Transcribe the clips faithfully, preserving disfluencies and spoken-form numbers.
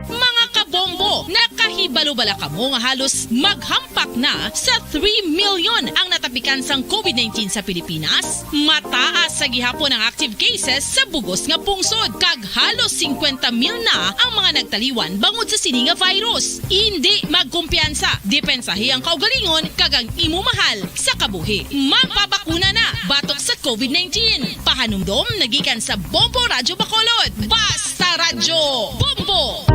Mga kabombo, nakahibalo bala kamo nga halos maghampak na sa three million ang natapikan sang covid nineteen sa Pilipinas? Mataas sa gihapon ang active cases sa bug-os nga pungsod, kag halos singkwenta mil na ang mga nagtaliwan bangod sa sini nga virus. Indi magkumpiyansa, depensahi ang kaugalingon kag ang imo mahal sa kabuhi. Magpabakuna na batok sa covid nineteen. Pahanumdom nagikan sa Bombo Radyo Bacolod. Basta Radyo Bombo!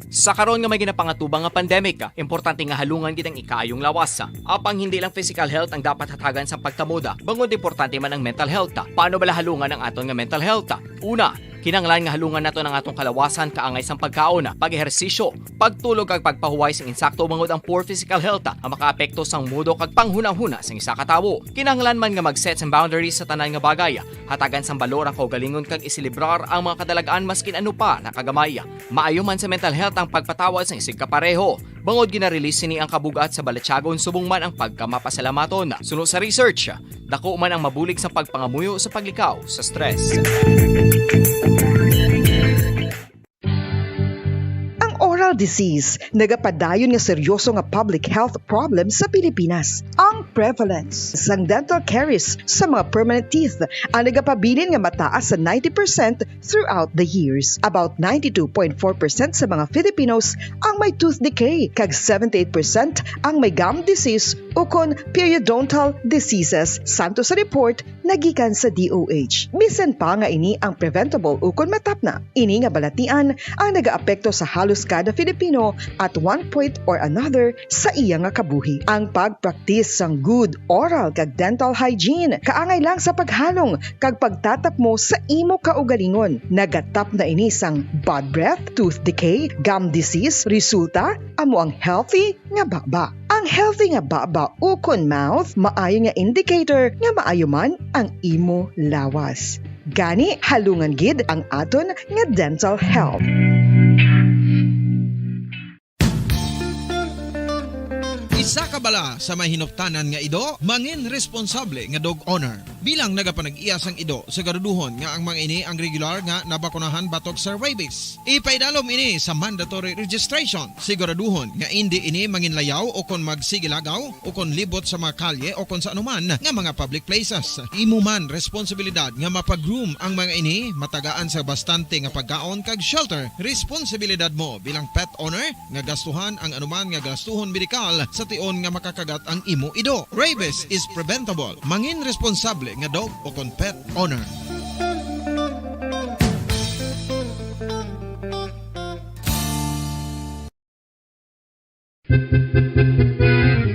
Sa karon nga may ginapangatubang nga pandemic, importante nga halungan gid ang ikaayong lawas. Apang hindi lang physical health ang dapat hatagan sang pagtamod, bangod importante man ang mental health. Paano bala halungan ang aton nga mental health? Una, kinahanglan nga halungan naton ang aton kalawasan kaangay sang pagkaon, pag-ehersisyo, pagtulog kag pagpahuway sing insakto, bangod ang poor physical health ang makaapekto sang mudo kag panghunahuna sang isa ka tawo. Kinahanglan man nga mag-set sang boundaries sa tanan nga bagay, hatagan sang balor ang kaugalingon kag iselebrar ang mga kadalag-an maskin ano pa na kagamay. Maayo man sa mental health ang pagpatawad sang isigkapareho, bangod gina-release sini ang kabug-at sa balatyagon subong man ang pagkamapasalamaton. Suno sa research, dako man ang mabulig sa pagpangamuyo sa paglikaw sa stress. Ang oral disease nagapadayon nga seryoso nga public health problem sa Pilipinas. Ang prevalence sang dental caries sa mga permanent teeth ang nagapabilin nga mataas sa ninety percent throughout the years. About ninety-two point four percent sa mga Filipinos ang may tooth decay, kag seventy-eight percent ang may gum disease ukon periodontal diseases, santo sa report nagikan sa D O H. Bisan pa nga ini ang preventable ukon matapna, ini nga balatian ang nagaapekto sa halos kada Filipino at one point or another sa iya nga kabuhi. Ang pagpraktis sang good oral kag dental hygiene kaangay lang sa paghalong kag pagtatapmo sa imo kaugalingon. Nagatapna ini sang bad breath, tooth decay, gum disease. Resulta, amo ang healthy nga baba. Ang healthy nga baba ukon mouth maayo nga indicator nga maayo man ang imo lawas. Gani, halungan gid ang aton nga dental health. Isa ka bala sa may hinuptanan nga ido, mangin responsable nga dog owner. Bilang nagapanag-iya sang ido, siguraduhon nga ang mga ini ang regular nga nabakunahan batok sa rabies. Ipaidalom ini sa mandatory registration. Siguraduhon nga indi ini manginlayaw o kon magsigilagaw o kon libot sa mga kalye o kon sa anuman nga mga public places. Imo man responsibilidad nga mapa-groom ang mga ini, matagaan sa bastante nga pagkaon kag shelter. Responsibilidad mo bilang pet owner nga gastuhan ang anuman nga gastuhon medikal sa tion nga makakagat ang imo ido. Rabies is preventable. Mangin responsable nga dog o kon pet owner.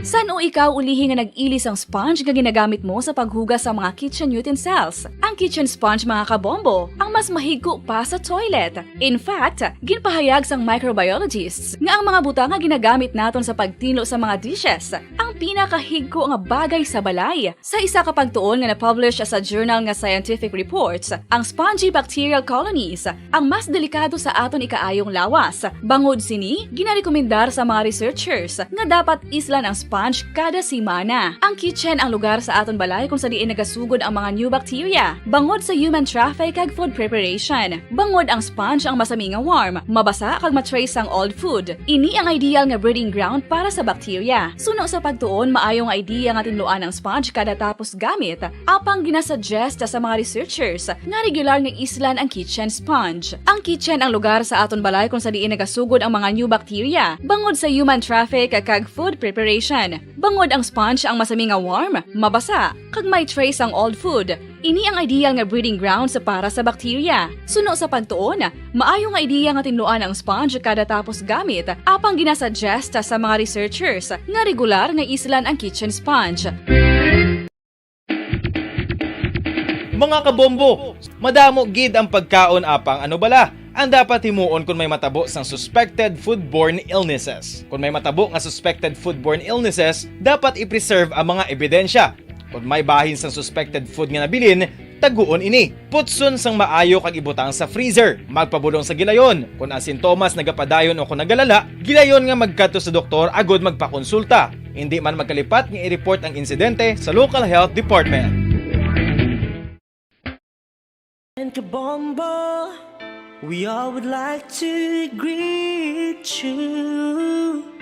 San-o ikaw ulihi nga nag-ili sang sponge nga ginagamit mo sa paghugas sa mga kitchen utensils? Ang kitchen sponge, mga kabombo, ang mas mahigko pa sa toilet. In fact, ginpahayag sang microbiologists nga ang mga butang nga ginagamit naton sa pagtinlo sa mga dishes ang pinakahigko nga bagay sa balay. Sa isa ka pagtuon nga na-publish sa journal nga Scientific Reports, ang spongy bacterial colonies ang mas delikado sa aton ikaayong lawas. Bangod sini, ginarekomendar sa mga researchers nga dapat islan ang sponge kada semana. Ang kitchen ang lugar sa aton balay kung sa diin nagasugod ang mga new bacteria, bangod sa human traffic kag food preparation. Bangod ang sponge ang masami nga warm, mabasa kag ma-trace sang old food. Ini ang ideal nga breeding ground para sa bacteria. Suno sa pagtuon, maayo nga idea nga tinluan ang sponge kada tapos gamit, apang ginasuggest sa mga researchers nga regular nga islan ang kitchen sponge. Ang kitchen ang lugar sa aton balay kung sa diin nagasugod ang mga new bacteria, bangod sa human traffic kag food preparation. Bangod ang sponge ang masami nga warm, mabasa, kag may trace ang old food, ini ang ideal nga breeding grounds para sa bacteria. Suno sa pagtuon, maayo nga idea nga tinluan ang sponge kada tapos gamit, apang ginasuggest sa mga researchers nga regular nga islan ang kitchen sponge. Mga kabombo, madamo gid ang pagkaon, apang ano bala ang dapat himuon kon may matabo sang suspected foodborne illnesses? Kon may matabo nga suspected foodborne illnesses, dapat i-preserve ang mga ebidensya. Kon may bahin sang suspected food nga nabilin, taguon ini. Putson sang maayo kag ibutang sa freezer. Magpabulong sa gilayon. Kon ang sintomas nagapadayon o kon nagalala, gilayon nga magkadto sa doktor agud magpakonsulta. Indi man magkalipat nga i-report ang insidente sa local health department. And Kabombo, we all would like to greet you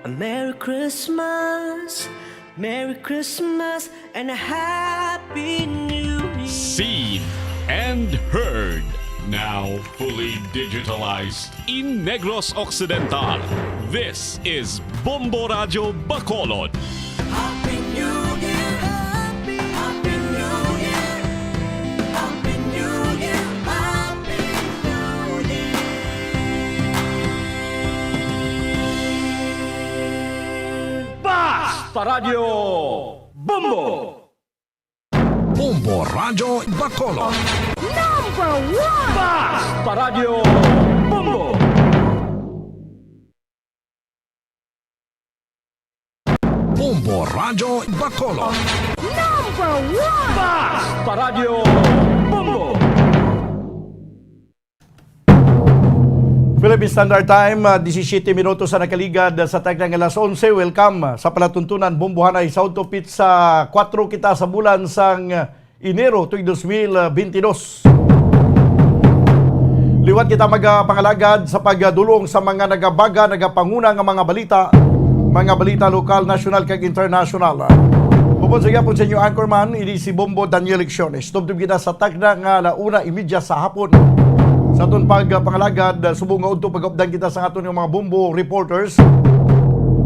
a Merry Christmas, Merry Christmas, and a Happy New Year. Seen and heard, now fully digitalized in Negros Occidental. This is Bombo Radyo Bacolod. Happy New Year! Happy, Happy New Year! Happy New Year! Happy New Year! Basta Radyo Bombo! Bombo Radyo Bacolod. Number one! Basta Radyo Bombo! Bombo Radyo Bacolod. Number one! Basta Radyo Bombo! Philippine Standard Time, ah, disisyete minutos sa nakaligad sa takna nga alas onse. Welcome sa palatuntunan, Bombohanay, sa utopit sa kwatro kita sa bulan sang Enero tuig dos mil bentidós. Liwat kita magapangalagad sa pagdulong sa mga nagabaga, nagapanguna nga mga balita, mga balita lokal, nasyonal, kag internasyonal. Upod sa gihapon sa inyo anchorman, ini si Bombo Daniel Lecciones. Tubtob kita sa takna nga ala una imedya sa hapon. Sa aton pagpangalagad, subong nga udto pag-updan kita sa aton nga mga Bombo reporters,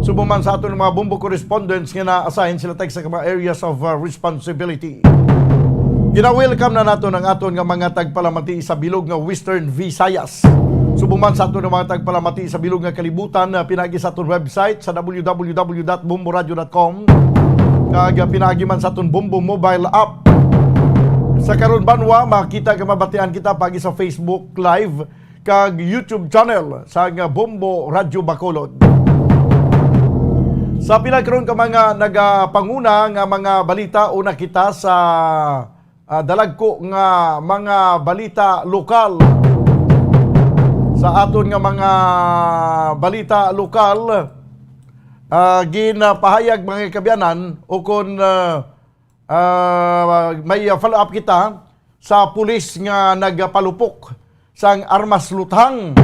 subong man sa aton nga mga Bombo correspondents nga na-assign sila tag sa mga areas of, uh, responsibility. Gina-welcome na naton ang aton nga mga tagpalamati sa bilog nga Western Visayas. Subong man sa aton nga mga tagpalamati sa bilog nga kalibutan, uh, pinaagi sa aton website sa w w w dot bombo radio dot com, kag, uh, pinaagi man sa aton Bombo mobile app. Sa karon banwa, makita kag mabatian kita paagi sa Facebook Live kag YouTube channel sang Bombo Radyo Bacolod. Sa pila karon ka mga nagapanguna nga mga balita, una kita sa, ah, dalagko nga mga balita lokal. Sa aton nga mga balita lokal, ah, ginapahayag, mga kaabyanan, ukon, ah, ah, may, ah, follow-up kita sa pulis nga nagpalupok sang armas luthang.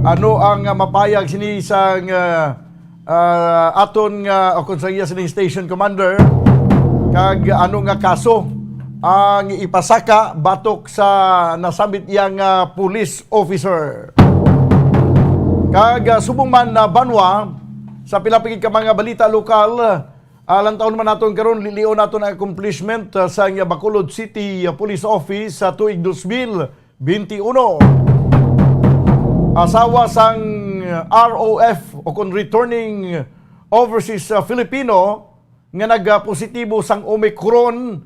Ano ang, ah, mapahayag sini sang, ah, ah, aton nga, o kung sa iya sini station commander, kag ano nga kaso ang ipasaka batok sa nasambit iya nga police officer? Kag, ah, subong man na banwa, sa pila pa gid ka mga balita lokal, ah, lantawon man naton karon, lilion naton ang accomplishment, ah, sang Bacolod City, ah, Police Office sa tuig dos mil benti uno. Asawa sang R O F o kon returning overseas, ah, Filipino nga nagpositibo sang Omicron,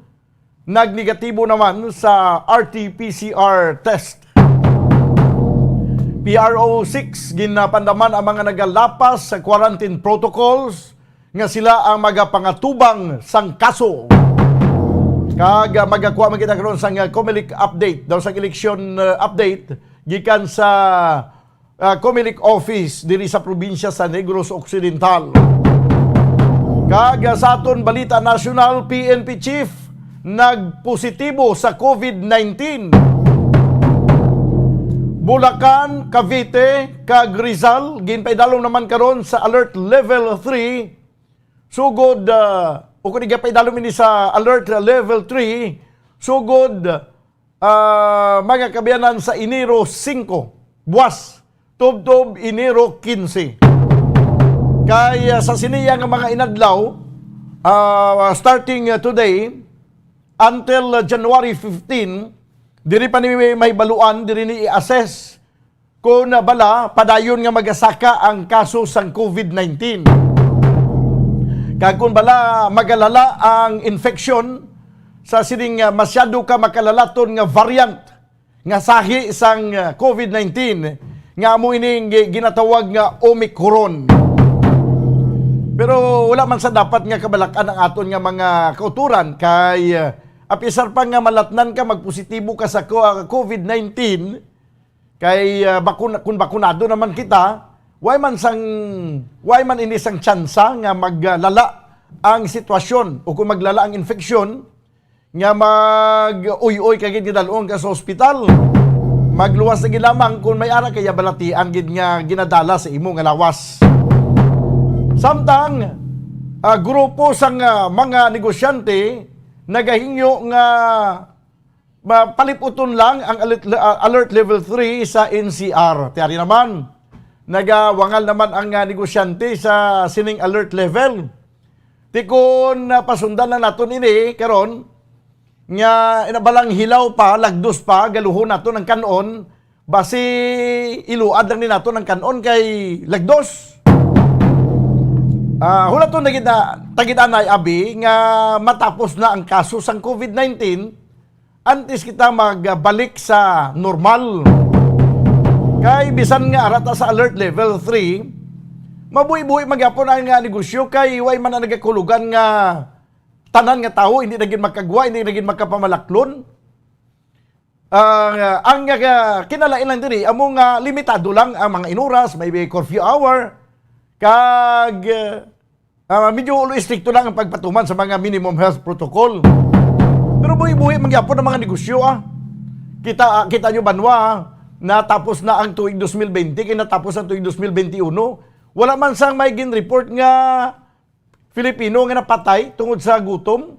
nagnegatibo naman sa R T P C R test. P R O six, ginapandaman ang mga nagalapas sa quarantine protocols nga sila ang magapangatubang sang kaso. Kag, ah, magakuha man kita karon sang, ah, Comelec update, daw sang election, ah, update gikan sa, ah, Comelec office diri sa probinsya sa Negros Occidental. Kag, ah, sa aton balita nasyonal, P N P chief nagpositibo sa COVID nineteen. Bulacan, Cavite, kag Rizal ginpaidalom naman karon sa Alert Level three. Sugod, ah, o kung igapaidalom ini sa Alert Level three, sugod, ah, mga kaabyanan, sa Enero singko, buwas, tubtob Enero kinse. Kay, ah, sa siniya nga mga inadlaw, ah, starting, ah, today until, ah, January fifteen, diri pa ni mahibaluan, diri ni i-assess kung bala padayon nga magasaka ang kaso sang COVID nineteen. Kag kung bala magalala ang infeksyon sa sining, ah, masyado ka makalalaton nga variant nga sahi sang, ah, COVID nineteen, nga amo ining gi-, ginatawag nga Omicron. Pero wala man sa dapat nga kabalak-an ang aton nga mga kautoran kay, ah, apisar pa nga malatnan ka, magpositibo ka sa co-, ah, COVID nineteen, kay, ah, bakun-, kung bakunado naman kita, way man sang, way man ini sang tsansa nga maglala ang sitwasyon o kung maglala ang infeksyon, nga mag-uy-uy ka gid nga dal-on ka sa ospital. Magluwas na gid lamang kung may ara kaya balatian gid nga ginadala sa imo nga lawas. Samtang, ah, grupo sang, ah, mga negosyante nagahingyo nga mapaliputon lang ang alert, ah, alert level three sa N C R. Ti ari naman, nagawangal naman ang, ah, negosyante sa sining alert level. Ti kon, ah, pasundan lang naton ini karon, nga inabalang hilaw pa, lagdos pa, galuhon naton ang kan-on, basi iluad lang ni naton ang kan-on kay lagdos. Ah, hulaton na gid na, ta gid anay, abi, nga matapos na ang kaso sang COVID nineteen, antes kita magbalik sa normal. Kay bisan nga ara ta sa alert level three, mabuhi-buhi man gyapon ang, ah, negosyo kay way man na nagakulugan nga tanan nga tawo, hindi na gid makagwa, hindi na gid makapamalaklon. Ah, ang, ah, kinalain lang diri, amo nga limitado lang ang mga inuras, may curfew hour, kag, ah, medyo ulo estrikto lang ang pagpatuman sa mga minimum health protocol. Pero buhi-buhi man gyapon ang mga negosyo, ah. Kita, ah, kita nyo, banwa, ah, natapos na ang tuig dos mil bente, kay natapos ang tuig dos mil bente uno. Wala man sang may gin-report nga Filipino nga napatay tungod sa gutom,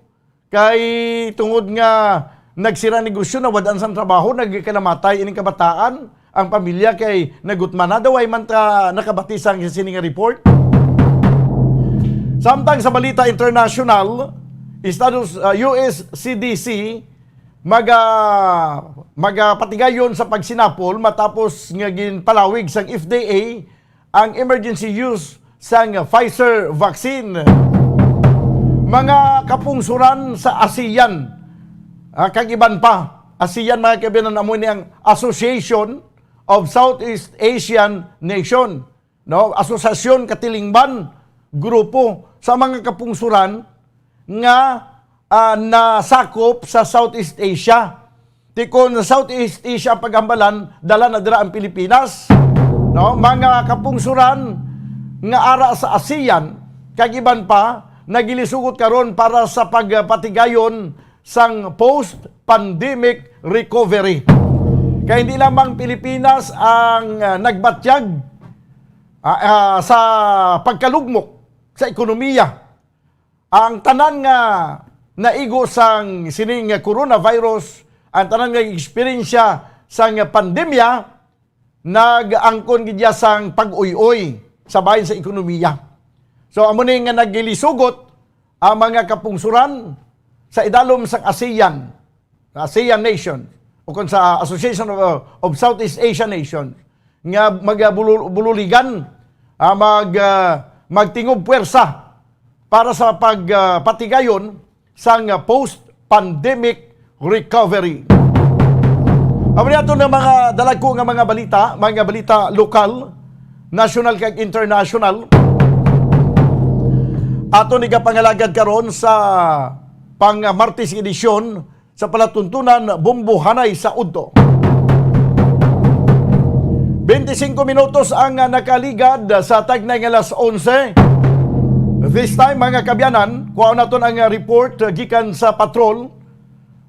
kay tungod nga nagsira negosyo, nawad-an sang trabaho, nagkanamatay ining kabataan, ang pamilya kay nagutman na daw ay man ta nakabati sang sini nga report. Samtang sa balita international, Estados, ah, U S C D C maga-, magapatigayon sa pagsinapol matapos nga ginpalawig sang F D A ang emergency use sang Pfizer vaccine. Mga kapungsuran sa ASEAN, ah, kag iban pa. ASEAN, mga kaibigan, amo ni ang Association of Southeast Asian Nation, no? Asosasyon, katilingban, grupo sa mga kapungsuran nga, ah, nasakop sa Southeast Asia. Ti kon Southeast Asia ang paghambalan, dala na dira ang Pilipinas. No, mga kapungsuran nga ara sa ASEAN kag iban pa, nagilisugot karon para sa pagpatigayon sang post-pandemic recovery. Kay hindi lamang Pilipinas ang, ah, nagbatyag, ah, ah, sa pagkalugmok sa ekonomiya. Ang tanan nga naigo sang sining coronavirus, ang tanan nga eksperyensya sang pandemya, nag-angkon gid iya sang pag-uy-uy sa bahin sa ekonomiya. So, amo ni nga nagilisugot ang mga kapungsuran sa idalom sang ASEAN, ASEAN nation, o kon sa Association of, of Southeast Asian Nations, nga magabulul-, bululigan, ah, mag, ah, magtingob puwersa para sa pag, ah, patigayon sang, ah, post-pandemic recovery. Amo ni ato nga mga dalagko nga mga balita, mga balita lokal, national kag international. Ato ni gapangalagad karon sa pang-Martes edisyon sa palatuntunan Bombohanay sa Udto. Bente singko minutos ang, ah, nakaligad sa tagnay nga alas onse. This time, mga kabyanan, kuhaon naton ang, ah, report, ah, gikan sa patrol.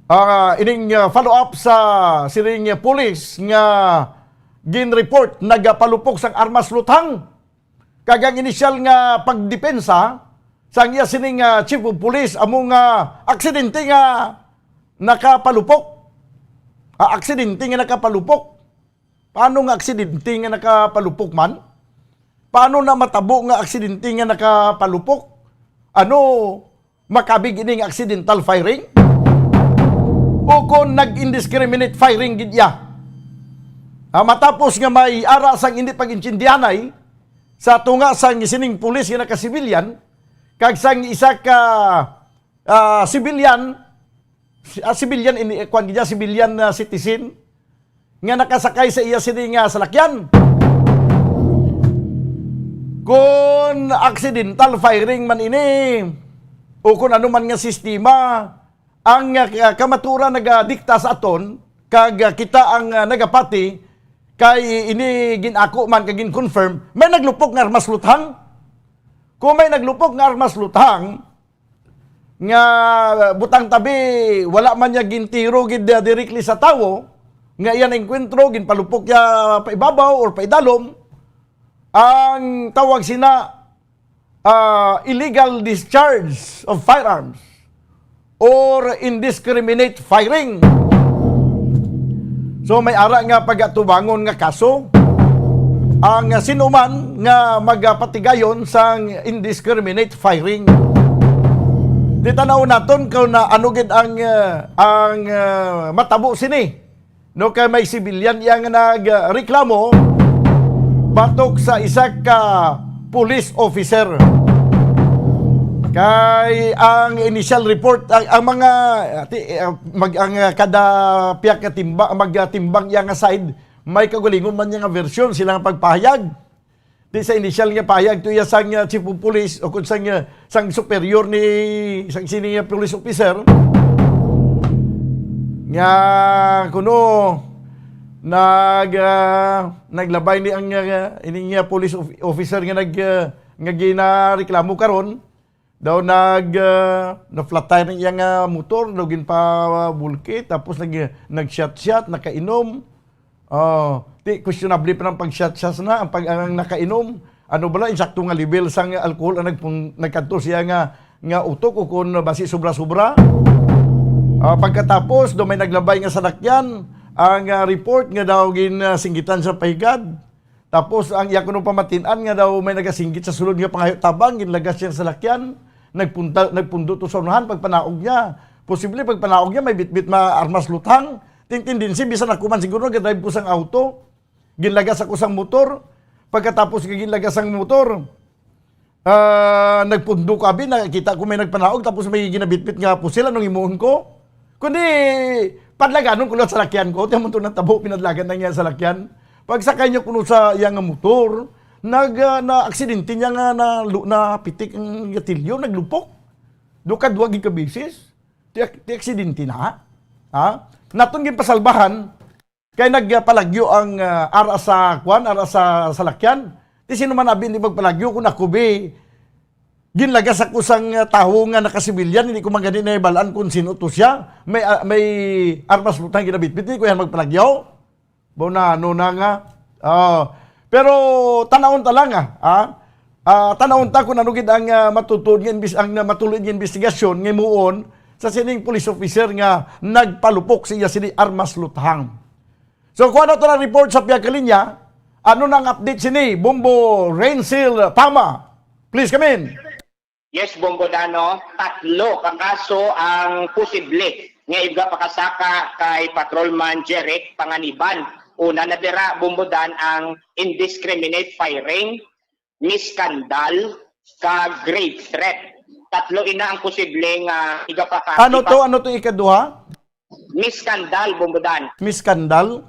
Ah, ining, ah, follow-up sa siring, ah, pulis nga gin-report nagapalupok sang armas luthang. Kag ang inisyal nga pagdepensa sang iya sining, ah, chief of police amo nga aksidente nga nakapalupok. Ah, aksidente nga nakapalupok. Paano nga aksidente nga nakapalupok man? Paano na matabo nga aksidente nga nakapalupok? Ano, makabig ining accidental firing? O kon nag-indiscriminate firing gid iya? Ah, matapos nga may ara sang hindi pag-intindihanay sa tunga sang sining pulis nga naka-civilian kag sang isa ka, ah, civilian, si-, ah, civilian ini, eh, kwan gid niya, civilian na citizen nga nakasakay sa iya sini nga salakyan. Kon accidental firing man ini o kon ano man nga sistema, ang, ah, kamatuoran nagadikta sa aton, kag, ah, kita ang, ah, nagapati, kay ini gin-ako man kag gin-confirm, may naglupok nga armas luthang. Kung may naglupok nga armas luthang, nga butang tabi, wala man niya gintiro gid, ah, directly sa tawo, nga iya naengkwentro, ginpalupok niya paibabaw or paidalom, ang tawag sina, ah, illegal discharge of firearms or indiscriminate firing. So, may ara nga pagatubangon nga kaso ang sino man nga magapatigayon sang indiscriminate firing. Di, tan-aw naton kung na ano gid ang, ah, ang, ah, matabo sini. No, kay may sibilyan iya nga nagreklamo batok sa isa ka police officer. Kay ang initial report, ang, ang mga, ati, eh, mag, ang, ah, kada piyak nga timba-, magtimbang iya nga side, may kaugalingon man niya nga version, sila nga pagpahayag. Di, sa initial nga pahayag to iya sang, ah, chief of police o kung sang, ah, sang superior ni, sang sini nga police officer, nga kuno nag, ah, naglabay ni ang, ah, ini nga police of-, officer nga nag, ah, nga ginareklamo karon, daw nag, ah, na-flat tire ang iya nga motor, daw ginpabulki, tapos nag, nag-shot-shot, nakainom. Oh, di, questionable pa ang pag-shot-shot na, ang pag, ang nakainom. Ano bala, insakto nga level sang alcohol ang nagpun-, nagkadto siya nga, nga utok o kung basi sobra-sobra. Ah, pagkatapos, daw may naglabay nga salakyan, ang, ah, report nga daw gin, ah, singgitan sa pahigad. Tapos ang iya kuno pamatin-an nga daw may nagasinggit sa sulod nga pangayo tabang, ginlagas siya sa salakyan, nagpunta, nagpundo to sa unahan, pagpanaog niya. Posible pagpanaog niya, may bitbit ma armas luthang. Tin-, tendency, bisan ako man siguro, nag-drive ko sang auto. Ginlagas ako sang motor. Pagkatapos nga ginlagas ang motor, ah, nagpundo ko, abi, nakita ko may nagpanaog, tapos may ginabitbit nga pusil, anong imuon ko? Kundi, padlaganon ko lang salakyan ko, tiyan mo to natabo, pinadlagan na niya salakyan. Pagsakay niya kuno sa iya nga motor, nag, ah, na-aksidente niya nga na, napitik ang gatilyo, naglupok. Duha ka, duha gid ka beses. Ti, ti aksidente na, ha? Naton ginpasalbahan, kay nagpalagyo ang, ah, ara sa, kwan, ara sa salakyan. Ti sino man abi hindi magpalagyo kung ako, bi, ginlagas ako sang, ah, tawo nga nakasibilyan, hindi ko man gani nahibalaan kung sino to siya. May, ah, may armas mo tang ginabitbit, hindi ko yan magpalagyo. Bo na, ano na nga. Ah, pero tanawon ta lang, ah, ah. Ah, tanawon ta kung ano gid ang, ah, matutuod nga imbis-, ang, ah, matuloy nga investigasyon nga himuon sa sining police officer nga nagpalupok sa iya sini armas luthang. So, kuha na to ang report sa pihak linya. Ano na ang update sini, Bombo Rensil Pama? Please come in. Yes, Bombo Dan, no? Tatlo ka kaso ang posible nga igapakasaka kay Patrolman Jeric Panganiban. Una na dira, Bombo Dan, ang indiscriminate firing, miskandal, kag grave threat. Tatlo ina ang posible nga igapaka-, Ano to? ipa- Ano to ikaduha? Miskandal, Bombo Dan. Miskandal?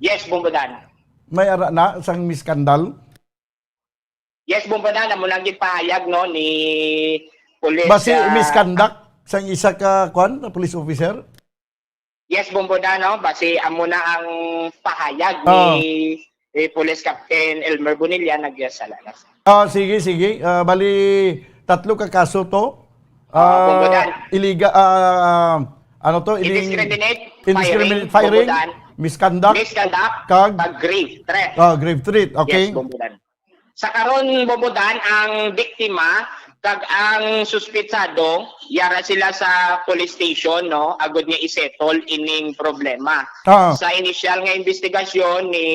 Yes, Bombo Dan. May ara na sang miskandal? Yes, Bombo Dan, amo lang gipahayag, no, ni Police, Basi ah, misconduct sang isa ka, kwan, police officer? Yes, Bombo Dan, no, basi amo na ang pahayag ni, Oh. ni Police Captain Elmer Bonilla, nagyasala na sa Ah, sige, sige. Ah, bali, tatlo ka kaso to. Ah, Bombo Ah, Dan. iliga-, ah, ano to? Ini-, Indiscriminate indiscriminate firing, firing, Bombo Dan. Misconduct, Misconduct, kag? kag grave threat. Ah, grave threat. Okay. Yes, Bombo Dan. Sa karon, Bombo Dan, ang biktima kag ang suspetsado, yara sila sa police station, no, agud nga i-settle ining problema. Ah. Sa inisyal nga investigasyon ni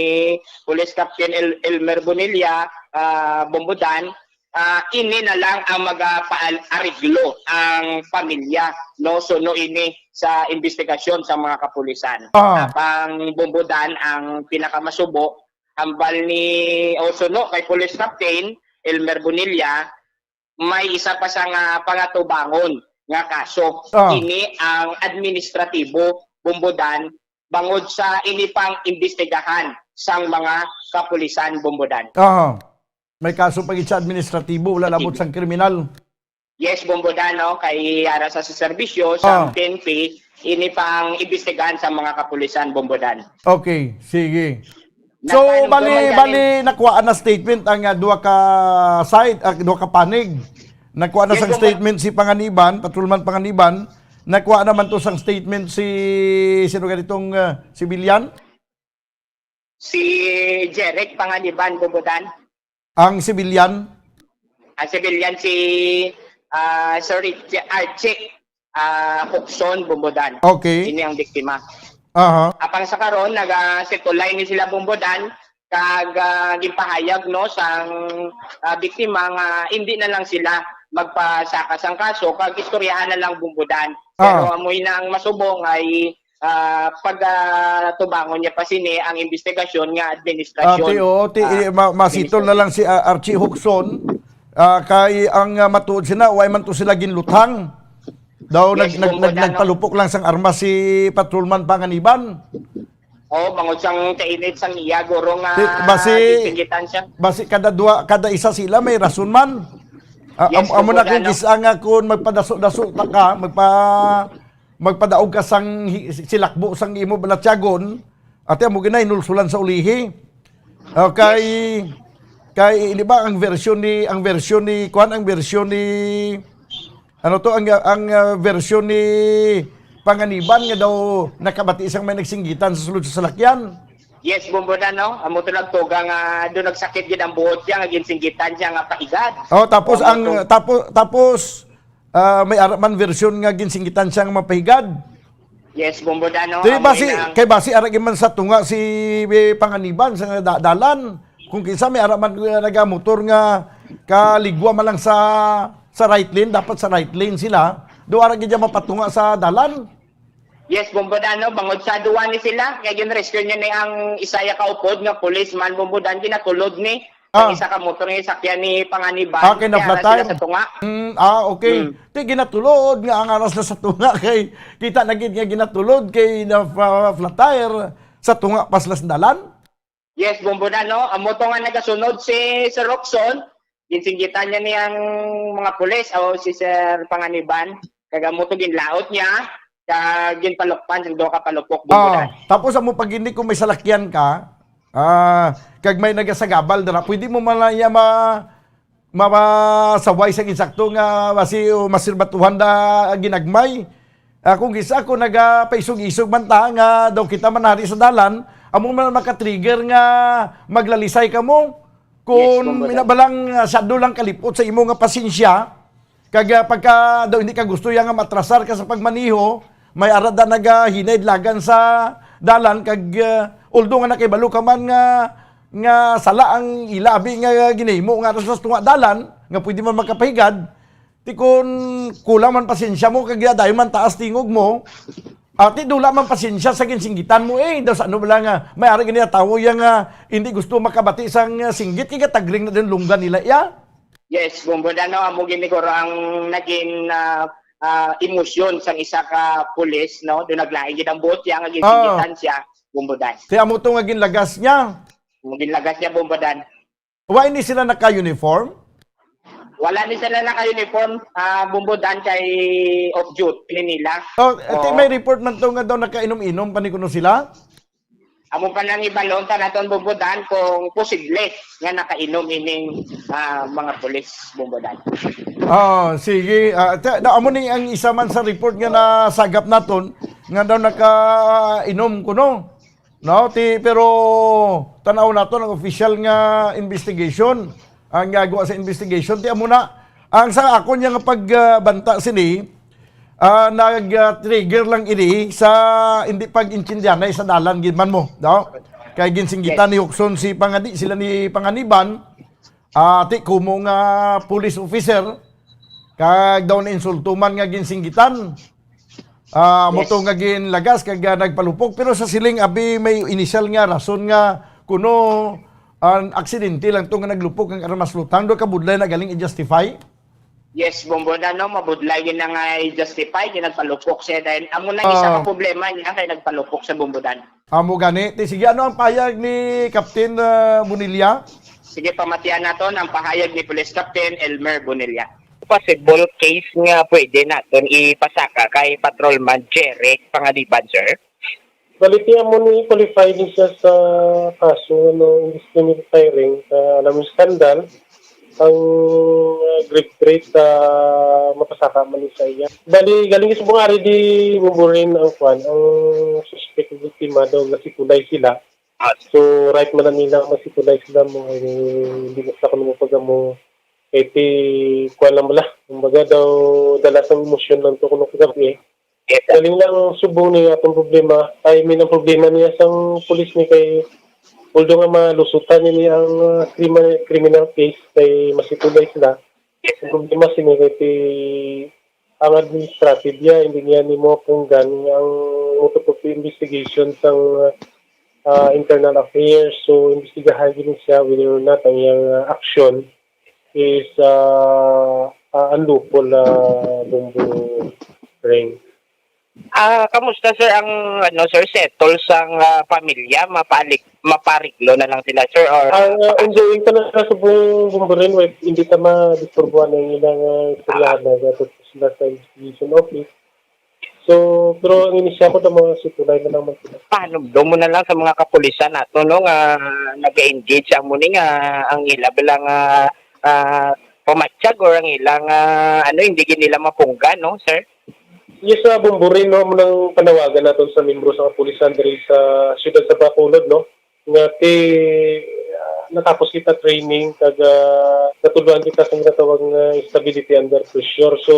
Police Captain El-, Elmer Bonilla, ah, Bombo Dan, ah, ini na lang ang magapaal-, ariglo ang pamilya, no, suno ini sa investigasyon sa mga kapulisan. Ah. Apang, Bombo Dan, ang pinakamasubo, hambal ni, o suno kay Police Captain Elmer Bonilla, may isa pa siya nga pangatubangon nga kaso. Ah. Ini ang administratibo, Bombo Dan, bangod sa ini pang imbestigahan sang mga kapulisan, Bombo Dan. Aha. May kaso pa gid sa administratibo, wala labot sang kriminal. Yes, Bombo Dan, no? Kay ara sa, sa serbisyo, sa Ah. P N P, ini pang imbestigahan sa mga kapulisan, Bombo Dan. Okay, sige. So, Napan-, bali, duman galing bali, nakuha na statement ang, ah, duha ka side, ah, duha ka panig. Nagkuha na Yes, sang Bombo. statement si Panganiban, Patrolman Panganiban. Nagkuha naman to sang statement si, sino ganitong, ah, civilian? Si Jeric Panganiban, Bombo Dan. Ang civilian? Ang civilian si, ah, Sir Rich-, Archie, ah, Huxon, Bombo Dan. Okay. Ini ang biktima. Aha. Apang sa karon, nagasitulay ni sila, Bombo Dan, kag, ah, ginpahayag, no, sang, ah, biktima nga hindi na lang sila magpasaka sang kaso, kag istoryahan na lang, Bombo Dan. Pero Ah. amoy na ang masubong ay, ah, pag, ah, tubangon niya pa sini ang investigasyon nga Ah, administrasyon. ti, oo, ti, Ah, eh, ma-, masitol na minister. lang si, ah, Archie Huxon. Ah, kay ang, ah, matuod sila, way man to sila ginluthang. Daw Yes, nag-, nag-, Bombo nag-, Dan, no? nagpalupok lang sang armas si Patrolman Panganiban. Oh, bangod sang kainit sang iya, guro nga Ti-, basi, gisinggitan siya. basi kada dua, kada isa sila may rason man. Ah, Yes, am-, amo na Bombo kung Dan, no? gisa nga kung magpadaso-daso ta ka, magpa-, magpadaog ka sang hi-, silakbo sang imo balatyagon, ate, amo gina inulsulan sa ulihi. Okay. Yes. Kay, di ba, ang version ni, ang version ni, kuwan, ang version ni, ano to, ang, ang, ah, version ni Panganiban nga daw nakabati sang may nagsinggitan sa sulod sa salakyan. Yes, Bombo Dan, no? Amo to nagtuga nga doon nagsakit gid ang buot siya, nga ginsinggitan siya nga pahigad. Oh, tapos Amo ang, to. tapo-, tapos, ah, may ara man version nga ginsinggitan siya nga mapahigad. Yes, Bombo Dan, no? Di Amo basi, ina ang kay basi ara gid man sa tunga si, eh, Panganiban sa da-, dalan. Kung kinsa may ara man, uh, nagamotor nga kaligwa man lang sa, sa right lane, dapat sa right lane sila. Do ara gid dyan mapatunga sa dalan. Yes, Bombo Dan, no? Bangod sa duwa ni sila, kay gin-rescue niya ni ang isa ya kaupod nga policeman, Bombo Dan, ginatulod ni ang Ah. isa ka motor nga sakyan ni Panganiban. Ah, kay Kaya ara na-flat sila tire. sa tunga. Mm, ah, okay. Mm. Ti ginatulod nga ang aras na sa tunga kay kita na gid nga ginatulod kay na-, fa-, flat tire sa tunga pas las dalan. Yes, Bombo Dan, no? Amo to nga nagasunod si Sir Roxon, ginsinggitan niya ni ang mga pulis o si Sir Panganiban. Kag amo to ginlaot niya, kag ginpalukpan sang duha ka palupok, Bombo Ah, Dan. tapos amo pag hindi kung may salakyan ka, ah, kag may nagasagabal dira, pwede mo man lang iya ma-, mapasaway sang insakto nga basi o masirbatuhan da ginagmay. Ah, kung isa ko nagapaisog-isog man ta nga daw kita man hari sa dalan, amo man maka-trigger nga maglalisay kamo. Yes, Kung Bombo Dan. minabalang, ah, sado lang kalipot sa imo nga pasensya, kag, ah, pagka daw hindi ka gusto ya nga matrasar ka sa pagmaneho, may ara da nagahinay lagan sa dalan kag, ah, although nga nakahibalo ka man nga, nga sala ang ila abi nga ginahimo nga sa tunga dalan nga pwede man makapahigad, ti kun kulang man pasensya mo kag dayon man taas tingog mo, ati dula man pasensya sa ginsinggitan mo, eh, daw sa ano bala nga may ara gani tawo ya nga hindi gusto makabati sang, ah, singgit kay gatagring na din lungga nila iya. Yes, Bombo Dan, no, amo gini guro ang naging, ah, ah, emosyon sang isa ka pulis, no? Do naglain gid ang buot siya nga Oo. ginsinggitan siya, Bombo Dan. Kaya amo to nga ginlagas niya. Ang ginlagas niya, Bombo Dan. Why ni sila naka-uniform? Wala ni sila naka-uniform, ah, Bombo Dan, kay off duty ni nila. Oh, ati Oo. may report man to nga daw nakainom-inom pa ni kuno sila? Amo pa nang ibalon ta naton, Bombo Dan, kung posible nga nakainom ining, ah, mga pulis, Bombo Dan. Ah, sige. Ah, ta-, na, amo ni ang isa man sa report nga nasagap naton nga daw nakainom kuno. No, ti, pero tan-aw naton ang official nga investigation, ang gagawa sa investigation. Ti amo na ang sa akon nga pagbanta sini, ah, nag, ah, trigger lang ini sa hindi pag-intindihanay sa dalan gid man mo, no? Kay ginsinggitan Yes. ni Huxon si Pangadi, sila ni Panganiban, ah, ti kumo nga police officer, kag daw na insulto man nga ginsinggitan. Ah, mo Yes. to nga ginlagas kag, ah, nagpalupok, pero sa siling abi may initial nga rason nga kuno ang aksidente lang to nga naglupok ang armas lutang, do kabudlay na galing i-justify? Yes, Bombo Dan, no, mabudlay gid na nga i-justify, gid nagpalupok siya dahil amo na isa Ah. ka problema niya kay nagpalupok sa Bombo Dan. Amo gani. Ti, sige, ano ang payag ni Captain, ah, Bonilla? Sige, pamatian naton ang pahayag ni Police Captain Elmer Bonilla. Possible case nga pwede naton ipasaka kay Patrolman Jeric Panganiban, sir? Bali, ti amo ni qualify ni siya sa kaso, ano, indiscriminate firing sa alarm scandal. Ang, ah, grave threat, ah, mapasaka man ni sa iya. Bali, galing sa bungari di Bumburin ang kwan, ang suspect, biktima daw nga si Tulay sila. Ah, so, right man na nila nga si Tulay sila mo, eh, hindi na sila kuno mo pagamo. Kay ti, kwan lang bala. Kumbaga daw, dala sa emosyon lang to kuno kagabi, eh. Yes, sir. Galing lang subong ni atong problema. Ay, may nang problema niya sang pulis ni kay, although nga malusutan niya ang, ah, krima-, criminal case kay masitulay sila. Yes, sir. Ang problema sini kay ti-, ang administrative niya, hindi niya ni mo punggan ang motor investigation sang, ah, internal affairs. So, imbestigahan din siya whether or not ang iyang, ah, action is, ah, ah, unlawful, ah, Bombo Ring. Ah, kamusta, sir, ang, ano, sir, settle sang, ah, pamilya? Mapalik-, mapariglo na lang sila, sir, or ang, ah, ongoing pa na sa buong Bombo Ring, wait, hindi ta madisturbuhan ang ilang, ah, istoryahan na gatod sila sa investigation office. So, pero ang inisya ko na mga situlay na lang man sila. Paano, doon mo na lang sa mga kapulisan nato, no, nga nag-engage ang muni nga ang ila bilang, ah, ah, pamatyag or ang ilang, ah, ano, hindi gid nila mapunggan, no, sir? Yes, sa Bumburin, no, mo nang panawagan naton sa membro sa kapulisan diri sa siyudad sa Bacolod, no, nga ti, ah, natapos kita training kag, ah, natudloan kita sa ginatawag nga stability under pressure. So,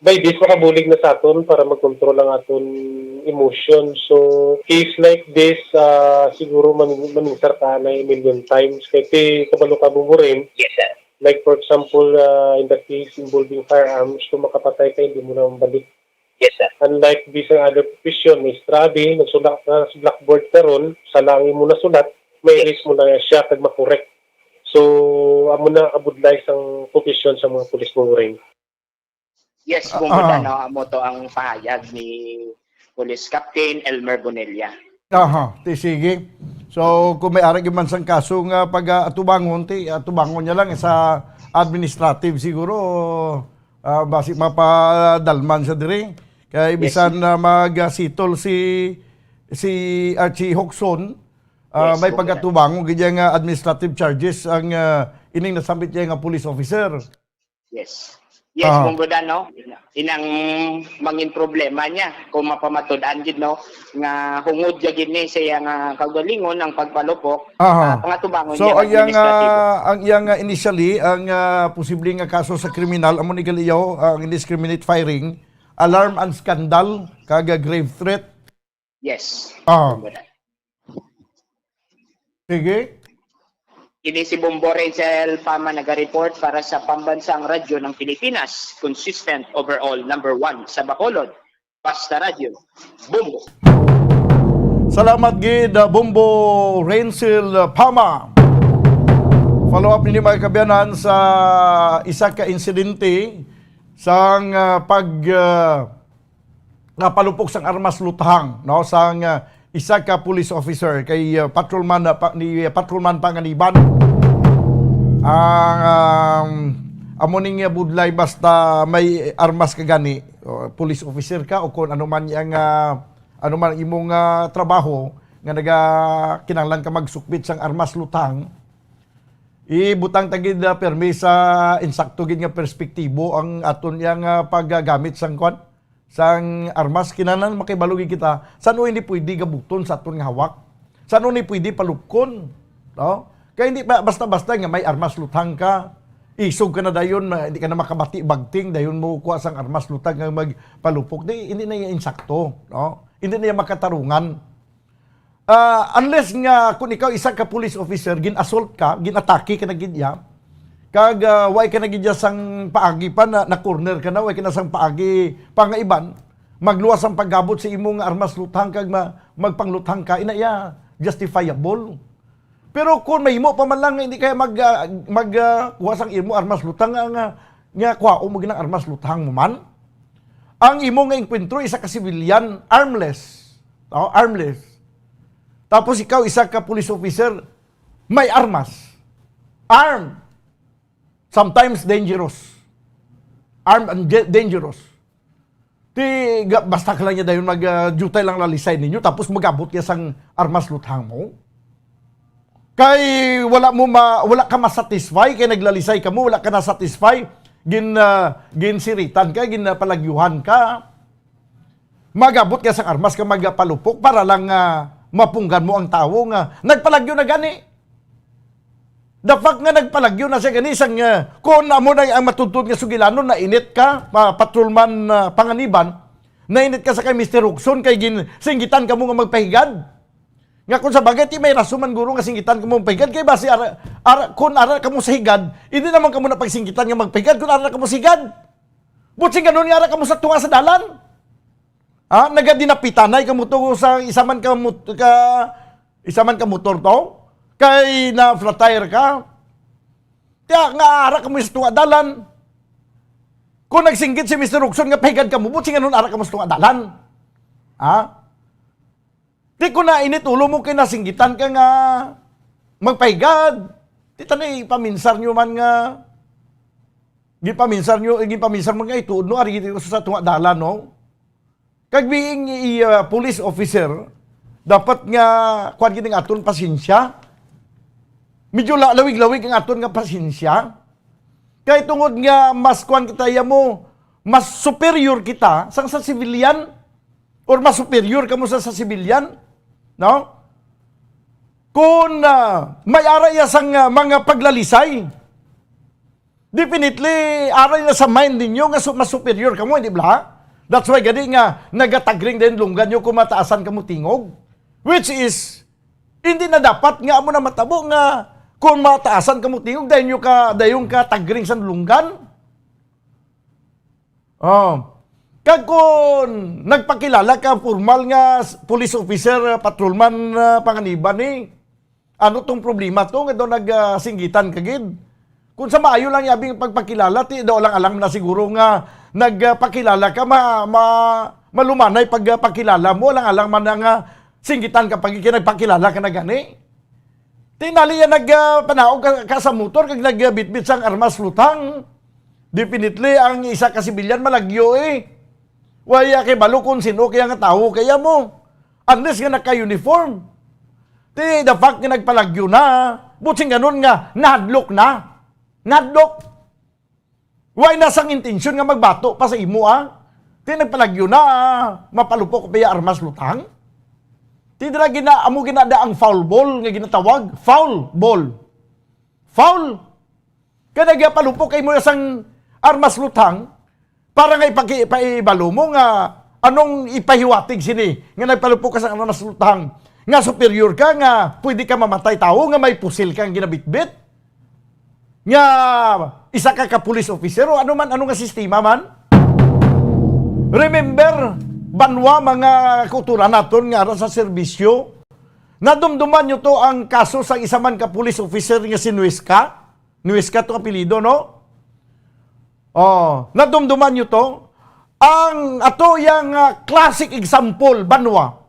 by this, makabulig na sa aton para mag-control ang aton emotion. So, case like this, ah, siguro man-, maminsar ka na a million times. Kay ti, kabalo ka, Bumburin. Yes, sir. Like, for example, ah, in the case involving firearms, kung makapatay ka, hindi mo na mabalik. Yes, sir. Unlike bisan other profession, may study, nagsulat ka sa blackboard karon, sala ang imo nasulat, may erase mo na siya kag makorek. So, amo na kabudlay sang profession sa mga pulis mo rin. Yes, ah, Bumbo, ah, ano, amo to ang pahayag ni Police Captain Elmer Bonilla. Aha, ti sige. So, kung may arag man sang kaso nga pag-atubangon, ti atubangon niya lang sa administrative siguro. Ah, basi mapadalman siya diri. Kay, yes, bisan na mag-, ah, settle si, si Archie Hoxon, ah, yes, may pagkatubangon gid nga administrative charges ang, ah, ining nasambit niya nga police officer. Yes. Yes, ah, Bumbo, no? Inang mangin problema niya kung mapamatud-an gid, no, nga hungod ya gid ni sa iya nga kaugalingon ang pagpalupok, aha, ah, pangatubangon. So, niya ang iyang, administratibo, ah, ang iyang, ah, initially, ang, ah, posible nga kaso sa kriminal, amo ni galiyaw, ah, ang indiscriminate firing, alarm and scandal, kag, ah, grave threat. Yes. Ah. Sige. Ini si Bombo Renzel Pama naga-report para sa Pambansang Radyo ng Pilipinas, consistent overall number one sa Bacolod. Basta Radyo, Bombo. Salamat gid, uh, Bombo Rensil Pama. Follow up nini, mga kaabyanan, sa isa ka insidente sang, uh, pag, uh, nga palupok sang armas luthang, no, sang, uh, isa ka police officer kay, uh, patrolman na pa, ni, uh, patrolman Panganiban. Ang, um, amo ning, uh, budlay basta may armas ka gani, o police officer ka o kung ano man yang, ah, ano man imong, ah, trabaho nga naga-, kinahanglan ka magsukbit sang armas luthang, ibutang ta gid, ah, permi sa insakto gid nga perspektibo ang aton yang, ah, paggamit sang kwan, sang armas. Kinahanglan makibalo gid kita san-o ini pwede gabuton sa aton nga hawak, san-o ni pwede palupkon, no? Kay hindi pa basta-basta nga may armas luthang ka, isog ka na dayon, ma-, hindi ka na makabati bagting, dayon mo kuha sang armas luthang nga magpalupok. Di, hindi na iya insakto, no? Hindi na iya makatarungan. Ah, unless nga kung ikaw isa ka police officer, gin-assault ka, gin-atake ka na gid iya, kag, ah, way ka na gid iya sang paagi pa, na, na-corner ka na, way ka na sang paagi pangaiban, magluwas ang paggabot sa imong armas luthang kag ma-, magpangluthang ka, ina iya justifiable. Pero kung mahimo pa man lang nga hindi kaya mag, ah, mag, ah, kuha sang imo armas luthang nga, nga, nga kuhaon mo gid ang armas luthang mo man. Ang imo nga engkwentro isa ka civilian, armless. No? Armless. Tapos ikaw isa ka police officer, may armas. Armed. Sometimes dangerous. Armed and ge-, dangerous. Ti, ga-, basta ka lang niya dayon mag, ah, jutay lang lalisay ninyo, tapos magabot niya sang armas luthang mo. Kay wala mo ma-, wala ka masatisfy, kay naglalisay ka mo, wala ka na-satisfy, gin-, ah, ginsiritan ka, ginpalagyuhan ka. Magabot ka sang armas ka magpalupok para lang, ah, mapunggan mo ang tawo nga nagpalagyo na gani. The fact nga nagpalagyo na siya gani sang, ah, kung amo na ang matuntun nga sugilanon, nainit ka, pa-, patrolman, ah, Panganiban, nainit ka sa kay Mister Rockson kay gin-, singgitan ka mo nga magpahigad. Nga kung sa bagay, ti may rason man guro nga singgitan ka mo magpahigad. Kay basi ara, ara, kung ara ka mo sa higad, hindi naman ka mo na pagsinggitan nga magpahigad kung ara ka mo sa higad. Butsing ganun nga ara ka mo sa tunga sa dalan. Ha? Nagadinapitanay ka mo to sa isa man ka mot-, ka, isa man ka motor to? Kay na flat tire ka? Kaya nga ara ka mo sa tunga dalan. Kung nagsinggit si Mister Rockson nga pahigad ka mo, butsing ganun ara ka mo sa tunga dalan. Ha? Di ko na init ulo mo kay nasinggitan ka nga magpahigad. Di tanay ipaminsar nyo man nga, gipaminsar nyo, gipaminsar mo nga ituod no, ari gid ko sa tunga dalan, no? Kag being a, uh, police officer, dapat nga kuwan gid ang aton pasensya. Medyo la-, lawig-lawig ang aton nga pasensya. Kay tungod nga mas kuwan kita ya mo, mas superior kita sang sa civilian, or mas superior kamo sa, sa civilian, no? Kung, ah, may ara iya sang, ah, mga paglalisay, definitely, ara iya sa mind ninyo nga su-, mas superior kamo, di ba? That's why gani nga nagatagring din lunggan nyo kung mataasan kamo tingog. Which is, hindi na dapat nga amo na matabo nga kung mataasan kamo tingog, dayon nyo ka, dayon ka tagring sa lunggan. Oh. Kag kung nagpakilala ka, formal nga s-, police officer, uh, patrolman, uh, Panganiban ni, ano tong problema to nga daw nag, uh, singgitan ka gid? Kung sa maayo lang yabing pagpakilala, ti daw lang alang na siguro nga nagpakilala ka, ma-, ma-, malumanay pagpakilala mo, alang-alang man na nga singgitan ka pag ikinagpakilala ka na gani. Tinali yan nag, ah, panaog ka, ka sa motor kag nagbitbit sang armas lutang. Definitely, ang isa ka sibilyan malagyo eh. Wala kay balo kung sino kaya nga tawo kaya mo. Unless nga naka-uniform. Ti, the fact nga nagpalagyo na, butsing ganun nga, nahadlok na. Nahadlok. Wala na sang intensyon nga magbato pa sa imo, ah. Ti nagpalagyo na, ah, mapalupok pa ya armas lutang. Ti dira gina-, amo ginada ang foul ball nga ginatawag, foul ball. Foul. Kaya nagyapalupok kay mo sang armas lutang para nga ipaki-, ipaibalo mo nga anong ipahiwatig sini nga nagpalupok ka sa armas lutang nga superior ka, nga pwede ka mamatay tawo, nga may pusil kang ginabitbit. Nga isa ka ka police officer o ano man, ano nga sistema man. Remember, banwa, mga kauturan naton nga ara sa serbisyo, nadumduman nyo to ang kaso sa isa man ka police officer nga si Nuesca? Nuesca to apelido, no? Oh, nadumduman nyo to? Ang ato yang, ah, classic example, banwa,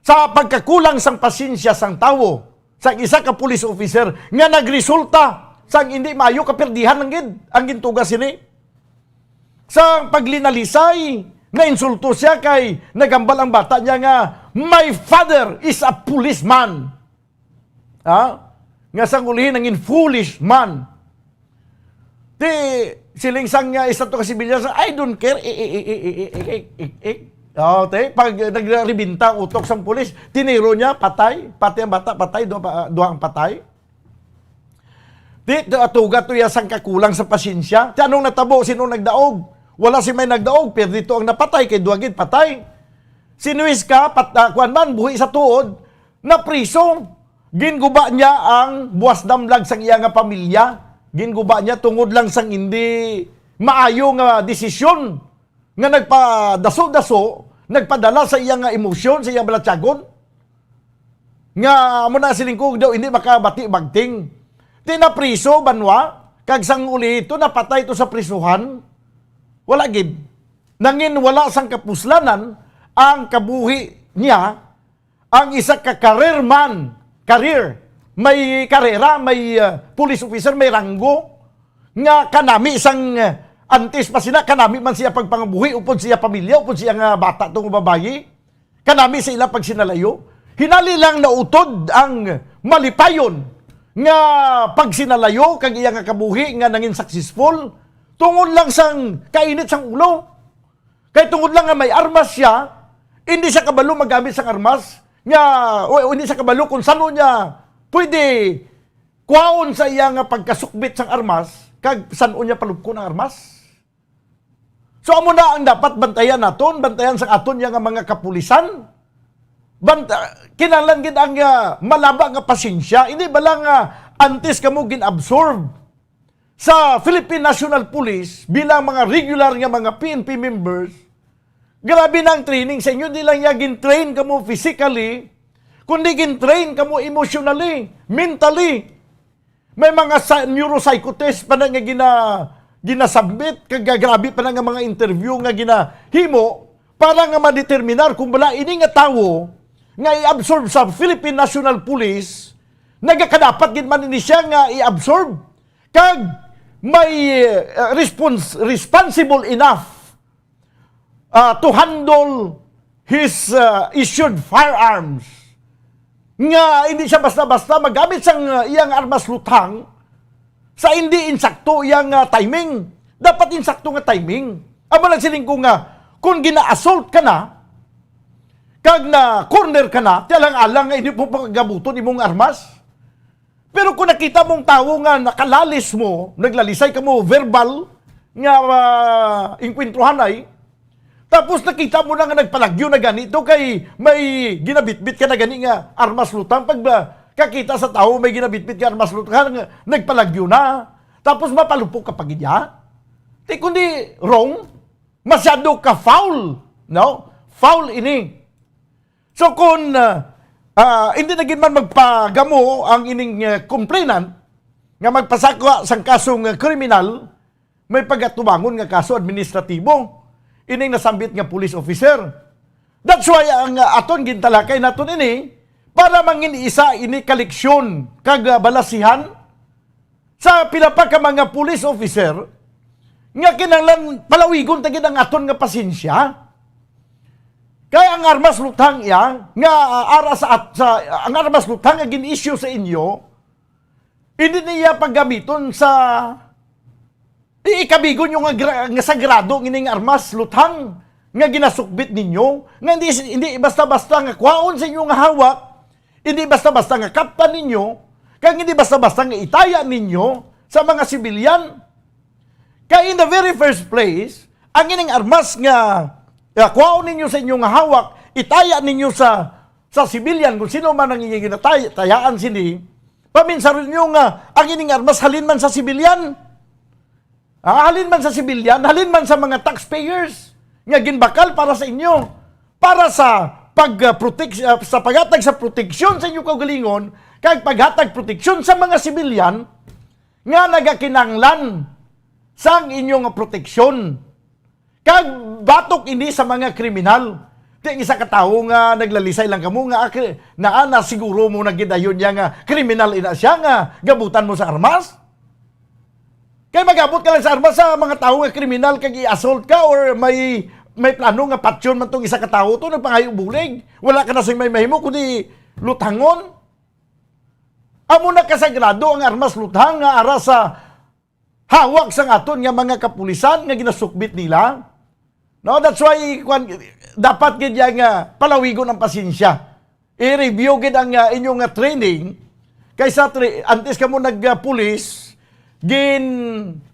sa pagkakulang sang pasensya sang tawo, sang isa ka police officer nga nagresulta sang hindi maayo, kaperdihan lang gid ang gintuga sini. Sa paglinalisay, nainsulto siya kay nagambal ang bata niya nga, "My father is a policeman." Ha? Nga sang ulihi nangin foolish man. Ti, siling sang, ah, isa to ka sibilyan sa, "I don't care." Ik, ik, ik, ik, ik, ik, ik. Oh, te, pag nagribinta ang utok sang pulis, tiniro niya, patay. Pati ang bata, patay. Duha pa, duha ang patay. Ti, atuga to ya sang kakulang sa pasensya. Ti, anong natabo? Sino nagdaog? Wala si may nagdaog, pero dito ang napatay, kay duha gid patay. Si Nuisca, pat-, ah, kuwan man, buhi sa tuod, napriso. Ginguba niya ang buwas damlag sang iya nga pamilya. Ginguba niya tungod lang sang hindi maayo nga desisyon nga nagpadaso-daso, nagpadala sa iya nga emosyon, sa iya balatyagon. Nga amo na siling ko daw hindi makabati bagting. Ti napriso, banwa, kag sang uli ito, napatay ito sa prisuhan. Wala gid. Nangin wala sang kapuslanan ang kabuhi niya, ang isa ka career man, career, may karera, may, uh, police officer, may ranggo, nga kanami sang, uh, antes pa sila, kanami man siya pagpangabuhi, upod siya pamilya, upod siya nga bata to nga babayi, kanami sa ila pagsinalayo. Hinali lang nautod ang malipayon nga pagsinalayo kag iya nga kabuhi nga nangin successful tungod lang sang kainit sang ulo. Kay tungod lang nga may armas siya, hindi siya kabalo magamit sang armas, nga, o, hindi siya kabalo kung sano niya pwede kuhaon sa iya nga pagkasukbit sang armas, kag sano niya palubkon ang armas. So, amo na ang dapat bantayan naton, bantayan sa aton niya nga mga kapulisan. Banta, kinahanglan gid ang, ah, malaba nga pasensya. Hindi ba lang, ah, antes kamo gin-absorb sa Philippine National Police bilang mga regular nga mga P N P members, grabe na ang training sa inyo. Di lang niya gin-train kamo physically, kundi gin-train kamo emotionally, mentally. May mga sa-, neuropsychotest pa na nga gina-, ginasabit, kag grabe pa na nga mga interview nga ginahimo para nga madeterminar kung bala ini nga tawo nga i-absorb sa Philippine National Police, nagakadapat gid man ini siya nga i-absorb kag may, uh, respons-, responsible enough, uh, to handle his, uh, issued firearms, nga hindi siya basta-basta magamit sang, uh, iyang armas luthang sa hindi insakto iyang, uh, timing. Dapat insakto nga timing. Amo lang siling ko nga, kung gina-assault ka na, kag na-corner ka na, tiyalang-alang nga hindi po pagabuton imong armas. Pero kung nakita mong tawo nga nakalalis mo, naglalisay ka mo, verbal nga, ah, inkwentruhanay, tapos nakita mo na nga nagpalagyo na ganito kay may ginabitbit ka na gani nga armas luthang, pag, ah, kakita sa tawo may ginabitbit nga armas luthang, nga nagpalagyo na, tapos mapalupok ka pa gid ya? Di kundi wrong, masyado ka foul, no? Foul ini. So kung, ah, ah, hindi na gid man magpagamo ang ining, ah, complainant nga magpasaka sang kasong, ah, kriminal, may pagatubangon nga kaso administratibo ining nasambit nga police officer. That's why ang, ah, aton gintalakay naton ini para mangin isa ini ka leksyon kag, ah, balasihan sa pila pa ka mga police officer nga kinahanglan palawigon ta gid ang aton nga pasensya. Kay ang armas luthang iya nga, ah, ara sa, at-, sa, ang armas luthang nga gin-issue sa inyo, hindi niya paggamiton sa i-, ikabigon nyo nga gra-, nga sagrado nga ining armas luthang nga ginasukbit ninyo, nga hindi, hindi basta-basta nga kwaon sa inyo nga hawak, hindi basta-basta nga kaptan ninyo, kag hindi basta-basta nga itaya ninyo sa mga sibilyan. Kay in the very first place, ang ining armas nga, nga kwaon ninyo sa inyo nga hawak, itaya ninyo sa, sa sibilyan, kung sino man ang inyong ginatay-, tayaan sini, paminsaron nyo nga ang ining armas halin man sa sibilyan. Ah, halin man sa sibilyan, halin man sa mga taxpayers nga ginbakal para sa inyo, para sa pag, ah, protek-, ah, sa paghatag sa proteksyon sa inyong kaugalingon, kag paghatag proteksyon sa mga sibilyan nga nagakinahanglan sang inyong proteksyon. Kag batok ini sa mga kriminal. Ti ang isa ka tawo nga naglalisay lang kamo nga, ah, kri-, naa na siguro mo na gid dayon niya nga kriminal ina siya nga gabutan mo sa armas. Kay magabot ka lang sa armas sa mga tawo nga kriminal kag i-assault ka or may, may plano nga patyon man tong isa ka tawo to, nagpangayo bulig. Wala ka na sing may mahimo kundi luthangon. Amo na kasagrado ang armas luthang nga ara sa hawak sang aton nga mga kapulisan nga ginasukbit nila. No, that's why, kwan, dapat gid ya nga palawigon ang pasensya. I-review gid ang, ah, inyong nga training kaysa tri-, antes kamo nag, ah, pulis, gin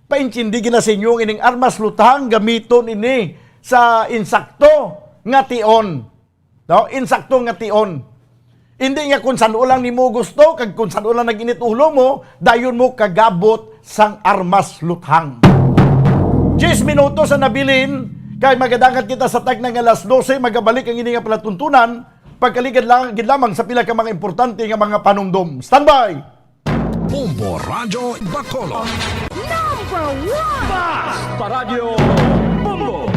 paintindi gid na sa inyo ining armas luthang gamiton ini sa insakto nga tion. No? Insakto nga tion. Hindi nga kung saan lang nimo gusto, kag kung saan lang nag-init ulo mo, dayon mo kagabot sang armas luthang. Diyes minutos ang nabilin, kay magadangat kita sa tagna nga alas dose, magabalik ang ini nga palatuntunan, pagkaligad lang, gid lamang sa pila ka mga importante nga mga panumdom. Standby! Bombo Radyo Bacolod. Number one! Basta Radyo Bombo!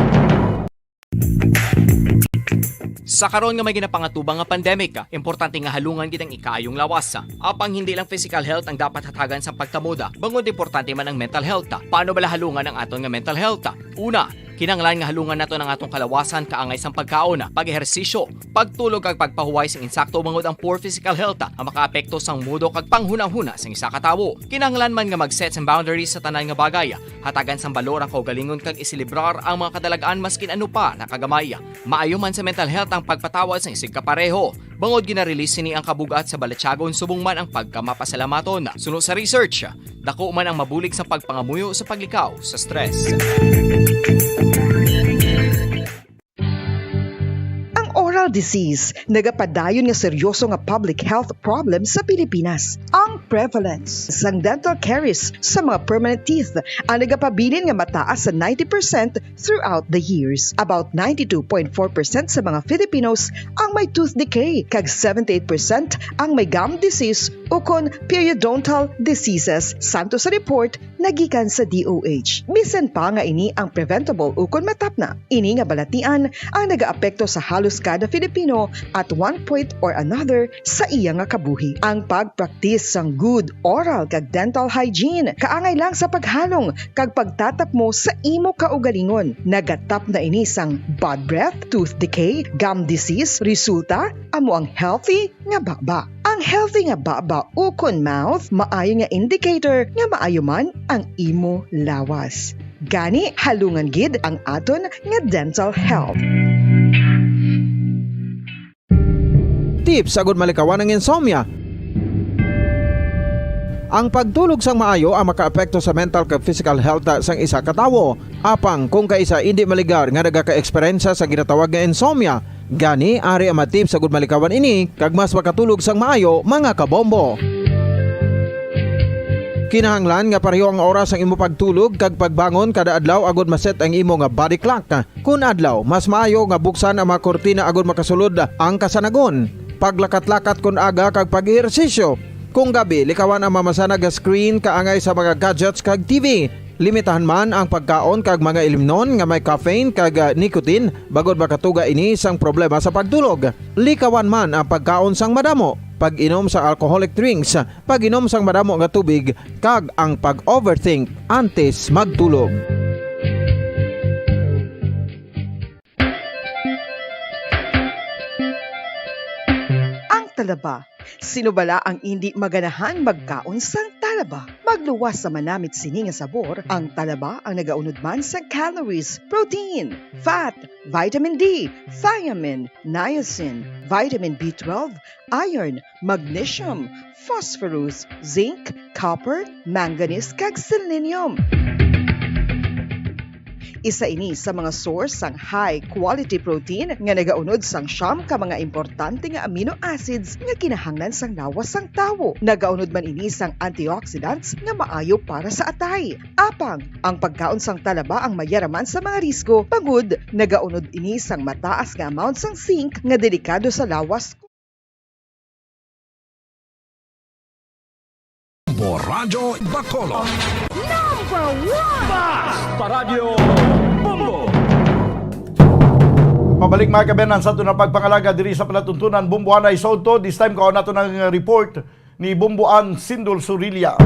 Sa karon nga may ginapangatubang nga pandemic, importante nga halungan gid ang ikaayong lawas. Apang hindi lang physical health ang dapat hatagan sa pagtamod, bangod importante man ang mental health. Paano bala halungan ang aton nga mental health? Una, Kinahanglan nga halungan naton ang atong kalawasan kaangay sang pagkaon, pag-ehersisyo, pagtulog kag pagpahuway sing insakto, bangod ang poor physical health ang makaapekto sang mudo kag panghunahuna sang isa ka tawo. Kinahanglan man nga mag-set sang boundaries sa tanan nga bagay, hatagan sang balor ang kaugalingon kag iselebrar ang mga kadalag-an maskin ano pa na kagamay. Maayo man sa mental health ang pagpatawad sang isigka pareho, bangod gina-release sini ang kabug-at sa balatyagon subong man ang pagkamapasalamaton. Suno sa research, dako man ang mabulig sa pagpangamuyo sa paglikaw sa stress. Ang oral disease nagapadayon nga seryoso nga public health problem sa Pilipinas. Ang prevalence sang dental caries sa mga permanent teeth ang nagapabilin nga mataas sa ninety percent throughout the years. About ninety-two point four percent sa mga Filipinos ang may tooth decay, kag seventy-eight percent ang may gum disease ukon periodontal diseases, santo sa report nagikan sa D O H. Bisan pa nga ini ang preventable ukon matapna, ini nga balatian ang nagaapekto sa halos kada Filipino at one point or another sa iya nga kabuhi. Ang pagpraktis sang good oral kag dental hygiene kaangay lang sa paghalong kag pagtatapmo sa imo kaugalingon. Nagatapna ini sang bad breath, tooth decay, gum disease, resulta, amo ang healthy nga baba. Ang healthy nga baba ukon mouth maayo nga indicator nga maayo man ang imo lawas. Gani, halungan gid ang aton nga dental health. Tips agud malikawan ang insomnia. Ang pagtulog sang maayo ang makaapekto sa mental kag physical health sang isa ka tawo. Apang kung kaisa indi maligar nga nagaka-eksperyensya sa ginatawag nga insomnia, gani ari ang mga tips agud malikawan ini kag mas makatulog sang maayo, mga kabombo. Kinahanglan nga pareho ang oras sang imo pagtulog kag pagbangon kada adlaw agud ma-set ang imo nga body clock. Kun adlaw, mas maayo nga buksan ang mga kurtina agud makasulod ang kasanagon. Paglakat-lakat kun aga kag pag-ehersisyo. Kung gabi, likawan ang mamasanag nga screen kaangay sa mga gadgets kag T V. Limitahan man ang pagkaon kag mga ilimnon nga may caffeine kag, ah, nicotine, bangod makatuga ini sang problema sa pagtulog. Likawan man ang pagkaon sang madamo, pag-inom sang alcoholic drinks, pag-inom sang madamo nga tubig, kag ang pag-overthink antes magtulog. Ang talaba. Sino bala ang indi maganahan magkaon sang talaba? Magluwas sa manamit sini nga sabor, ang talaba ang nagaunod man sang calories, protein, fat, vitamin D, thiamine, niacin, vitamin B twelve, iron, magnesium, phosphorus, zinc, copper, manganese, kag selenium. Isa ini sa mga source sang high quality protein nga nagaunod sang siyam ka mga importante nga amino acids nga kinahanglan sang lawas sang tawo. Nagaunod man ini sang antioxidants nga maayo para sa atay. Apang, ang pagkaon sang talaba ang mayaraman sa mga risgo, bangod nagaunod ini sang mataas nga amount sang zinc nga delikado sa lawas. Bombo Radyo Bacolod. Number one! Basta Radyo Bombo! Pabalik, mga kabayan, sa aton nga pagpangalaga diri sa palatuntunan, Bomboanay Sodto. This time, kuhaon nato ang report ni Bomboan Sindol Surilla.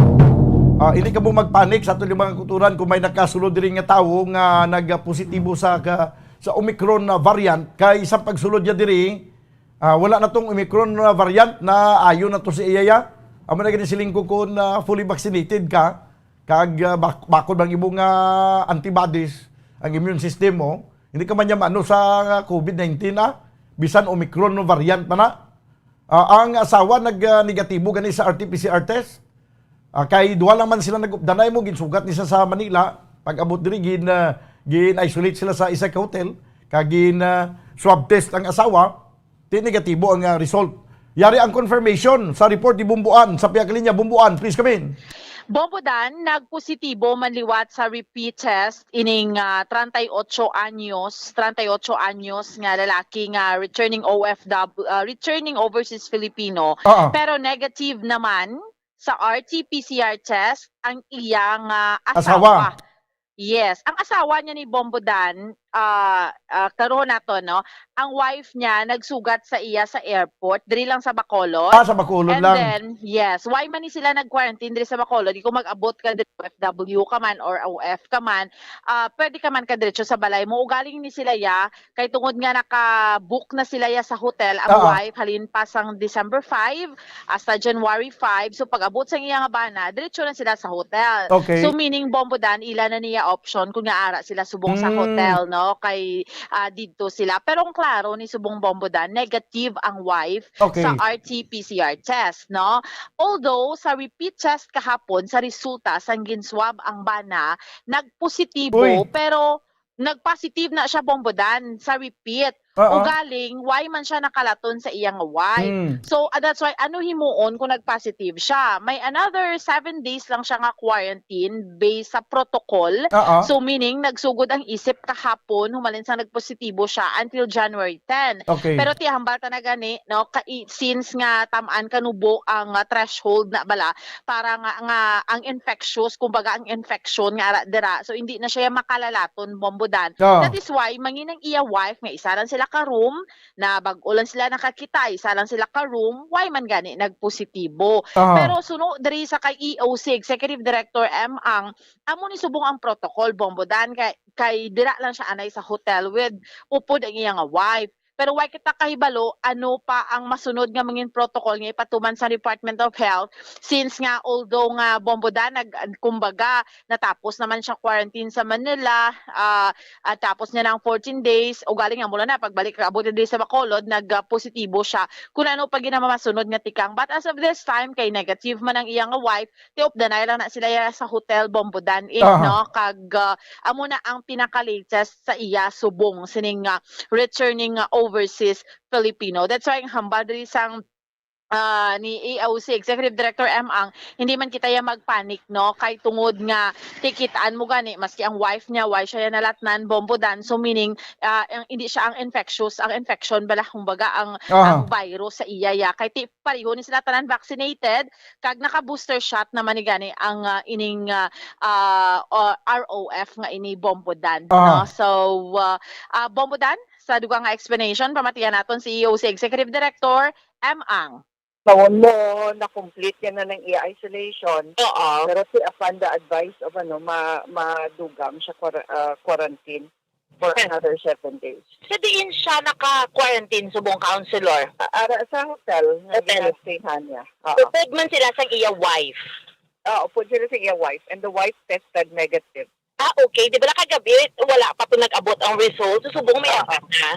Ah, hindi ka mo magpanik sa aton nga mga kauturan kung may nakasulod diri nga tawo nga nagpositibo sa ka-, sa Omicron na variant. Kay sa pagsulod niya diri, ah, wala na tong Omicron na variant, na ayo na to si iya. Amo na gani siling ko, kung, ah, fully vaccinated ka, kag, ah, bak-, bakod ang imong, ah, antibodies, ang immune system mo, hindi ka man niya maano sa, ah, covid nineteen, ah, bisan Omicron no variant pa na. Ah, ang asawa nag, ah, negatibo gani sa R T P C R test. Ah, kay duha lang man sila nag-updanay mo, ginsugat ni siya sa Manila. Pag-abot diri, gin, ah, gin-isolate sila sa isa ka hotel, kag gin, ah, swab test ang asawa. Ti negatibo ang, ah, result. Yari ang confirmation sa report ni Bumbuan. Sa pihak linya, Bumbuan, please come in. Bombo Dan, nagpositibo man liwat sa repeat test ining, ah, treinta y ocho anyos, treinta y ocho anyos nga lalaki nga returning O F W, ah, returning overseas Filipino. Ah, ah. Pero negative naman sa R T P C R test ang iya nga asawa. Asawa. Yes, ang asawa niya ni Bombo Dan, ah, ah, klarohon naton, no? Ang wife niya nagsugat sa iya sa airport, diri lang sa Bacolod. Ah, sa Bacolod And lang. then, yes, why man ni sila nag-quarantine diri sa Bacolod? Di kung mag-abot ka diri, O F W ka man or O F ka man, ah, pwede ka man ka diretso sa balay mo. Ugaling ni sila ya, kay tungod nga naka-book na sila ya sa hotel, ang Oo. wife halin pa sang December five hasta January five. So pag-abot sang iya nga bana, diretso na sila sa hotel. Okay. So meaning, Bombo Dan, ila na niya option kung nga ara sila subong sa Mm. hotel, no? Kay ah, didto sila. Pero ang klaro ni subong, Bombo Dan, negative ang wife Okay. sa R T P C R test, no? Although sa repeat test kahapon, sa resulta sang ginswab ang bana, nagpositibo, Uy. Pero nagpositive na siya, Bombo Dan, sa repeat. Oo. Ugaling, why man siya nakalaton sa iyang wife? Mm. So, ah, that's why, ano himuon kung nagpositive siya? May another seven days lang siya nga quarantine based sa protocol. Oo. So, meaning, nagsugod ang isip kahapon, humalin sang nagpositibo siya until January ten. Okay. Pero ti hambal ta na gani, no, ka, i- since nga tam-an kanubo ang ah, threshold na bala para nga, nga ang infectious, kumbaga ang infection nga ara dira, so hindi na siya makalalaton, Bombo Dan. Ah. That is why mangin ang iya wife nga isa lang sila ka room, na bag-o lang sila nakakita, isa lang sila ka room, why man gani nagpositibo. Aha. Pero suno diri sa kay E O C, Executive Director M Ang, amo ni subong ang protocol, Bombo Dan, kay, kay dira lang siya anay sa hotel with upod ang iya nga wife. Pero why kita kahibalo ano pa ang masunod nga mangin protocol nga ipatuman sa Department of Health, since nga, although nga, Bombo Dan, nag, kumbaga, natapos naman siya quarantine sa Manila, ah, at tapos niya ng fourteen days, ugaling nga mula na pagbalik, abot diri sa Bacolod, nag-positibo siya. Kung ano pa ginamamasunod nga tikang. But as of this time, kay negative man ang iyang wife, ti updanay lang na sila ya sa hotel, Bombo Dan, eh, Aha. No? Kag ah, amo na ang pinaka-latest sa iya subong sining ah, returning ah, overseas Filipino. That's why ang hambal diri sang ah, ni E O C Executive Director M Ang, hindi man kita ya magpanic, no? Kay tungod nga tikitaan mo gani, maski ang wife niya, why siya ya nalatnan, Bombo Dan. So meaning, ah, ang, hindi siya ang infectious, ang infection bala, kumbaga, ang, Aha. ang virus sa iya ya. Kay ti, pareho ni sila tanan vaccinated, kag naka-booster shot naman ni gani ang ah, ining ah, ah, o- R O F nga ini, Bombo Dan, Aha. No? So, ah, ah, Bombo Dan, sa dugang nga explanation, pamatian naton si E O C Executive Director M Ang. Mao mo, na-complete niya na ng iya isolation. Oo. Pero si upon the advice of ano, ma madugang siya quar- ah, quarantine for Okay. Another seven days. Sa diin siya naka-quarantine subong, Councilor? A- Ara sa hotel nga Hotel. Gina-stayhan niya. Oo. Upod man sila sa iya wife? Oo, upod sila sa iya wife and the wife tested negative. Ah, okay. Di ba kagabi, wala pa to nag-abot ang result? So, subong may Oo. abot na.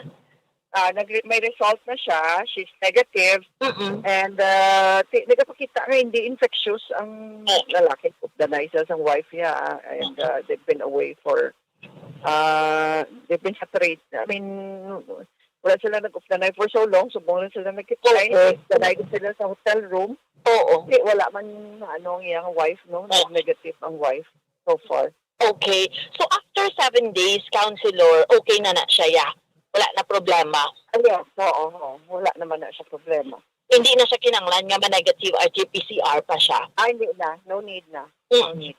Ah, nag- may result na siya, she's negative, Mm-mm. and uh, ti- nagapakita nga hindi infectious ang Oh. lalaki, updanay sa sang wife niya, ah, and uh, they've been away for, uh, they've been separate. I mean, wala sila nag-updanay for so long, subong lang sila nagkita, Okay. updanay din sila sa hotel room. Oo. Kasi wala man, ano, ang iyang wife, no? Nag-negative ang wife so far. Okay. So, after seven days, Councilor, okay na na siya, ya? Wala na problema? Ayun, oo, oo. Wala naman na siya problema. Hindi na siya kinanglan nga ma-negative R T P C R pa siya? Ah, hindi na. No need na. Mm.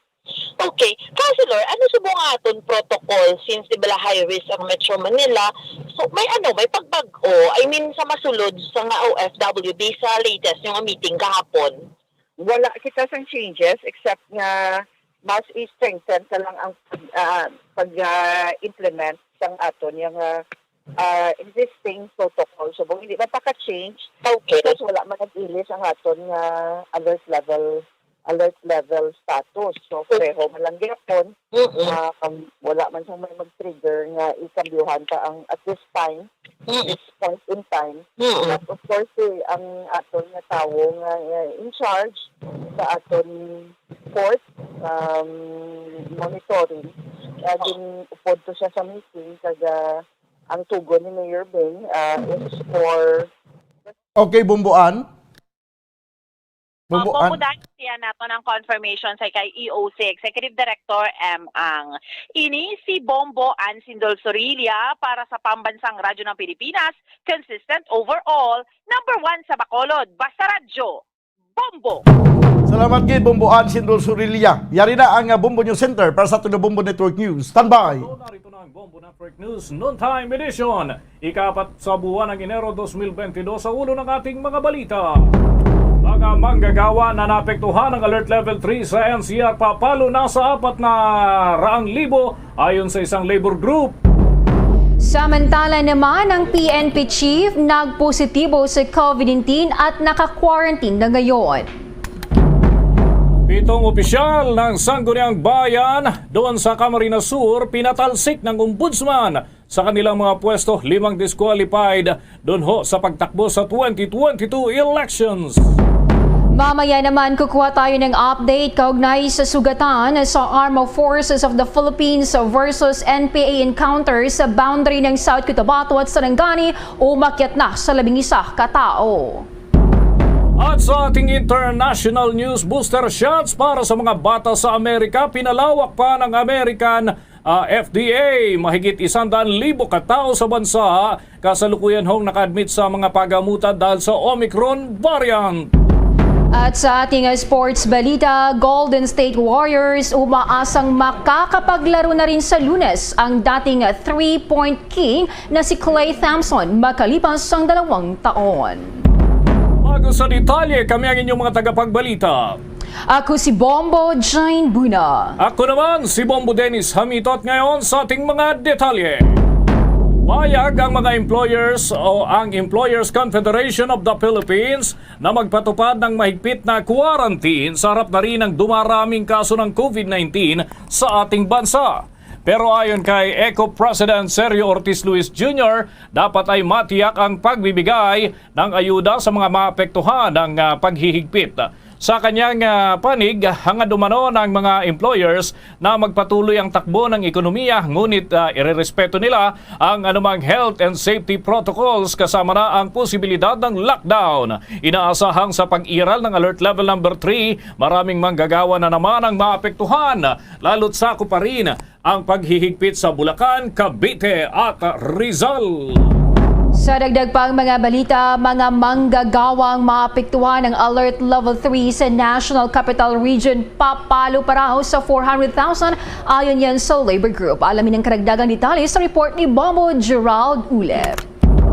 Okay. Councilor, ano subong nga aton protocol since di bala high risk ang Metro Manila? So, may ano, may pagbag-o? I mean, sa masulod sa nga O F W D sa latest yung meeting kahapon? Wala kita sang changes except nga mas i-strengthen sa lang ang pag, ah, pag, ah, implement sang aton yung ah, ah, existing protocol. So, kung hindi man paka-change, Okay. because wala man nag-ilis ang aton nga alert level, alert level status. So, pareho man lang gyapon, Mm-mm. um, wala man siyang may mag-trigger nga ikambyuhan pa ang at this time, Mm-mm. this point in time. Mm-mm. But of course, si ang aton nga tawo nga uh, in charge sa aton court um, monitoring, uh, din upod to siya sa meeting kag uh, ang tugon ni Mayor Bing uh, is for Okay, Bombo Ann? Ang Bombo Ann? Bombo Dan, siya nato ng confirmation sa kay E O C Executive Director M Ang. Ini si Bombo Ann Sindol Sorilla para sa Pambansang Radyo ng Pilipinas, consistent overall, number one sa Bacolod, Basta Radyo. Bombo. Salamat gid, Bombo Ansin Dulce Orilla. Yari na ang, ah, Bombo News Center para sa Tulo Bombo Network News. Standby. So, narito na ang Bombo Network News Noontime Edition. Ika-apat sa buwan ng Enero dos mil bentidós, sa ulo ng ating mga balita. Mga manggagawa na naapektuhan ng Alert Level three sa N C R, papalo na sa apat na raang libo, ayon sa isang labor group. Samantala naman, ang P N P chief nagpositibo sa COVID nineteen at naka-quarantine na ngayon. Pitong opisyal ng Sangguniang Bayan doon sa Camarines Sur pinatalsik ng Ombudsman sa kanilang mga pwesto, limang disqualified doon ho sa pagtakbo sa twenty twenty-two elections. Mamaya naman, kukuha tayo ng update kaugnay sa sugatan sa Armed Forces of the Philippines versus N P A encounter sa boundary ng South Cotabato at Sarangani, umakyat na sa labing isa ka tao. At sa ating international news, booster shots para sa mga bata sa Amerika, pinalawak pa ng American, ah, F D A. Mahigit isang daan libo ka tao sa bansa kasalukuyan hong naka-admit sa mga pagamutan dahil sa Omicron variant. At sa ating, uh, sports balita, Golden State Warriors umaasang makakapaglaro na rin sa Lunes ang dating, uh, three-point king na si Klay Thompson makalipas ang dalawang taon. Bago sa detalye, kami ang inyong mga tagapagbalita. Ako si Bombo Jane Buna. Ako naman si Bombo Dennis Hamitot. Ngayon sa ating mga detalye. Payag ang mga employers o ang Employers Confederation of the Philippines na magpatupad ng mahigpit na quarantine sa harap na rin ng dumaraming kaso ng COVID nineteen sa ating bansa. Pero ayon kay ECO President Sergio Ortiz Luis Junior, dapat ay matiyak ang pagbibigay ng ayuda sa mga maapektuhan ng, ah, paghihigpit. Sa kanyang, ah, panig, hangad umano ng mga employers na magpatuloy ang takbo ng ekonomiya, ngunit, ah, irerespeto nila ang anumang health and safety protocols, kasama na ang posibilidad ng lockdown. Inaasahang sa pag-iral ng Alert Level Number Three, maraming manggagawa na naman ang maapektuhan, lalo't sako pa rin ang paghihigpit sa Bulacan, Cavite at Rizal. Sa dagdag pang mga balita, mga manggagawang maapektuhan ng Alert Level three sa National Capital Region, papalo pa raw sa four hundred thousand, ayon yan sa Labor Group. Alamin ang karagdagang detalye sa report ni Bombo Gerald Ulep.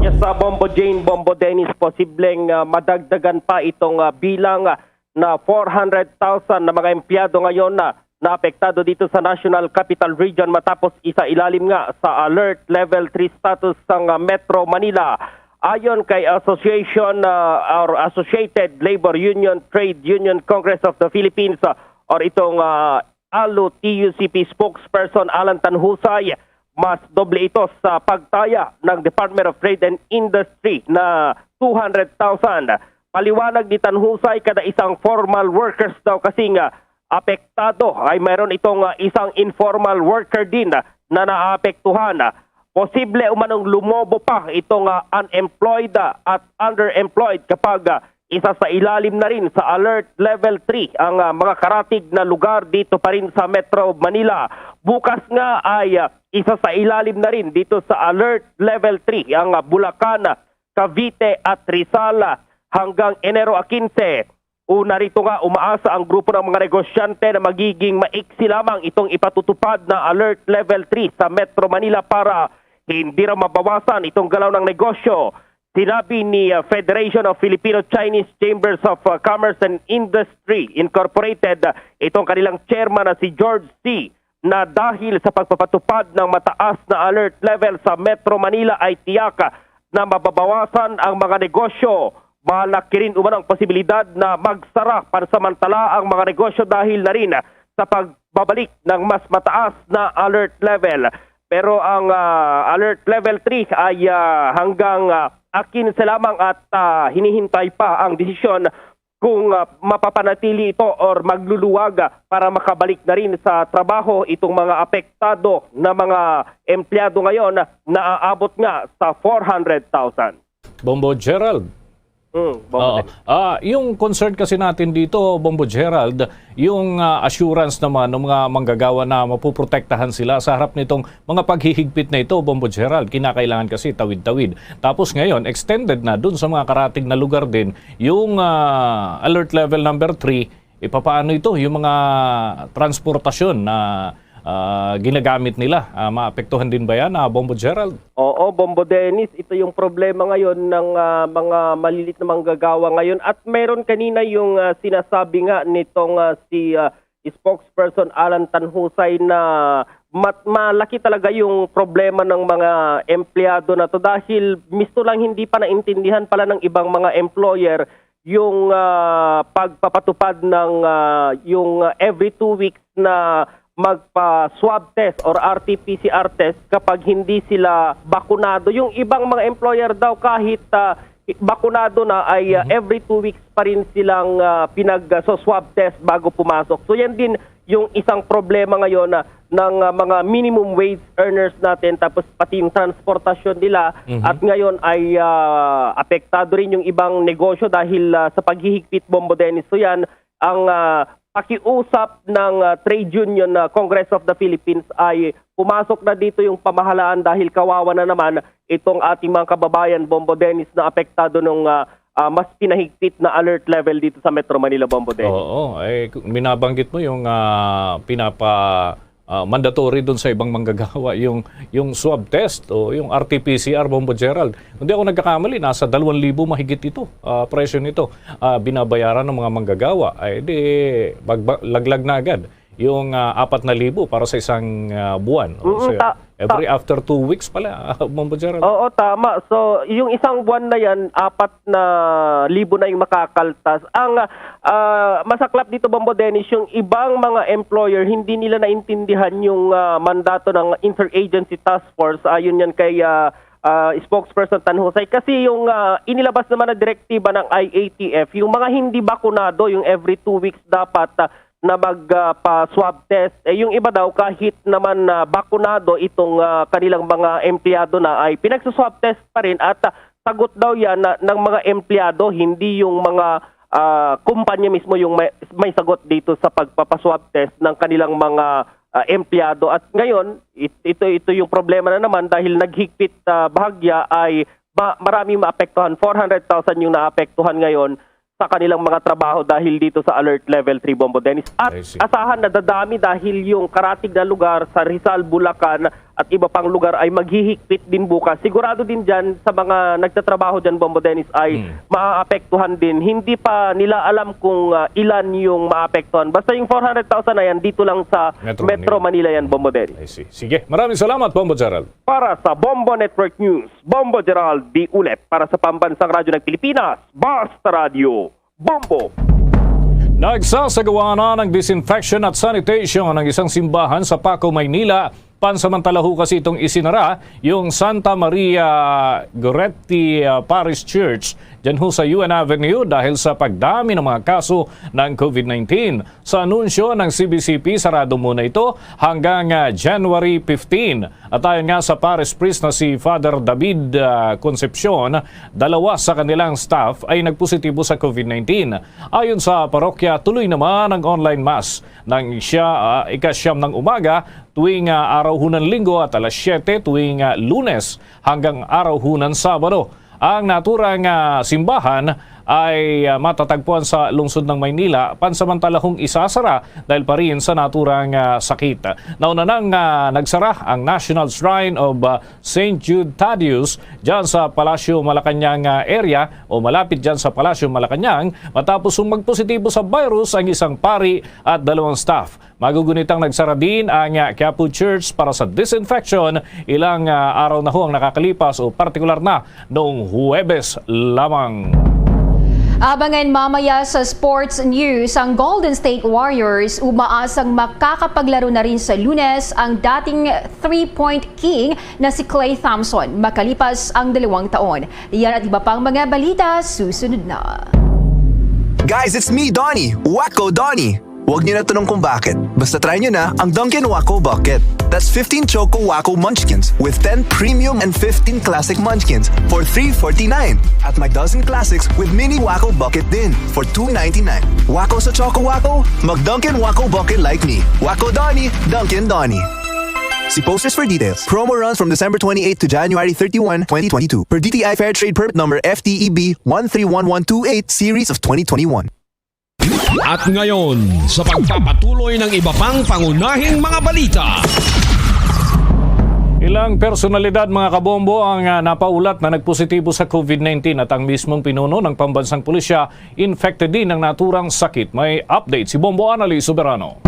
Yes, sa Bombo Jane, Bombo Dennis, posibleng, ah, madagdagan pa itong, ah, bilang, ah, na four hundred thousand na mga empleyado ngayon na naapektado dito sa National Capital Region matapos isailalim nga sa Alert Level three status sang, ah, Metro Manila. Ayon kay Association, ah, or Associated Labor Union, Trade Union Congress of the Philippines, ah, or itong, ah, ALU-T U C P spokesperson Alan Tanhusay, mas doble ito sa pagtaya ng Department of Trade and Industry na two hundred thousand. Paliwanag ni Tanhusay, kada isang formal workers daw kasi nga apektado ay mayroon itong, ah, isang informal worker din na naapektuhan. Posible umanong lumobo pa itong, ah, unemployed, ah, at underemployed kapag, ah, isasailalim na rin sa Alert Level three ang, ah, mga karatig na lugar dito pa rin sa Metro Manila. Bukas nga ay, ah, isasailalim na rin dito sa Alert Level three ang, ah, Bulacan, Cavite at Rizal, ah, hanggang Enero quince. Una rito nga, umaasa ang grupo ng mga negosyante na magiging maiksi lamang itong ipatutupad na Alert Level three sa Metro Manila para hindi raw mabawasan itong galaw ng negosyo. Sinabi ni, uh, Federation of Filipino-Chinese Chambers of, uh, Commerce and Industry Incorporated, uh, itong kanilang chairman na si George Sy, na dahil sa pagpapatupad ng mataas na alert level sa Metro Manila ay tiyak na mababawasan ang mga negosyo. Malaki rin umano ang posibilidad na magsara pansamantala ang mga negosyo dahil na rin sa pagbabalik ng mas mataas na alert level. Pero ang, ah, alert level three ay, ah, hanggang, ah, quince lamang at, ah, hinihintay pa ang desisyon kung, ah, mapapanatili ito or magluluwag, ah, para makabalik na rin sa trabaho itong mga apektado na mga empleyado ngayon na aabot nga sa four hundred thousand. Bombo Gerald. Mm, Bombo Oo. Dennis. Ah, yung concern kasi natin dito, Bombo Gerald, yung, ah, assurance naman ng mga manggagawa na mapuprotektahan sila sa harap nitong mga paghihigpit na ito, Bombo Gerald. Kinakailangan kasi tawid-tawid. Tapos ngayon, extended na dun sa mga karatig na lugar din yung, ah, alert level number three. E, papaano ito? Yung mga transportasyon na, ah, ginagamit nila, ah, maapektuhan din ba yan, ah, Bombo Gerald? Oo, Bombo Dennis, ito yung problema ngayon ng, ah, mga malilit na manggagawa ngayon. At meron kanina yung, ah, sinasabi nga nitong, ah, si, ah, spokesperson Alan Tanhusay na mat-, malaki talaga yung problema ng mga empleyado na to dahil misto lang hindi pa naintindihan pala ng ibang mga employer yung, ah, pagpapatupad ng, ah, yung, ah, every two weeks na magpa-swab test or R T P C R test kapag hindi sila bakunado. Yung ibang mga employer daw, kahit, ah, bakunado na, ay, ah, Mhm. every two weeks pa rin silang, ah, pinag-, ah, so swab test bago pumasok. So, yan din yung isang problema ngayon na ng, ah, mga minimum wage earners natin, tapos pati yung transportasyon nila. Mhm. At ngayon ay, ah, apektado rin yung ibang negosyo dahil, ah, sa paghihigpit, Bombo Dennis. So, yan ang, ah, pakiusap ng, ah, trade union na Congress of the Philippines ay pumasok na dito yung pamahalaan dahil kawawa na naman itong ating mga kababayan, Bombo Dennis, na apektado nung, ah, ah, mas pinahigpit na alert level dito sa Metro Manila, Bombo Dennis. Oo, eh, ku-, binabanggit mo yung, ah, pinapa, ah, mandatory dun sa ibang manggagawa, yung, yung swab test o yung R T P C R, Bombo Gerald. Kung di ako nagkakamali, nasa dalawang libo mahigit ito, ah, presyo nito, ah, binabayaran ng mga manggagawa. Ay, di, magba-, laglag na agad yung, ah, apat na libo para sa isang, ah, buwan. O, Mm, so, ta-, every ta- after two weeks pala, Bombo Gerald. Oo, tama. So, yung isang buwan na yan, apat na libo na yung makakaltas. Ang, ah, masaklap dito, Bombo Dennis, yung ibang mga employer, hindi nila naintindihan yung, ah, mandato ng Interagency Task Force. Ayon yan kay, ah, ah, spokesperson Tanhusay. Kasi yung, ah, inilabas naman na direktiba ng I A T F, yung mga hindi bakunado, yung every two weeks dapat, ah, na mag, ah, pa-swab test. Eh, yung iba daw, kahit naman na bakunado itong, ah, kanilang mga empleyado na, ay pinagsuswab test pa rin at, ah, sagot daw yan na, ng mga empleyado, hindi yung mga, ah, kumpanya mismo yung may, may sagot dito sa pagpapaswab test ng kanilang mga, ah, empleyado. At ngayon, it-, ito, ito yung problema na naman dahil naghigpit, ah, bahagya ay ma-, maraming maapektuhan. Four hundred thousand yung naapektuhan ngayon sa kanilang mga trabaho dahil dito sa Alert Level three, Bombo Dennis. At I see. Asahan na dadami dahil yung karatig na lugar sa Rizal, Bulacan at iba pang lugar ay maghihigpit din bukas. Sigurado din dyan sa mga nagtatrabaho dyan, Bombo Dennis, ay Hmm. maapektuhan din. Hindi pa nila alam kung, ah, ilan yung maapektuhan. Basta yung four hundred thousand na yan, dito lang sa Metro Metro Manila. Manila yan, Bombo Dennis. I see. Sige, maraming salamat, Bombo Gerald. Para sa Bombo Network News, Bombo Gerald D. Ulep. Para sa Pambansang Radyo ng Pilipinas, Basta Radyo, Bombo. Nagsasagawa na ng disinfection at sanitation ang isang simbahan sa Paco, Maynila. Pansamantala ho kasi itong isinara yung Santa Maria Goretti, ah, Parish Church dyan ho sa U N Avenue dahil sa pagdami ng mga kaso ng COVID nineteen. Sa anunsyo ng C B C P, sarado muna ito hanggang, ah, January fifteen. At ayon nga sa parish priest na si Father David, ah, Concepcion, dalawa sa kanilang staff ay nagpositibo sa COVID nineteen. Ayon sa parokya, tuloy naman ang online mass ng siya, ah, ikasyam ng umaga tuwing, ah, araw hunan Linggo at alas siyete tuwing, ah, Lunes hanggang araw hunan Sabado. Ang naturang, ah, simbahan ay, ah, matatagpuan sa lungsod ng Maynila, pansamantala hong isasara dahil pa rin sa naturang, ah, sakit. Nauna nang, ah, nagsara ang National Shrine of, ah, Saint Jude Thaddeus dyan sa Palacio Malacañang, ah, area o malapit dyan sa Palacio Malacañang matapos hong magpositibo sa virus ang isang pari at dalawang staff. Magugunitang nagsara din ang, ah, Quiapo Church para sa disinfection ilang, ah, araw na ho ang nakakalipas o partikular na noong Huwebes lamang. Abangan mamaya sa sports news ang Golden State Warriors. Umaasang makakapaglaro na rin sa Lunes ang dating three-point king na si Klay Thompson makalipas ang dalawang taon. Yan at iba pang mga balita susunod na. Guys, it's me, Donnie. Wacko Donnie. Huwag niyo na tanong kung bakit. Basta try niyo na ang Dunkin' Wacko Bucket. That's fifteen Choco Wacko Munchkins with ten premium and fifteen classic munchkins for three forty-nine. At may dozen classics with mini Wacko Bucket din for two ninety-nine. Wacko sa Choco Wacko? Mag Dunkin' Wacko Bucket like me. Wacko Donnie, Dunkin' Donnie. See posters for details. Promo runs from December twenty-eighth to January thirty-one, twenty twenty-two. Per D T I Fair Trade Permit Number F T E B one three one one two eight, Series of twenty twenty-one. At ngayon, sa pagpapatuloy ng iba pang pangunahing mga balita. Ilang personalidad, mga kabombo, ang ah, napaulat na nagpositibo sa COVID nineteen at ang mismong pinuno ng pambansang pulisya infected din ng naturang sakit. May update si Bombo Anali Soberano.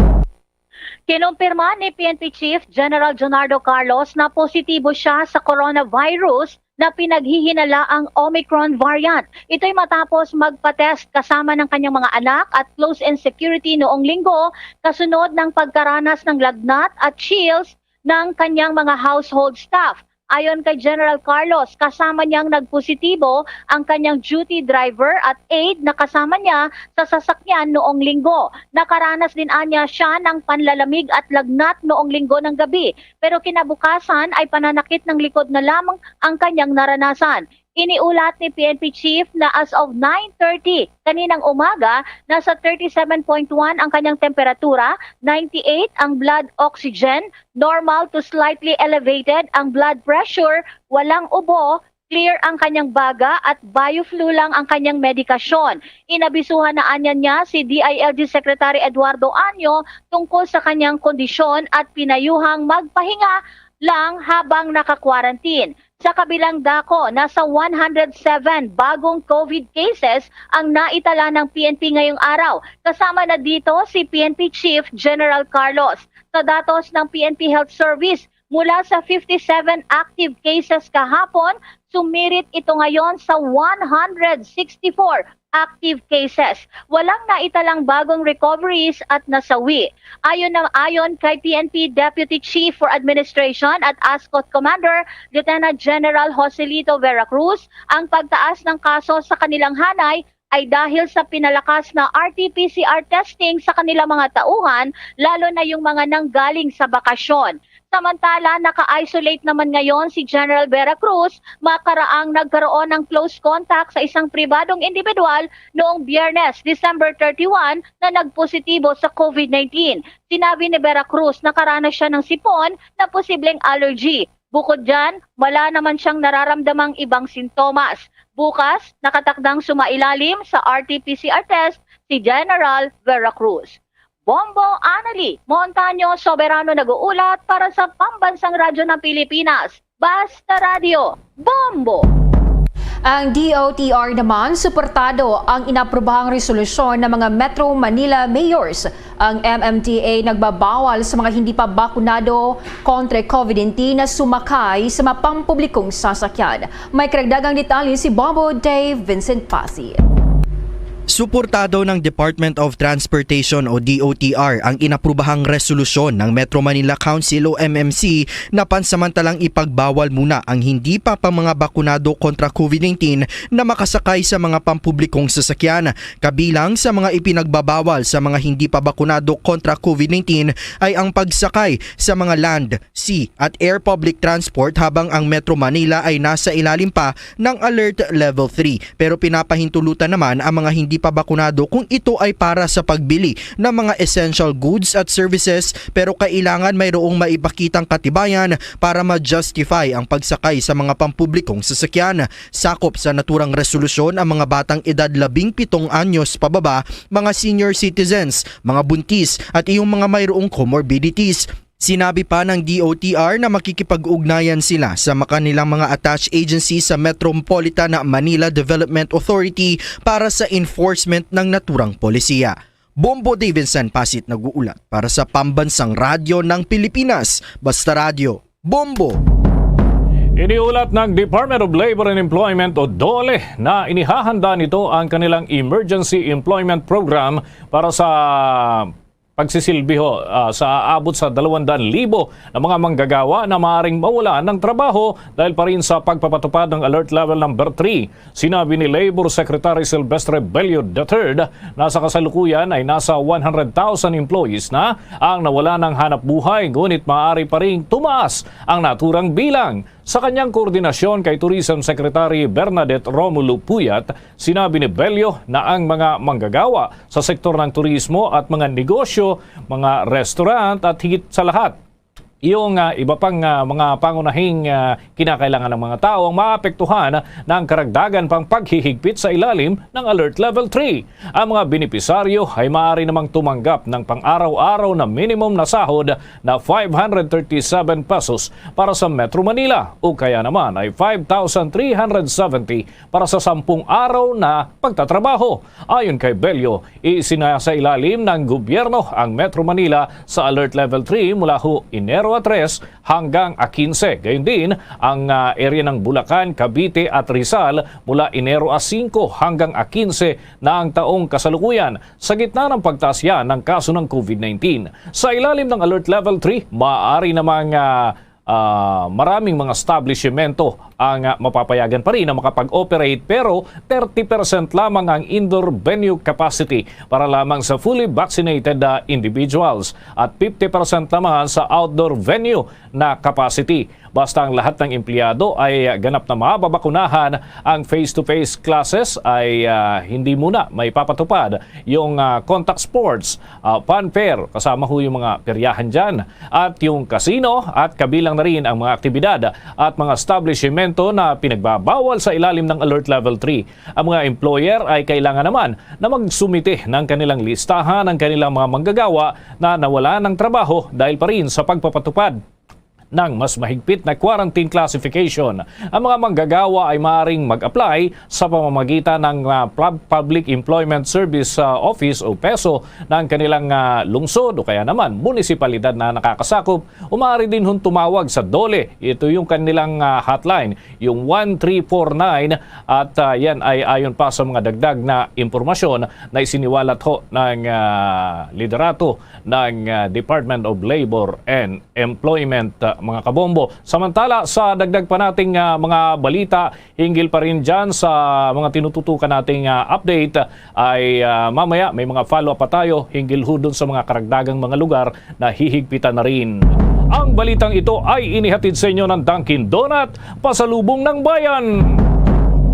Kinumpirma ni P N P Chief General Jonardo Carlos na positibo siya sa coronavirus na pinaghihinalaang Omicron variant. Ito'y matapos magpa-test kasama ng kanyang mga anak at close and security noong linggo, kasunod ng pagkaranas ng lagnat at chills ng kanyang mga household staff. Ayon kay General Carlos, kasama niyang nagpositibo ang kanyang duty driver at aide na kasama niya sa sasakyan noong linggo. Nakaranas din anya siya ng panlalamig at lagnat noong linggo ng gabi, pero kinabukasan ay pananakit ng likod na lamang ang kanyang naranasan. Iniulat ni P N P Chief na as of nine thirty kaninang umaga, nasa thirty-seven point one ang kanyang temperatura, ninety-eight ang blood oxygen, normal to slightly elevated ang blood pressure, walang ubo, clear ang kanyang baga at bioflu lang ang kanyang medikasyon. Inabisuhan na anya niya si D I L G Secretary Eduardo Anyo tungkol sa kanyang kondisyon at pinayuhang magpahinga lang habang naka-quarantine. Sa kabilang dako, nasa one hundred seven bagong COVID cases ang naitala ng P N P ngayong araw. Kasama na dito si P N P Chief General Carlos. Sa datos ng P N P Health Service, mula sa fifty-seven active cases kahapon, sumirit ito ngayon sa one hundred sixty-four active cases. Walang naitalang bagong recoveries at nasawi. Ayon na ayon kay P N P Deputy Chief for Administration at ASCOT Commander Lieutenant General Joselito Vera Cruz, ang pagtaas ng kaso sa kanilang hanay ay dahil sa pinalakas na R T P C R testing sa kanilang mga tauhan, lalo na yung mga nanggaling sa bakasyon. Samantala, naka-isolate naman ngayon si General Vera Cruz makaraang nagkaroon ng close contact sa isang pribadong individual noong Biyernes, December thirty-one, na nagpositibo sa COVID nineteen. Sinabi ni Vera Cruz, nakaranas siya ng sipon na posibleng allergy. Bukod dyan, wala naman siyang nararamdamang ibang sintomas. Bukas, nakatakdang sumailalim sa R T P C R test si General Vera Cruz. Bombo Anali Montaño Soberano nag-uulat para sa Pambansang Radyo ng Pilipinas, Basta Radyo, Bombo! Ang D O T R naman suportado ang inaprobahang resolusyon ng mga Metro Manila mayors. Ang M M T A nagbabawal sa mga hindi pa bakunado kontra COVID nineteen na sumakay sa mga pampublikong sasakyan. May karagdagang detalye si Bombo Dave Vincent Pasi. Suportado ng Department of Transportation o D O T R ang inaprubahang resolusyon ng Metro Manila Council o M M C na pansamantalang ipagbawal muna ang hindi pa pa mga bakunado kontra COVID nineteen na makasakay sa mga pampublikong sasakyan. Kabilang sa mga ipinagbabawal sa mga hindi pa bakunado kontra COVID nineteen ay ang pagsakay sa mga land, sea at air public transport habang ang Metro Manila ay nasa ilalim pa ng Alert Level three. Pero pinapahintulutan naman ang mga hindi pa bakunado kung ito ay para sa pagbili ng mga essential goods at services, pero kailangan mayroong maipakitang katibayan para ma-justify ang pagsakay sa mga pampublikong sasakyan. Sakop sa naturang resolusyon ang mga batang edad labing pitong anyos pababa, mga senior citizens, mga buntis, at iyong mga mayroong comorbidities. Sinabi pa ng D O T R na makikipag-ugnayan sila sa makanilang mga attached agency sa Metropolitan Manila Development Authority para sa enforcement ng naturang polisiya. Bombo Davidson Pasit nag-uulat para sa Pambansang Radyo ng Pilipinas, Basta Radyo, Bombo! Iniulat ng Department of Labor and Employment o DOLE na inihahanda nito ang kanilang Emergency Employment Program para sa pagsisilbi ho, ah, sa aabot sa dalawang daan libo na mga manggagawa na maaring mawalan ng trabaho dahil pa rin sa pagpapatupad ng Alert Level Number Three. Sinabi ni Labor Secretary Silvestre Bello the third na sa kasalukuyan ay nasa one hundred thousand employees na ang nawala ng hanap buhay, ngunit maaari pa rin tumaas ang naturang bilang. Sa kanyang koordinasyon kay Tourism Secretary Bernadette Romulo Puyat, sinabi ni Bello na ang mga manggagawa sa sektor ng turismo at mga negosyo, mga restaurant at higit sa lahat, yung, ah, iba pang, ah, mga pangunahing, ah, kinakailangan ng mga tao ang maapektuhan ng karagdagan pang paghihigpit sa ilalim ng Alert Level Three. Ang mga benepisaryo ay maaari namang tumanggap ng pang-araw-araw na minimum na sahod na five hundred thirty-seven pesos para sa Metro Manila o kaya naman ay five thousand three hundred seventy para sa sampung araw na pagtatrabaho. Ayon kay Bello, isinasailalim ng gobyerno ang Metro Manila sa Alert Level Three mula ho Enero a tres hanggang a quince. Gayon din ang, ah, area ng Bulacan, Cavite at Rizal mula Enero a singko hanggang a quince na ang taong kasalukuyan. Sa gitna ng pagtaas yan ng kaso ng COVID nineteen. Sa ilalim ng Alert Level Three, maaari namang, ah, ah, maraming mga establishmento ang, ah, mapapayagan pa rin na makapag-operate, pero thirty percent lamang ang indoor venue capacity para lamang sa fully vaccinated, ah, individuals at fifty percent naman sa outdoor venue na capacity. Basta ang lahat ng empleyado ay ganap na mababakunahan, ang face-to-face classes ay, ah, hindi muna maipapatupad. Yung, ah, contact sports, ah, fun fair, kasama ho yung mga peryahan dyan, at yung casino, at kabilang na rin ang mga aktibidad at mga establishmento na pinagbabawal sa ilalim ng Alert Level Three. Ang mga employer ay kailangan naman na magsumite ng kanilang listahan ng kanilang mga manggagawa na nawala ng trabaho dahil pa rin sa pagpapatupad ng mas mahigpit na quarantine classification. Ang mga manggagawa ay maaaring mag-apply sa pamamagitan ng, ah, pub-, Public Employment Service, ah, Office o peso ng kanilang, ah, lungsod o kaya naman munisipalidad na nakakasakop, o maaari din hong tumawag sa DOLE. Ito yung kanilang, ah, hotline, yung one three four nine, at, ah, yan ay ayon pa sa mga dagdag na impormasyon na isiniwalat ho ng, ah, liderato ng, ah, Department of Labor and Employment, ah, mga kabombo. Samantala, sa dagdag pa nating, ah, mga balita hinggil pa rin dyan sa mga tinututukan nating, ah, update, ay, ah, mamaya may mga follow-up pa tayo hinggil ho dun sa mga karagdagang mga lugar na hihigpitan na rin. Ang balitang ito ay inihatid sa inyo ng Dunkin Donut, pasalubong ng bayan.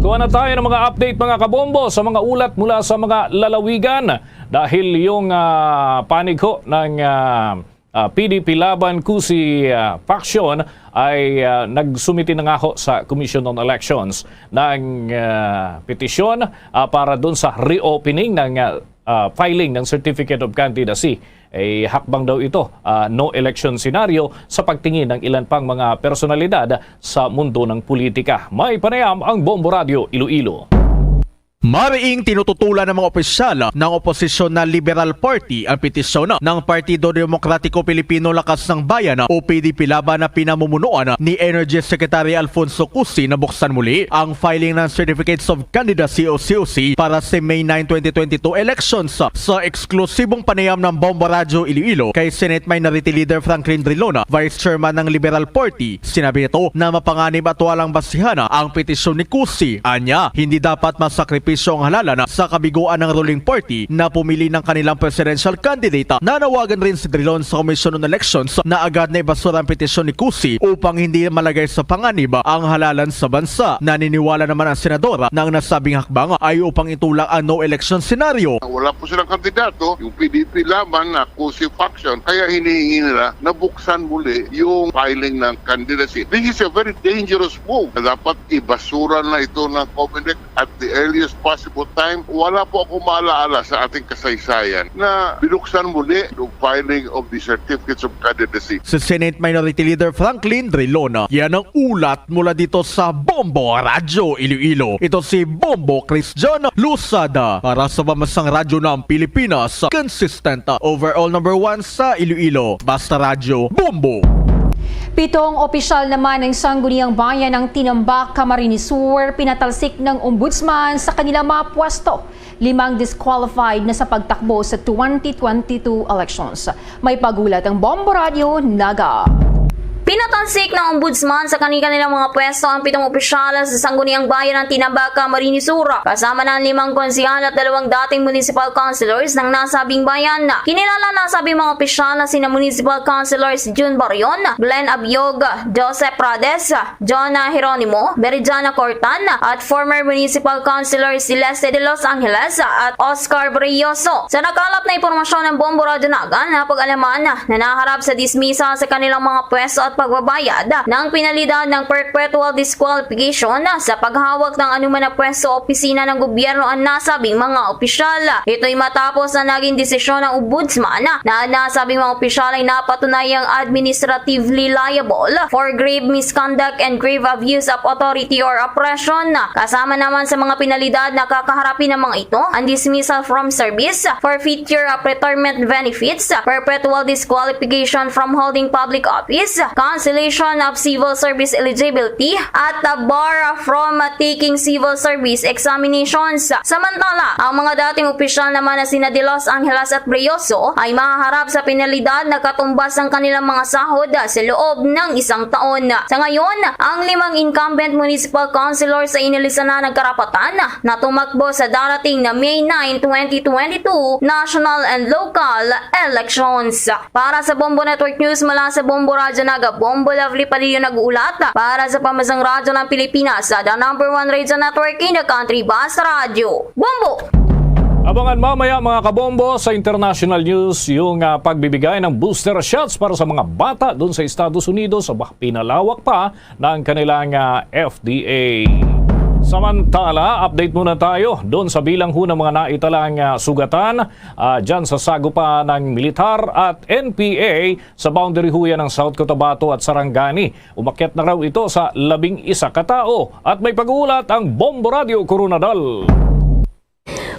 Kuha na tayo ng mga update, mga kabombo, sa mga ulat mula sa mga lalawigan. Dahil yung, ah, panig ho ng, ah, ah, P D P Laban Cusi, ah, faction ay, ah, nagsumiti na nga ho sa Commission on Elections ng, ah, petisyon, ah, para dun sa reopening ng, ah, ah, filing ng Certificate of Candidacy. Eh, hakbang daw ito, ah, no election scenario sa pagtingin ng ilan pang mga personalidad sa mundo ng politika. May panayam ang Bombo Radio Iloilo. Mariing tinututulan ng mga opisyal ng oposisyon na Liberal Party ang petisyon ng Partido Demokratiko Pilipino Lakas ng Bayan o P D P Laban na pinamumunuan ni Energy Secretary Alfonso Cusi na buksan muli ang filing ng Certificates of Candidacy o C O C para sa May nine, twenty twenty-two elections. Sa eksklusibong panayam ng Bombo Radyo Iloilo kay Senate Minority Leader Franklin Drilon, Vice Chairman ng Liberal Party, sinabi nito na mapanganib at walang basihan ang petisyon ni Cusi. Anya, hindi dapat masakripisyo ang halalan sa kabiguan ng ruling party na pumili ng kanilang presidential candidate. Nanawagan rin si Drilon sa Commission on Elections na agad na ibasura ang petisyon ni Cusi upang hindi malagay sa panganib ang halalan sa bansa. Naniniwala naman ang senador na ang nasabing hakbang ay upang itulak ang no election scenario. Wala po silang kandidato, yung P D P Laban na Cusi faction, kaya hinihingi nila na buksan muli yung filing ng candidacy. This is a very dangerous move. Dapat ibasura na ito ng Comelec at the earliest possible time. Wala po ako maalaala sa ating kasaysayan na binuksan muli yung filing of the certificates of candidacy. Si Senate Minority Leader Franklin Drilon. Yan ang ulat mula dito sa Bombo Radyo Iloilo. Ito si Bombo Christian Luzada para sa Pambansang Radyo ng Pilipinas. Consistent, overall number one sa Iloilo. Basta Radyo, Bombo! Pitong opisyal naman ng Sangguniang Bayan ng Tinambac, Camarines Sur pinatalsik ng Ombudsman sa kanilang mga pwesto. Limang disqualified na sa pagtakbo sa twenty twenty-two elections. May pag-ulat ang Bombo Radyo Naga. Pinatalsik ng Ombudsman sa kani-kanilang mga pwesto ang pitong opisyal sa Sangguniang Bayan ng Tinambac, Camarines Sur, kasama ng limang konsehal at dalawang dating municipal councilors ng nasabing bayan. Kinilala nasabing mga opisyal na sina Municipal Councilors June Barion, Glenn Abiog, Joseph Prades, Jonah Jeronimo, Meridiana Cortan, at former Municipal Councilor Celeste de Los Angeles at Oscar Brioso. Sa nakalap na impormasyon ng Bombo Radyo Naga, napag-alaman na naharap sa dismissal sa kanilang mga pwesto at pagbabayad ng penalidad ng perpetual disqualification sa paghawak ng anuman na pwesto o opisina ng gobyerno ang nasabing mga opisyal. Ito'y matapos na naging desisyon ng Ombudsman na nasabing mga opisyal ay napatunayang administratively liable for grave misconduct and grave abuse of authority or oppression. Kasama naman sa mga penalidad na kakaharapin ng mga ito ang dismissal from service, forfeiture of retirement benefits, perpetual disqualification from holding public office, cancellation of civil service eligibility, at the bar from taking civil service examinations. Samantala, ang mga dating opisyal naman na sina De Los Angeles at Brioso ay mahaharap sa penalidad na katumbas ng kanilang mga sahod sa loob ng isang taon. Sa ngayon, ang limang incumbent municipal councilors ay inilisan na ng karapatan na tumakbo sa darating na May nine, twenty twenty-two national and local elections. Para sa Bombo Network News, mula sa Bombo Radyo Naga, Bombo Lovely Palillo nag-uulat. Para sa Pambansang Radyo ng Pilipinas, the number one radio network in the country, Basta Radyo Bombo! Abangan mamaya, mga kabombo, sa international news yung ah, pagbibigay ng booster shots para sa mga bata doon sa Estados Unidos. Aba, pinalawak pa ng kanilang ah, F D A. Samantala, update muna tayo doon sa bilanggo ng mga naitalang ah, sugatan ah, dyan sa sagupa ng militar at N P A sa boundary huya ng South Cotabato at Sarangani. Umakyat na raw ito sa labing isa ka tao at may pag-uulat ang Bombo Radio Coronadal.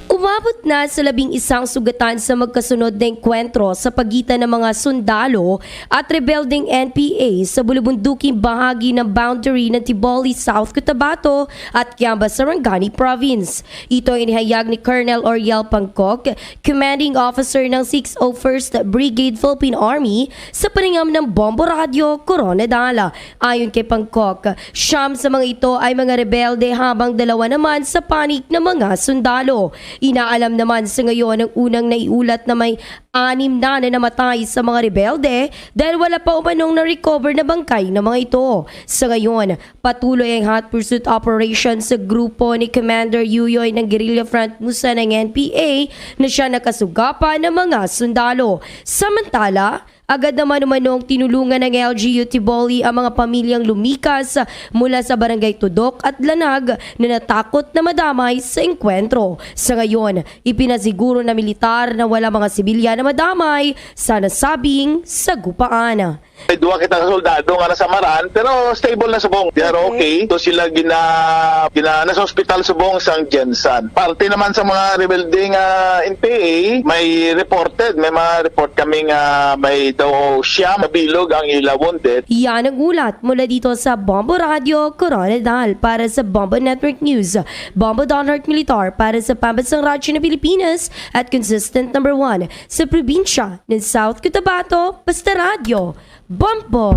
Umabot na sa labing isang sugatan sa magkasunod na engkwentro sa pagitan ng mga sundalo at rebeldeng N P A sa bulubunduking bahagi ng boundary ng Tiboli, South Cotabato at Kiamba, Sarangani Province. Ito ang inihayag ni Colonel Oriel Pangkok, Commanding Officer ng six oh first Brigade Philippine Army, sa panayam ng Bombo Radyo Coronadal. Ayon kay Pangkok, siyam sa mga ito ay mga rebelde habang dalawa naman sa panig ng mga sundalo. Inaalam naman sa ngayon ang unang naiulat na may anim na na namatay sa mga rebelde dahil wala pa umanong na-recover na bangkay ng mga ito. Sa ngayon, patuloy ang hot pursuit operation sa grupo ni Commander Yuyoy ng Guerrilla Front Musa ng N P A na siya nakasugapan ng mga sundalo. Samantala, agad naman umanong tinulungan ng L G U Tiboli ang mga pamilyang lumikas mula sa Barangay Tudok at Lanag na natakot na madamay sa engkwentro. Sa ngayon, ipinasiguro na militar na wala mga sibilyan na madamay sa nasabing sagupaan. May duha kita ka soldado nga nasamaran, pero stable na subong. They are Okay. okay. So sila gina, gina nasa ospital subong sang Gensan. Parte naman sa mga rebelde nga N P A, may reported, may mga report kami nga may daw siyam na bilog ang ila wounded. Yan ang ulat mula dito sa Bombo Radio Coronadal para sa Bombo Network News. Bombo Don Hart Militar para sa Pambansang Radyo ng Pilipinas at consistent number one sa probinsya ng South Cotabato, Basta Radyo Bombo.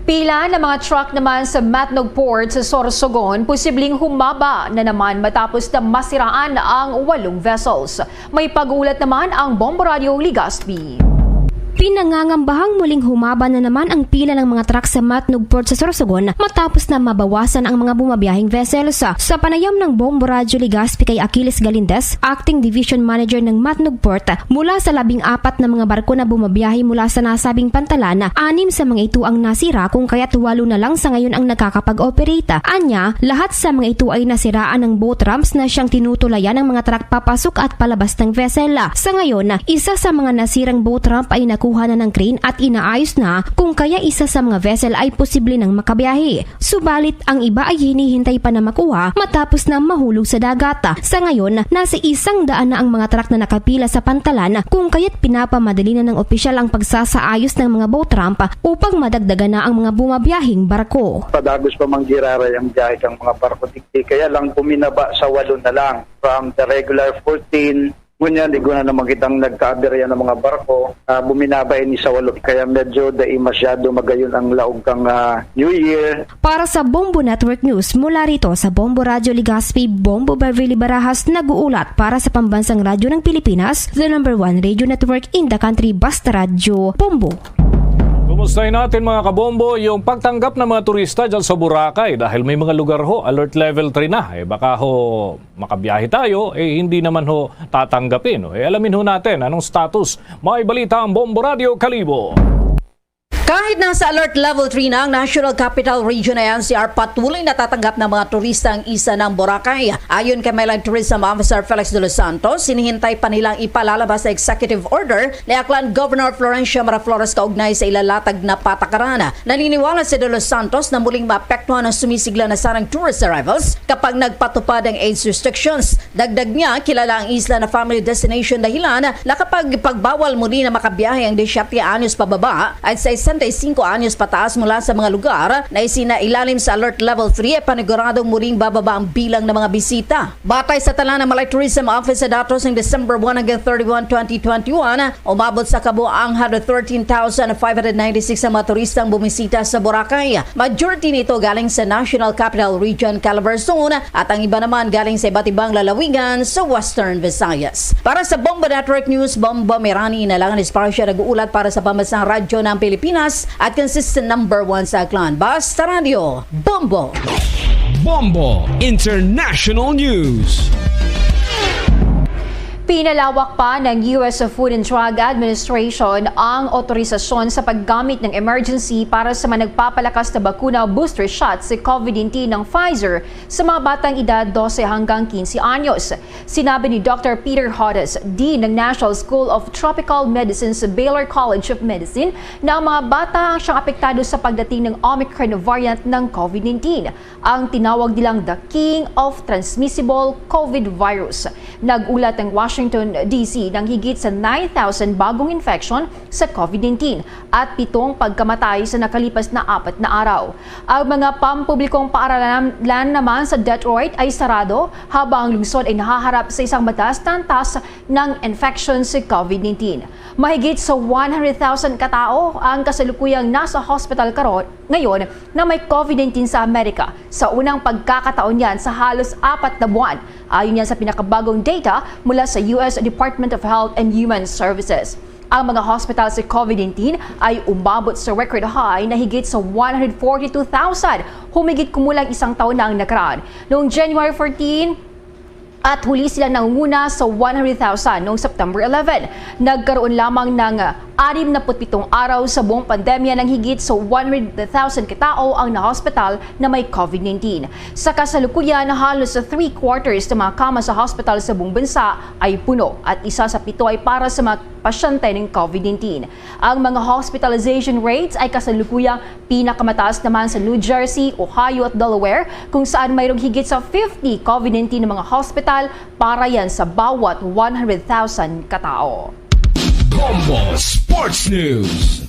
Pila na mga truck naman sa Matnog Port sa Sorsogon posibleng humaba na naman matapos na masiraan ang walong vessels. May pag-uulat naman ang Bombo Radio Legazpi. Pinangangambahang muling humaba na naman ang pila ng mga truck sa Matnog Port sa Sorsogon matapos na mabawasan ang mga bumabiyaheng vessels. Sa panayam ng Bombo Radyo Legazpi kay Achilles Galindez, Acting Division Manager ng Matnog Port, mula sa labing apat na mga barko na bumabiyahe mula sa nasabing pantalan, anim sa mga ito ang nasira, kung kaya't walo na lang sa ngayon ang nakakapag-operate. Anya, lahat sa mga ito ay nasiraan ng boat ramps na siyang tinutulayan ng mga truck papasok at palabas ng vessel. Sa ngayon, isa sa mga nasirang boat ramp ay nakuha Kuha na ng crane at inaayos na kung kaya isa sa mga vessel ay posible nang makabiyahe. Subalit, ang iba ay hinihintay pa na makuha matapos na mahulog sa dagat. Sa ngayon, nasa isang daan na ang mga truck na nakapila sa pantalan, kung kaya't pinapamadali na ng opisyal ang pagsasaayos ng mga boat ramp upang madagdagan na ang mga bumabiyahing barko. Padagos pa man giraray ang biyahe kang mga barko digdi, kaya lang buminaba sa walo na lang from the regular fourteen. Ngunyan, di ko na naman kitang nagkaaberya ng mga barko. Ah, buminaba ini sa walo, kaya medyo dai masyado magayon ang laog kang, ah, New Year. Para sa Bombo Network News, mula rito sa Bombo Radyo Legazpi, Bombo Beverly Barajas nag-uulat para sa Pambansang Radyo ng Pilipinas, the number one radio network in the country, Basta Radyo Bombo. Kumustahin natin, mga kabombo, yung pagtanggap ng mga turista dyan sa Boracay dahil may mga lugar ho, alert level three na. Eh, baka ho makabiyahe tayo, eh, hindi naman ho tatanggapin. Eh, alamin ho natin anong status. May balita ang Bombo Radio Kalibo. Kahit nasa alert level three na ang National Capital Region, N C R, patuloy natatanggap ng mga turista ang isla ng Boracay. Ayon kay Malaylan Tourism Officer Felix De Los Santos, hinihintay pa nilang ipalalabas sa executive order ni Aklan Governor Florencio Miraflores kaugnay sa ilalatag na patakaran. Naniniwala si De Los Santos na muling maapektuhan ang sumisigla na sanang tourist arrivals kapag nagpatupad ang age restrictions. Dagdag niya, kilala ang isla na family destination, dahilan nakapagpagbawal muli na makabiyahe ang disisyete anyos pababa at sesenta y cinco anyos pataas mula sa mga lugar na isinailalim sa Alert Level three, ay paniguradong muling bababa ang bilang ng mga bisita. Batay sa tala ng Malay Tourism Office sa datos ng December one hanggang thirty-one, twenty twenty-one, umabot sa kabuang one hundred thirteen thousand five hundred ninety-six ang mga turistang bumisita sa Boracay. Majority nito galing sa National Capital Region, Calabarzon, at ang iba naman galing sa iba't ibang lalawigan sa Western Visayas. Para sa Bombo Network News, Bombo Mirani, Inalangan Esparcia, nag-uulat para sa Pambansang Radyo ng Pilipinas at consistent number one sa Aklan. Basta Radyo, Bombo! Bombo International News. Pinalawak pa ng U S Food and Drug Administration ang otorisasyon sa paggamit ng emergency para sa mga nagpapalakas na bakuna booster shot sa COVID nineteen ng Pfizer sa mga batang edad dose hanggang quince anyos. Sinabi ni Doctor Peter Hodes, Dean ng National School of Tropical Medicine sa Baylor College of Medicine, na ang mga bata ang siyang apektado sa pagdating ng Omicron variant ng COVID nineteen, ang tinawag nilang the king of transmissible COVID virus. Nag-ulat ang Washington, D C ng higit sa nine thousand bagong infection sa COVID nineteen at pitong pagkamatay sa nakalipas na apat na araw. Ang mga pampublikong paaralan naman sa Detroit ay sarado, habang ang lungsod ay nahaharap sa isang mataas na antas ng infection sa COVID nineteen. Mahigit sa one hundred thousand katao ang kasalukuyang nasa hospital karon, ngayon, na may COVID nineteen sa Amerika. Sa unang pagkakataon yan sa halos apat na buwan, ayon yan sa pinakabagong data mula sa U S Department of Health and Human Services. Ang mga hospital sa COVID nineteen ay umabot sa record high na higit sa one hundred forty-two thousand, humigit kumulang isang taon na ang nakaraan. Noong January fourteen, at huli sila nangunguna sa one hundred thousand noong September eleven. Nagkaroon lamang ng anim na put pitong araw sa buong pandemya nang higit sa one hundred thousand katao ang nahospital na may COVID nineteen. Sa kasalukuyan, halos three quarters ng mga kama sa hospital sa buong bansa ay puno at isa sa pito ay para sa mga pasyente ng COVID nineteen. Ang mga hospitalization rates ay kasalukuyang pinakamataas naman sa New Jersey, Ohio at Delaware, kung saan mayroong higit sa fifty COVID nineteen na mga hospital para yan sa bawat one hundred thousand katao. Bombo Sports News.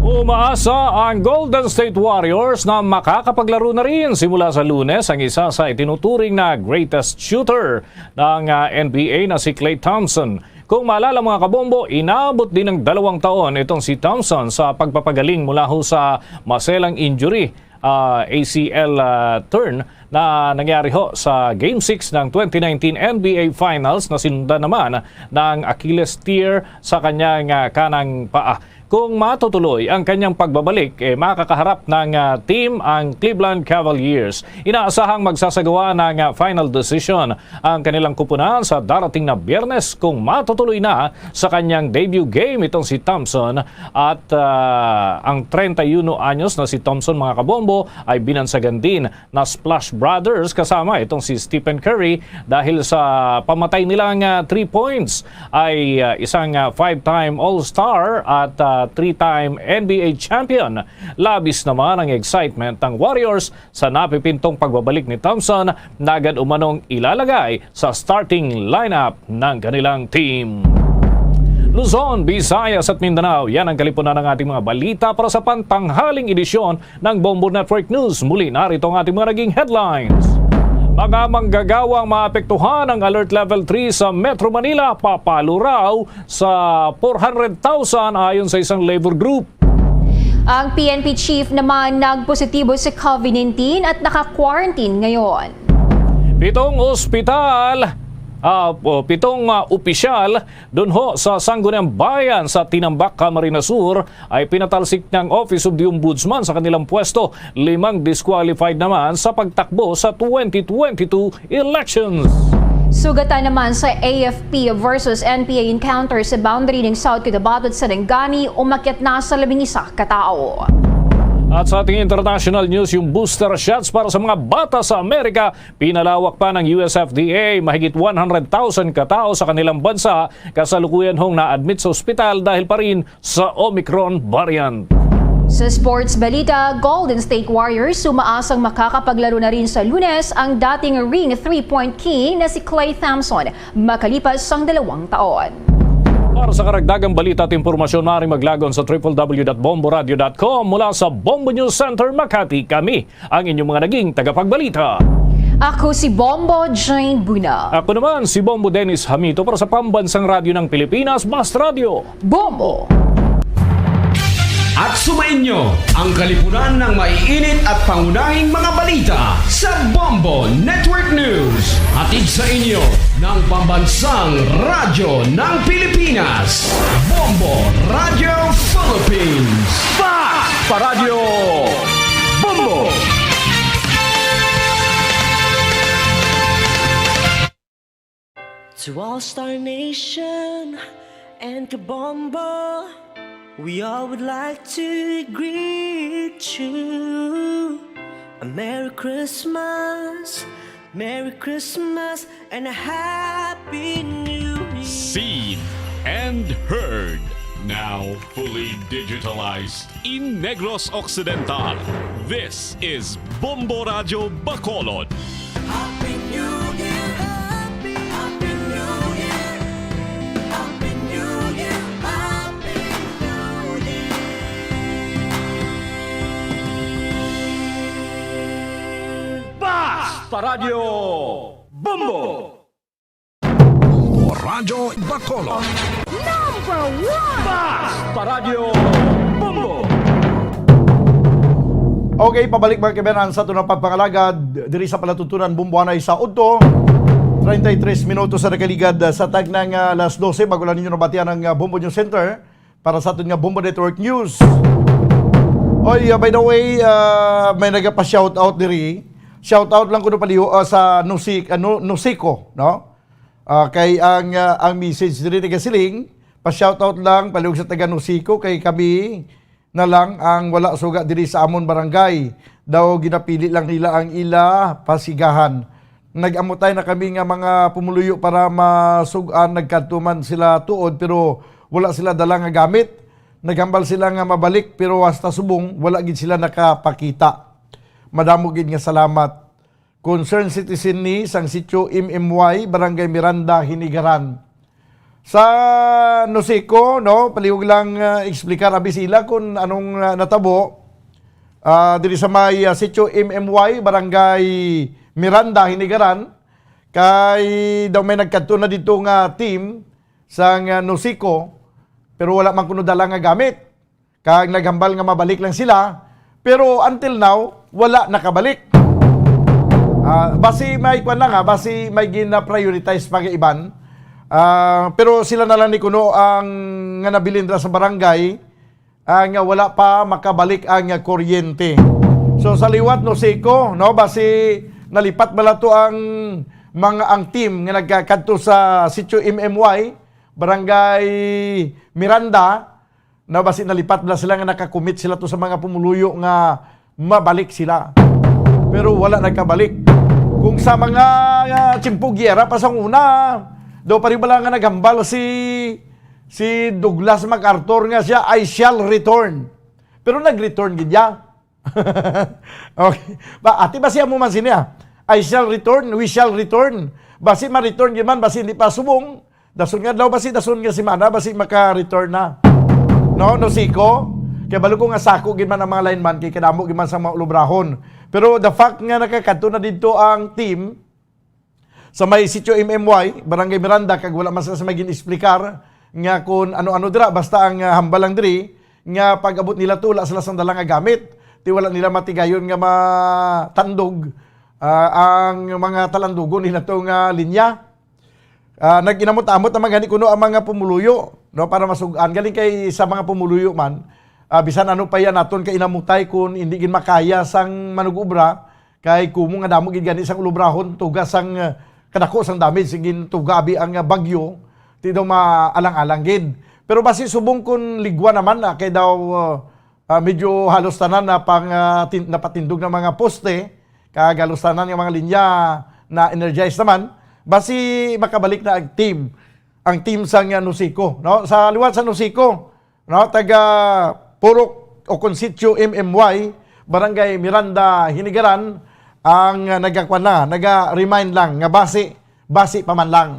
Umaasa ang Golden State Warriors na makakapaglaro na rin simula sa Lunes ang isa sa itinuturing na greatest shooter ng, ah, N B A na si Klay Thompson. Kung maalala, mga kabombo, inabot din ng dalawang taon itong si Thompson sa pagpapagaling mula ho sa maselang injury, ah, A C L, ah, turn na nangyari ho sa Game six ng twenty nineteen N B A Finals na sinundan naman ng Achilles tear sa kanyang, ah, kanang paa. Kung matutuloy ang kanyang pagbabalik, eh, makakaharap ng, ah, team ang Cleveland Cavaliers. Inaasahang magsasagawa ng, ah, final decision ang kanilang kupunan sa darating na Biyernes kung matutuloy na sa kanyang debut game itong si Thompson. At, ah, ang treinta y uno anyos na si Thompson, mga kabombo, ay binansagan din na Splash Brothers kasama itong si Stephen Curry dahil sa pamatay nilang, ah, three points ay, ah, isang, ah, five-time All-Star at, ah, three-time N B A champion. Labis naman ang excitement ng Warriors sa napipintong pagbabalik ni Thompson na agad umanong ilalagay sa starting lineup ng kanilang team. Luzon, Visayas at Mindanao, yan ang kalipunan ng ating mga balita para sa pantanghaling edisyon ng Bombo Network News. Muli, narito ang ating mga naging headlines. Mga manggagawang maapektuhan ng Alert Level three sa Metro Manila, papalo raw sa four hundred thousand ayon sa isang labor group. Ang P N P chief naman nagpositibo sa COVID nineteen at naka-quarantine ngayon. Pitong ospital, ah, o pitong, ah, opisyal dunho sa Sangguniang Bayan sa Tinambac, Camarines Sur, ay pinatalsik ng Office of the Ombudsman sa kanilang pwesto. Limang disqualified naman sa pagtakbo sa twenty twenty-two elections. Sugatan naman sa A F P versus N P A encounter sa boundary ng South Cotabato at Sarangani, umakyat na sa labing isa ka tawo. At sa ating international news, yung booster shots para sa mga bata sa Amerika, pinalawak pa ng U S F D A. Mahigit one hundred thousand ka tawo sa kanilang bansa kasalukuyan hong na-admit sa ospital dahil pa rin sa Omicron variant. Sa sports balita, Golden State Warriors umaasang makakapaglaro na rin sa Lunes ang dating ring three-point king na si Klay Thompson makalipas ang dalawang taon. Para sa karagdagang balita at impormasyon, maaari maglagon sa triple W dot bomboradio dot com. Mula sa Bombo News Center, Makati, kami ang inyong mga naging tagapagbalita. Ako si Bombo Jane Buna. Ako naman si Bombo Dennis Hamito para sa Pambansang Radyo ng Pilipinas, Bast Radio. Bombo! At sumainyo ang kalipunan ng maiinit at pangunahing mga balita sa Bombo Network News. Hatid sa inyo ng Pambansang Radyo ng Pilipinas, Bombo Radio Philippines. Bast Radyo Bombo! To All Star Nation and Kabombo, we all would like to greet you a Merry Christmas, Merry Christmas, and a Happy New Year. Seen and heard, now fully digitalized in Negros Occidental. This is Bombo Radyo Bacolod. Happy New Year! Happy, Happy New Year! Happy New Year! Happy New Year! Basta Radyo Bombo! Bombo Radyo Bacolod. Number one! Basta Radyo Bombo! Okay, pabalik, mga kaibigan, sa aton nga pagpangalagad diri sa palatuntunan, Bombo anay sa udto. Treinta y tres minutos sa nakaligad, ah, sa tagnang, ah, alas dose, bago lang ninyo nabatian ang, ah, Bombo News Center para sa aton nga Bombo Network News. Oy, ah, by the way, ah, may nagapa-shoutout diri. Shoutout lang kuno paliho, ah, sa Nusik-, ah, Nu-, Nusico, no? Ah, kay ang, ah, ang message diri nagasiling, pa-shoutout lang, palihog sa taga Nusico, kay kami na lang ang wala suga diri sa amon barangay. Daw ginapili lang nila ang ila pasigahan. Nag-amutay na kami nga mga pumuluyo para masug-an, nagkadto man sila tuod, pero wala sila dala nga gamit. Naghambal sila nga mabalik, pero hasta subong wala gid sila nakapakita. Madamo gid nga salamat. Concerned citizen ni sang sitio M M Y, Barangay Miranda, Hinigaran. Sa Nusico, no, palihog lang, ah, explicar abi sila kung anong, ah, natabo, ah, diri sa may, ah, sitio M M Y, Barangay Miranda, Hinigaran, kay daw may nagkadto na dito nga team sang, ah, Nusico, pero wala man kuno dala nga gamit. Kag naghambal nga mabalik lang sila, pero until now, wala nakabalik. Ah, basi may kwan lang, ha, basi may gina-prioritize pa nga iban. Ah, pero sila na lang ni kuno ang nga nabilin ra sa barangay, ah, nga wala pa makabalik ang, ah, kuryente. So, sa liwat, Nosico, no, basi nalipat bala to ang mga, ang team nga nagkakadto sa Sitio M M Y, Barangay Miranda, na basi nalipat bala sila nga nakakumit sila to sa mga pumuluyo nga mabalik sila. Pero wala nagkabalik. Kung sa mga, ah, tiyempo giyera pa sa una, daw pa rin bala nga naghambal si, si Douglas MacArthur nga siya, "I shall return." Pero nag-return gid niya. Okay. Ba, ati ba siya mo man sini, ah? "I shall return, we shall return." Basi ma-return gid man, basi hindi pa subong. Dason nga daw, basi dason nga semana, basi maka-return na. No, Nosico? Kay balo ko nga sako gid man ang mga lineman, kay kadamo gid man sa mga ulubrahon. Pero the fact nga nakakadto na didto ang team sa may Sitio M M Y, Barangay Miranda, kag wala man sila sa may gin-explicar nga kung ano-ano dira, basta ang, ah, hambal lang diri nga pag-abot nila to, wala sila sang dala nga gamit. Ti wala nila matigayon nga matandog, ah, ang mga talandugon nila to nga linya. Ah, nag-inamot-amot naman gani kuno ang mga pumuluyo, no, para masug-an. Galing kay sa mga pumuluyo man, ah, bisan ano pa yan naton kainamutay kung hindi gid makaya sang manug-obra, kay kumo nga damo gid gani sang ulubrahon, tuga sang, ah, kadako sang damage, sige, tuga abi ang, ah, bagyo, ti daw maalang-alang gid. Pero basi subong kun ligwa naman na, kay daw, ah, ah, medyo halos tanan na pang, ah, tin-, napatindog ng mga poste, kag halos tanan nga mga linya na energized naman, basi makabalik na ang team, ang team sang, ah, Nosico, no? Sa liwat sa Nosico, no, taga Purok o Consitio M M Y, Barangay Miranda, Hinigaran, ang, ah, nagakuan na, naga-remind lang nga basi, basi pa man lang.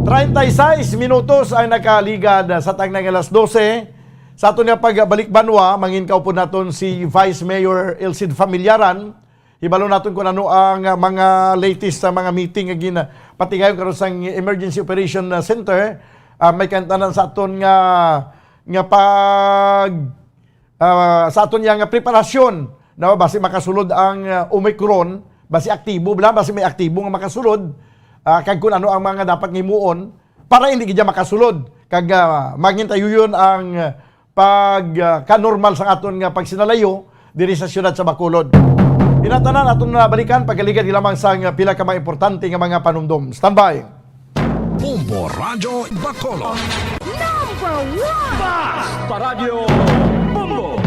Treinta y seis minutos ang nakaligad sa tagna nga alas dose. Sa aton nga pagbalik banwa, mangin kaupod naton si Vice Mayor Elcid Familiaran. Hibalo naton kung ano ang, ah, mga latest sa mga meeting nga ginpatigayon karon sa Emergency Operation, ah, Center. Ah, may kantanan sa aton nga, nga pag, ah, sa aton nga preparasyon, no? Basi makasulod ang, ah, Omicron, basi aktibo bala, basi may aktibo nga makasulod, ah, kag kung ano ang mga dapat nga himuon para hindi gid siya makasulod. Kag, ah, mangin tayo yun ang, ah, pag, ah, kanormal sa aton nga pagsinalayo diri sa siyudad sa Bacolod. Inatanan aton na balikan pagkaligad lamang sa pila ka mga importante nga mga panumdom. Standby. Bombo Radyo Bacolod. Number one! Basta Radyo Bombo!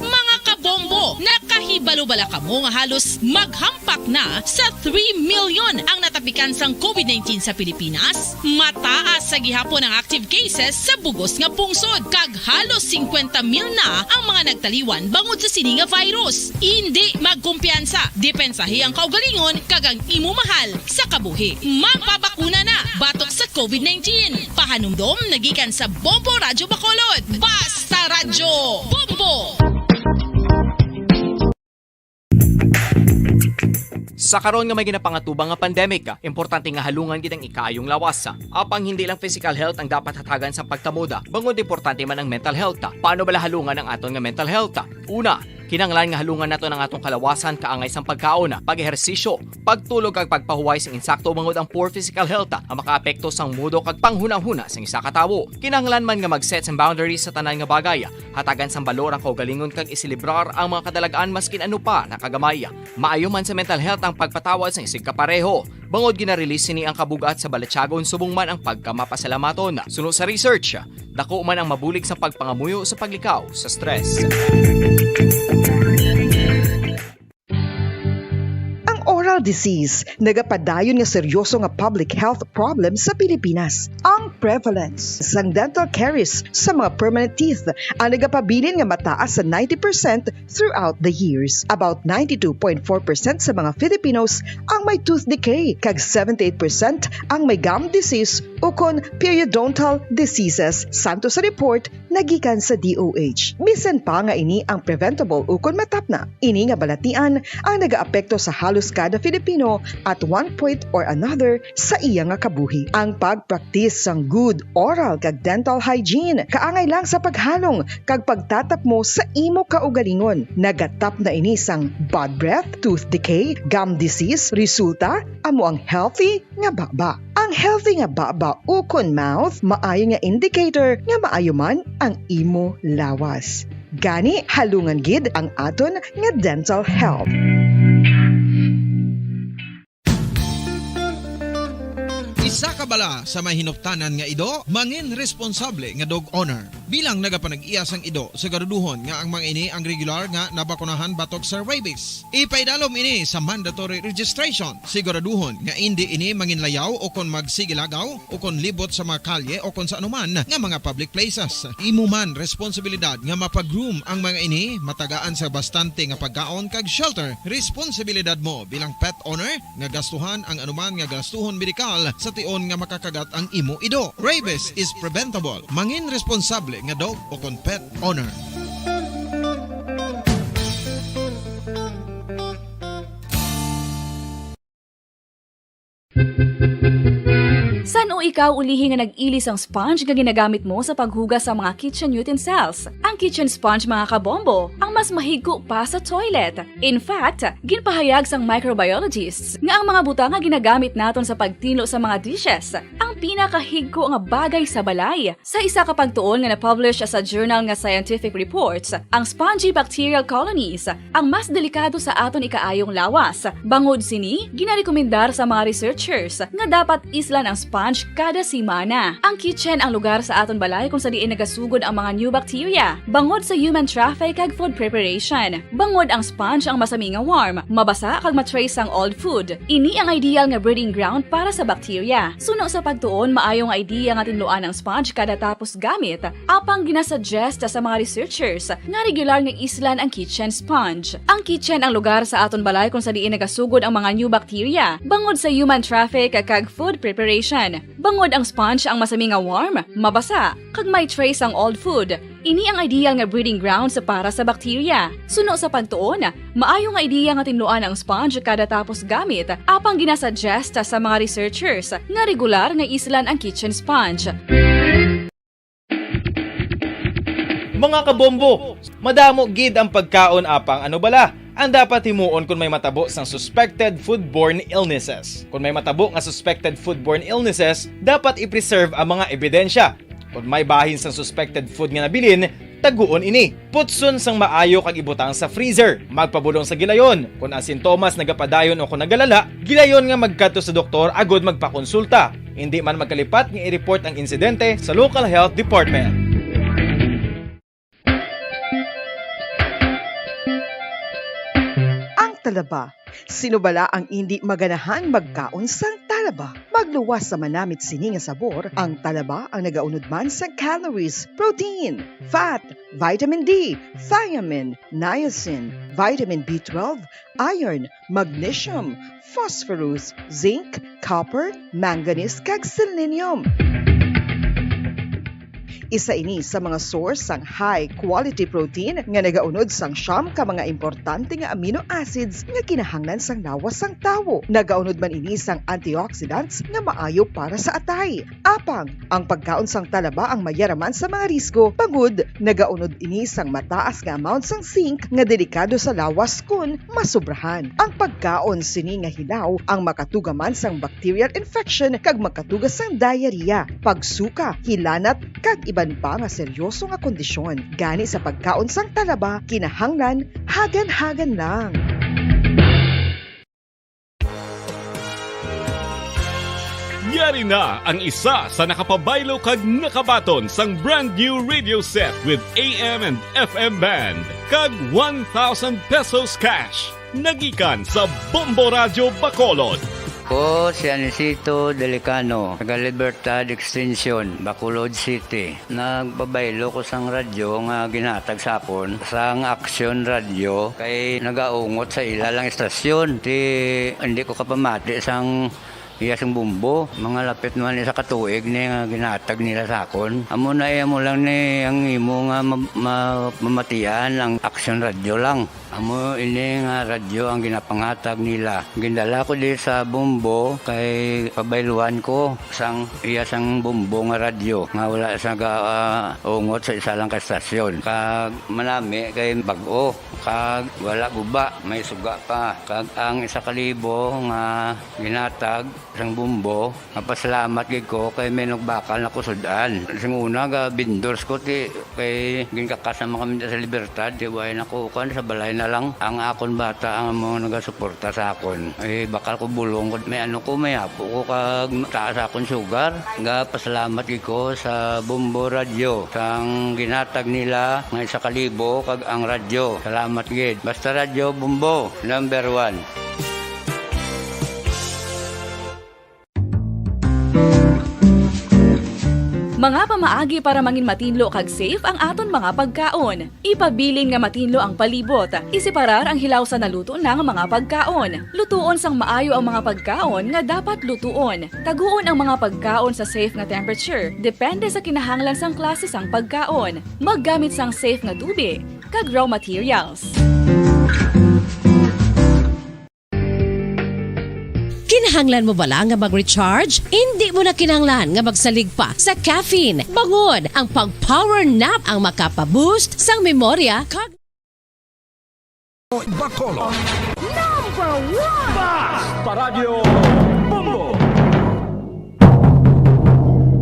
Mga kabombo, nakahibalo bala kamo nga halos maghampak na sa three million ang natapikan sang covid nineteen sa Pilipinas? Mataas sa gihapon ang active cases sa bugos nga pungsod, kag halos singkwenta mil na ang mga nagtaliwan bangod sa sini nga virus. Indi magkumpiyansa, depensahi ang kaugalingon kag ang imo mahal sa kabuhi. Magpabakuna na batok sa covid nineteen. Pahanumdom nagikan sa Bombo Radyo Bacolod. Basta Radyo Bombo! Sa karon nga may ginapangatubang nga pandemic, importante nga halungan gid ang ikaayong lawas. Apang hindi lang physical health ang dapat hatagan sa pagtamod, bangod importante man ang mental health. Paano bala halungan ang aton nga mental health? Una, kinahanglan nga halungan naton ang atong kalawasan kaangay sang pagkaon, pag-ehersisyo, pagtulog kag pagpahuway sang insakto, bangod ang poor physical health ang makaapekto sang mudo kag panghunahuna sang isa ka tawo. Kinahanglan man nga mag-set sang boundaries sa tanan nga bagay. Hatagan sang balor ang kaugalingon kag iselebrar ang mga kadalag-an maskin ano pa na kagamay. Maayo man sa mental health ang pagpatawad sang isigkapareho, bangod gina-release sini ang kabug-at sa balatyagon subong man ang pagkamapasalamaton. Suno sa research, dako man ang mabulig sa pagpangamuyo sa paglikaw sa stress. Ang oral disease nagapadayon nga seryoso nga public health problem sa Pilipinas. Ang prevalence sang dental caries sa mga permanent teeth ang nagapabilin nga mataas sa ninety percent throughout the years. About ninety-two point four percent sa mga Filipinos ang may tooth decay, kag seventy-eight percent ang may gum disease ukon periodontal diseases, santo sa report nagikan sa D O H. Bisan pa nga ini ang preventable ukon matapna, ini nga balatian ang nagaapekto sa halos kada Filipino at one point or another sa iya nga kabuhi. Ang pagpraktis sang good oral kag dental hygiene kaangay lang sa paghalong kag pagtatapmo sa imo kaugalingon. Nagatapna ini sang bad breath, tooth decay, gum disease, resulta amo ang healthy nga baba. Ang Healthy nga baba ukon mouth, maayo nga indicator nga maayo man ang imo lawas. Gani, halungan gid ang aton nga dental health. Isa ka bala sa may hinuptanan nga ido, mangin responsable nga dog owner. Bilang nagapanag-iya sang ido, siguraduhon nga ang mga ini ang regular nga nabakunahan batok sa rabies. Ipaidalom ini sa mandatory registration. Siguraduhon nga indi ini manginlayaw o kon magsigilagaw o kon libot sa mga kalye o kon sa anuman nga mga public places. Imo man responsibilidad nga mapa-groom ang mga ini, matagaan sa bastante nga pagkaon kag shelter. Responsibilidad mo bilang pet owner nga gastuhan ang anuman nga gastuhon medikal sa tion nga makakagat ang imo ido. Rabies is preventable. Mangin responsable nga dog o kon pet owner. San-o ikaw ulihi nga nag-ili sang sponge nga ginagamit mo sa paghugas sa mga kitchen utensils? Ang kitchen sponge, mga kabombo, ang mas mahigko pa sa toilet. In fact, ginpahayag sang microbiologists nga ang mga butang nga ginagamit naton sa pagtinlo sa mga dishes ang pinakahigko nga bagay sa balay. Sa isa ka pagtuon nga na-publish sa journal nga Scientific Reports, ang spongy bacterial colonies ang mas delikado sa aton ikaayong lawas. Bangod sini, ginarekomendar sa mga researchers nga dapat islan ang sponge kada semana. Ang kitchen ang lugar sa aton balay kung sa diin nagasugod ang mga new bacteria, bangod sa human traffic kag food preparation. Bangod ang sponge ang masami nga warm, mabasa kag ma-trace ang old food. Ini ang ideal nga breeding ground para sa bacteria. Suno sa pagtuon, maayo nga idea nga tinluan ang sponge kada tapos gamit, apang ginasuggest sa mga researchers nga regular nga islan ang kitchen sponge. Ang kitchen ang lugar sa aton balay kung sa diin nagasugod ang mga new bacteria, bangod sa human traffic kag food preparation. Bangod ang sponge ang masami nga warm, mabasa, kag may trace ang old food. Ini ang ideal nga breeding grounds para sa bacteria. Suno sa pagtuon, maayo nga idea nga tinluan ang sponge kada tapos gamit, apang ginasuggest sa mga researchers nga regular nga islan ang kitchen sponge. Mga kabombo, madamo gid ang pagkaon apang ano bala ang dapat himuon kon may matabo sang suspected foodborne illnesses. Kon may matabo nga suspected foodborne illnesses, dapat i-preserve ang mga ebidensya. Kon may bahin sang suspected food nga nabilin, taguon ini. Putson sang maayo kag ibutang sa freezer. Magpabulong sa gilayon. Kon ang sintomas nagapadayon o kon nagalala, gilayon nga magkadto sa doktor agud magpakonsulta. Indi man magkalipat nga i-report ang insidente sa local health department. Ang talaba. Sino bala ang indi maganahang magkaon sang talaba? Magluwas sa manamit sini nga sabor, ang talaba ang nagaunod man sa calories, protein, fat, vitamin D, thiamine, niacin, vitamin B twelve, iron, magnesium, phosphorus, zinc, copper, manganese, kag selenium. Isa ini sa mga source sang high quality protein nga nagaunod sang siyam ka mga importante nga amino acids nga kinahanglan sang lawas sang tawo. Nagaunod man ini sang antioxidants nga maayo para sa atay. Apang, ang pagkaon sang talaba ang mayaraman sa mga risgo, bangod nagaunod ini sang mataas nga amount sang zinc nga delikado sa lawas kon masobrahan. Ang pagkaon sini nga hilaw ang makatuga man sang bacterial infection kag makatuga sang diarrhea, pagsuka, hilanat, kag iban pa nga seryoso nga kondisyon. Gani sa pagkaon sang talaba, kinahanglan hagan-hagan lang. Yari na ang isa sa nakapabaylo kag nakabaton sang brand new radio set with A M and F M band kag one thousand pesos cash. Nagikan sa Bombo Radyo Bacolod. Ko si Anisito Delicano, taga Libertad Extension, Bacolod City. Nagpabaylo ko sang radyo nga ginhatag sa akon sang Action Radio kay nagaungot sa ila lang istasyon. Ti, hindi ko kapamati sang iya sang bombo. Mga lapit naman isa ka tuig ni nga ginhatag nila sa akon. Amo na iya mo lang ni ang imo nga ma-, ma-, mamatian ang Action Radio lang. Amo ini nga radyo ang ginapangatag nila. Gindala ko di sa Bombo kay pabayluhan ko sang iya sang Bombo nga radyo nga wala sa ga, ah, ungot sa isa lang ka estasyon. Kag manami kay bag-o, kag wala guba, may suga pa. Kag ang isa ka libo nga ginatag sang Bombo, mapasalamat gid ko kay may nagbakal na ko sud-an. Sing una, ga vendors ko, ti, kay ginkakas naman kami sa Libertad, ti, way na ko, kuwan, sa balay na lang. Ang akon bata ang mga nagasuporta sa akon. Eh, bakal ko bulong ko, may ano ko, may apo ko, kag taas akon sugar. Ga pasalamat gid ko sa Bombo Radyo, sang ginatag nila nga isa ka libo, kag ang radyo. Salamat gid. Basta Radyo Bombo, number one. Mga pamaagi para mangin matinlo kag safe ang aton mga pagkaon. Ipabilin nga matinlo ang palibot. Iseparar ang hilaw sa naluto na nga mga pagkaon. Lutuon sang maayo ang mga pagkaon nga dapat lutuon. Taguon ang mga pagkaon sa safe nga temperature, depende sa kinahanglan sang klase sang pagkaon. Maggamit sang safe nga tubi kag raw materials. Kinahanglan mo bala nga mag-recharge? Indi mo na kinahanglan nga magsalig pa sa caffeine. Bangod ang pag-power nap ang makapa-boost sang memorya kag Bacolod. Number one! Basta Radyo Bombo!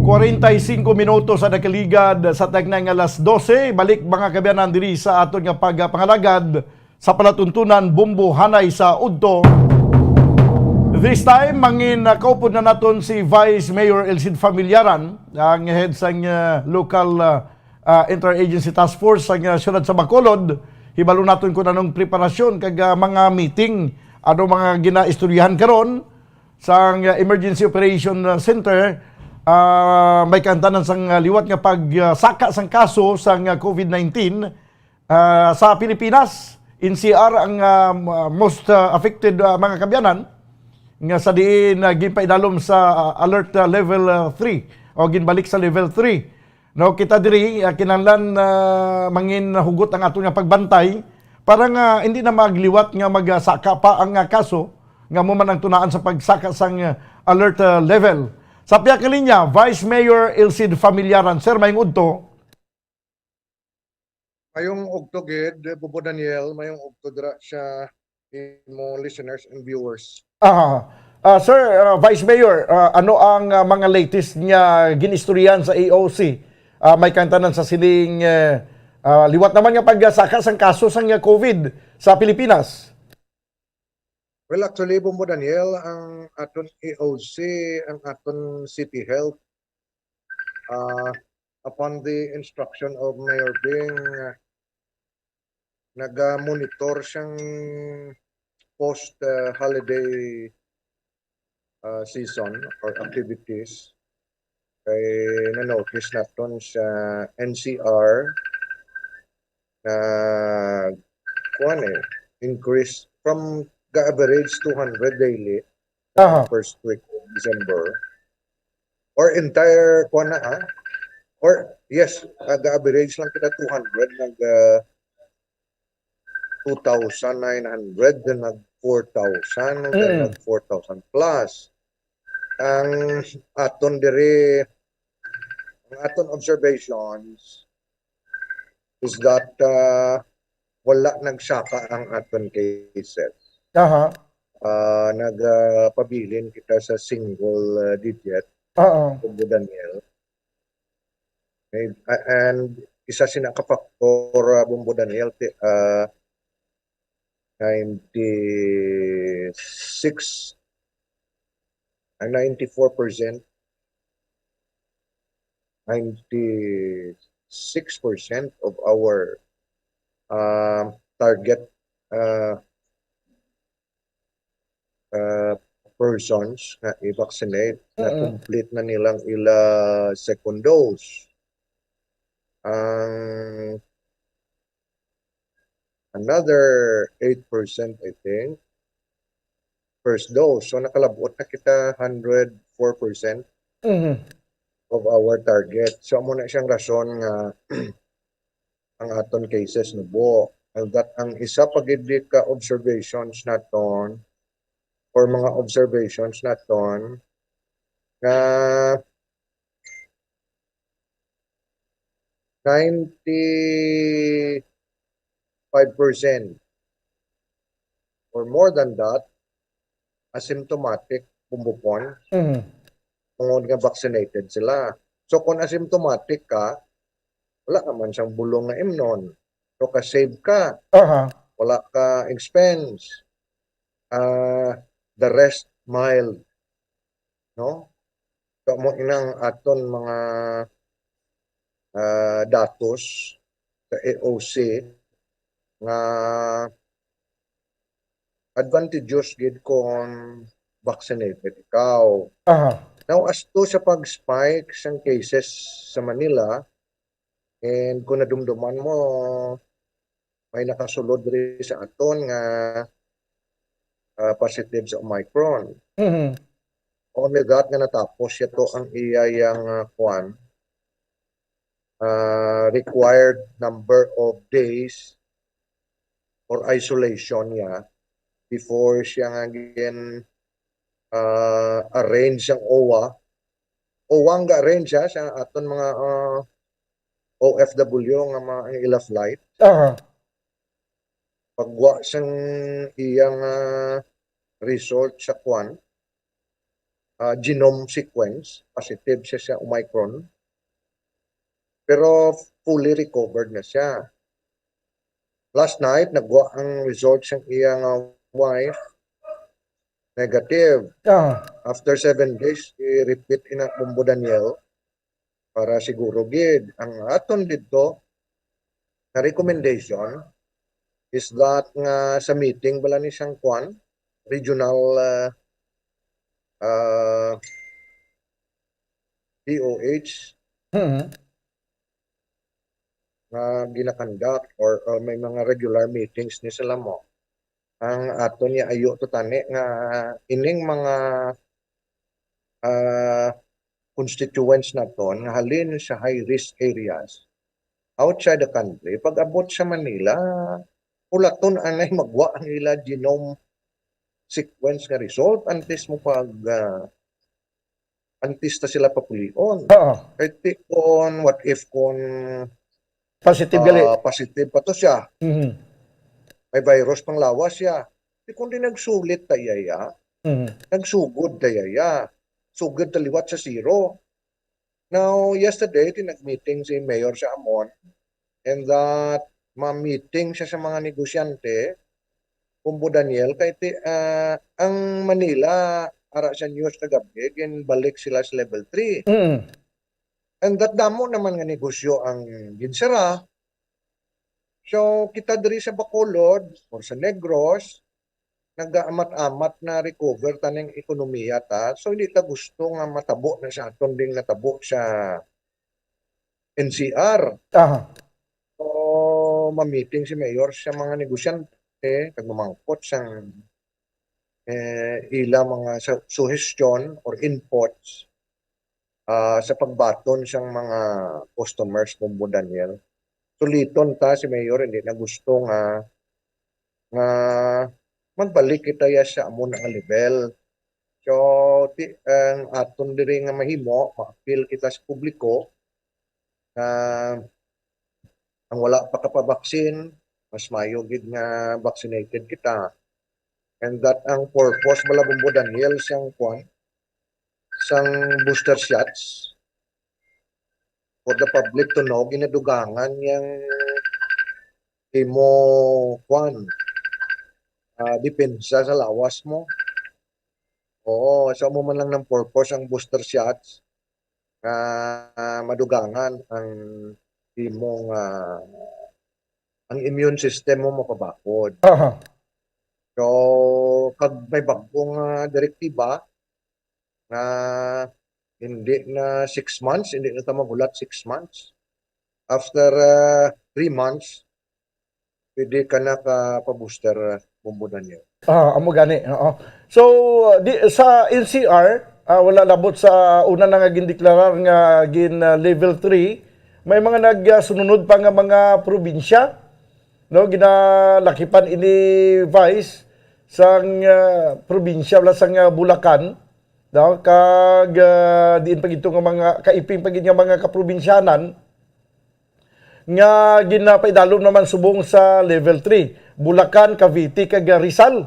Kwarenta y singko minutos ang nakaligad sa tagnay nga alas dose. Balik, mga kaabyanan, diri sa aton nga pagpangalagad sa palatuntunan, Bombo Hanay sa Udto. This time, mangin, uh, kaupod na naton si Vice Mayor Elcid Familiaran, ang head sang, uh, local, uh, uh, interagency task force sang, uh, siyudad sa Bacolod. Hibalo naton kung anong preparasyon kag, uh, mga meeting, ano mga ginaistoryahan karon sang, uh, Emergency Operation, uh, Center, uh, may kaangtanan sang, uh, liwat nga pagsaka sang kaso sang, uh, covid nineteen. Ah, sa Pilipinas, N C R ang, ah, m-, most, ah, affected, ah, mga kaabyanan, nga sa diin, ah, ginpaidalom sa, ah, alert, ah, level, ah, three o ginbalik sa level three. No, kita diri, ah, kinahanglan, ah, mangin hugot ang aton nga pagbantay para nga hindi na magliwat nga magsaka pa ang, ah, kaso nga amo man ang tunaan sa pagsaka sang, ah, alert, ah, level. Sa pihak nga linya, Vice Mayor Elcid Familiaran. Sir, mayong udto. Mayong udto gid, Bombo Daniel, mayong udto dira sa imo listeners and viewers. Aha. Ah, sir, ah, Vice Mayor, ah, ano ang, ah, mga latest nga ginistoryahan sa A O C? Ah, may kaangtanan sa sining, eh, ah, liwat naman nga pagsaka sang kaso sang, ah, covid sa Pilipinas? Well, actually, Bombo Daniel, ang aton A O C, ang aton City Health, ah, upon the instruction of Mayor Bing, ah, naga-monitor siyang post, ah, holiday, ah, season or activities. Kay na-notice naton sa N C R na, kuwan eh, increase from the average two hundred daily Aha. first week of December. Or entire, kuwan na, ah? Or, yes, nag-average lang kita two hundred, nag, ah, two thousand nine hundred, then nag four thousand, then Mm. nag four thousand plus. Ang aton diri, ang aton observations is that, ah, wala nagsaka ang aton cases. Aha. Ah, nagapabilin kita sa single, ah, digit, Oo. Bombo Daniel. May, ah, and isa sina ka factor, ah, Bombo Daniel, ti-, ah, ninety-six, ang ninety-four percent, ninety-six percent of our, ah, target, ah, ah, persons nga i-vaccinate, Mm. na-complete na nilang ila second dose. Ang another eight percent, I think, first dose. So, nakalabot na kita hundred four percent Mhm. of our target. So, amo na siyang rason nga ang aton cases nubo. And that ang isa pa gid ka observations naton or mga observations naton nga ninety-five percent or more than that asymptomatic, Bumbupon, Mhm. tungod nga vaccinated sila. So, kung asymptomatic ka, wala ka man sang bulong nga imnon. So, ka-save ka. Aha. Wala ka expense. Ah, the rest mild. No? So, mo inang aton mga, ah, datos sa A O C nga advantageous gid kung vaccinated ikaw. Aha. Now, as to sa pag-spike sang cases sa Manila, and kung nadumduman mo, may nakasulod diri sa aton nga, ah, positive sa Omicron. Mhm. Only that nga natapos siya to ang iya yang, ah, kwan, ah, required number of days or isolation niya before siya nga gin, ah, arrange ang O W A. O W A ang ga-arrange, ha, sa aton mga, ah, O F W nga mga, ang ila flight. Aha. Pagwa sang iyang, ah, result sa kwan, ah, genome sequence, positive siya sa Omicron. Pero fully recovered na siya. Last night, nagwa ang result sang iya nga wife, negative. Ah. After seven days, i-repeat ina Bombo Daniel para siguro gid. Ang aton didto na recommendation is that nga sa meeting bala ni sang kwan, regional, ah, ah, D O H Mhm. nga ginakandak or, or may mga regular meetings ni sila mo. Ang aton niya ayo to tani nga ining mga, ah, constituents naton nga halin sa high risk areas outside the country, pag-abot sa Manila, ulaton anay magwa ang ila genome sequence nga result antes mo pag, ah, antes ta sila papulion. Oo. Kay ti-, kung what if kung, Positive gali. ah, positive pa to siya, Mhm. may virus pang lawas siya. Di kundi nagsulit ta iya, iya. Mhm. Nagsugod ta iya, iya. Sugod ta liwat sa zero. Now, yesterday, ti nag-meeting si Mayor sa amon, and that ma-meeting siya sa mga negosyante, Bombo Daniel, kay ti, ah, ang Manila, ara sa news kagabi, ginbalik sila sa level three. Mm. And that damo naman nga negosyo ang ginsara. So, kita diri sa Bacolod or sa Negros, nagaamat-amat na recover taning ekonomiya ta. So, hindi ta gusto nga matabo na sa aton ding natabo sa N C R. Aha. So, ma-meeting si Mayor sa mga negosyante, kag mamangkot sang, eh, ila mga sa-, suhestyon or inputs, ah, sa pagbaton sang mga customers, Bombo Daniel. Suliton ta si Mayor, hindi na gusto nga, nga magbalik kita ya sa amo na nga level. So, ti-, ang aton diri nga mahimo, ma-appeal kita sa publiko nga ang wala pa kapabaksin, mas mayo gid nga vaccinated kita. And that ang purpose bala, Bombo Daniel, sang kwan, sang booster shots for the public to know, ginadugangan yang imo kwan, ah, depensa sa lawas mo. Oo, so amo man lang ng purpose ang booster shots nga madugangan ang imong, ah, ang immune system mo mapabakod. Aha. So, kag may bag-ong, ah, direktiba nga hindi na six months, hindi na ta magulat six months. After, ah, three months, pwede ka na ka pa-booster, ah, Bombo Daniel. Ah, amo gani, oo. So, di, sa N C R, ah, wala labot sa una na nga gindeklarar nga gin, ah, level three, may mga nag, ah, sununod pa nga mga probinsya. no, ginalakipan ini, Vice, sang, ah, probinsya wala sang, ah, Bulacan, no, kag, ah, diin pa gid to nga mga kaiping pa gid nga mga kaprobinsyanan nga ginapaidalom naman subong sa level three. Bulacan, Cavite, kag Rizal,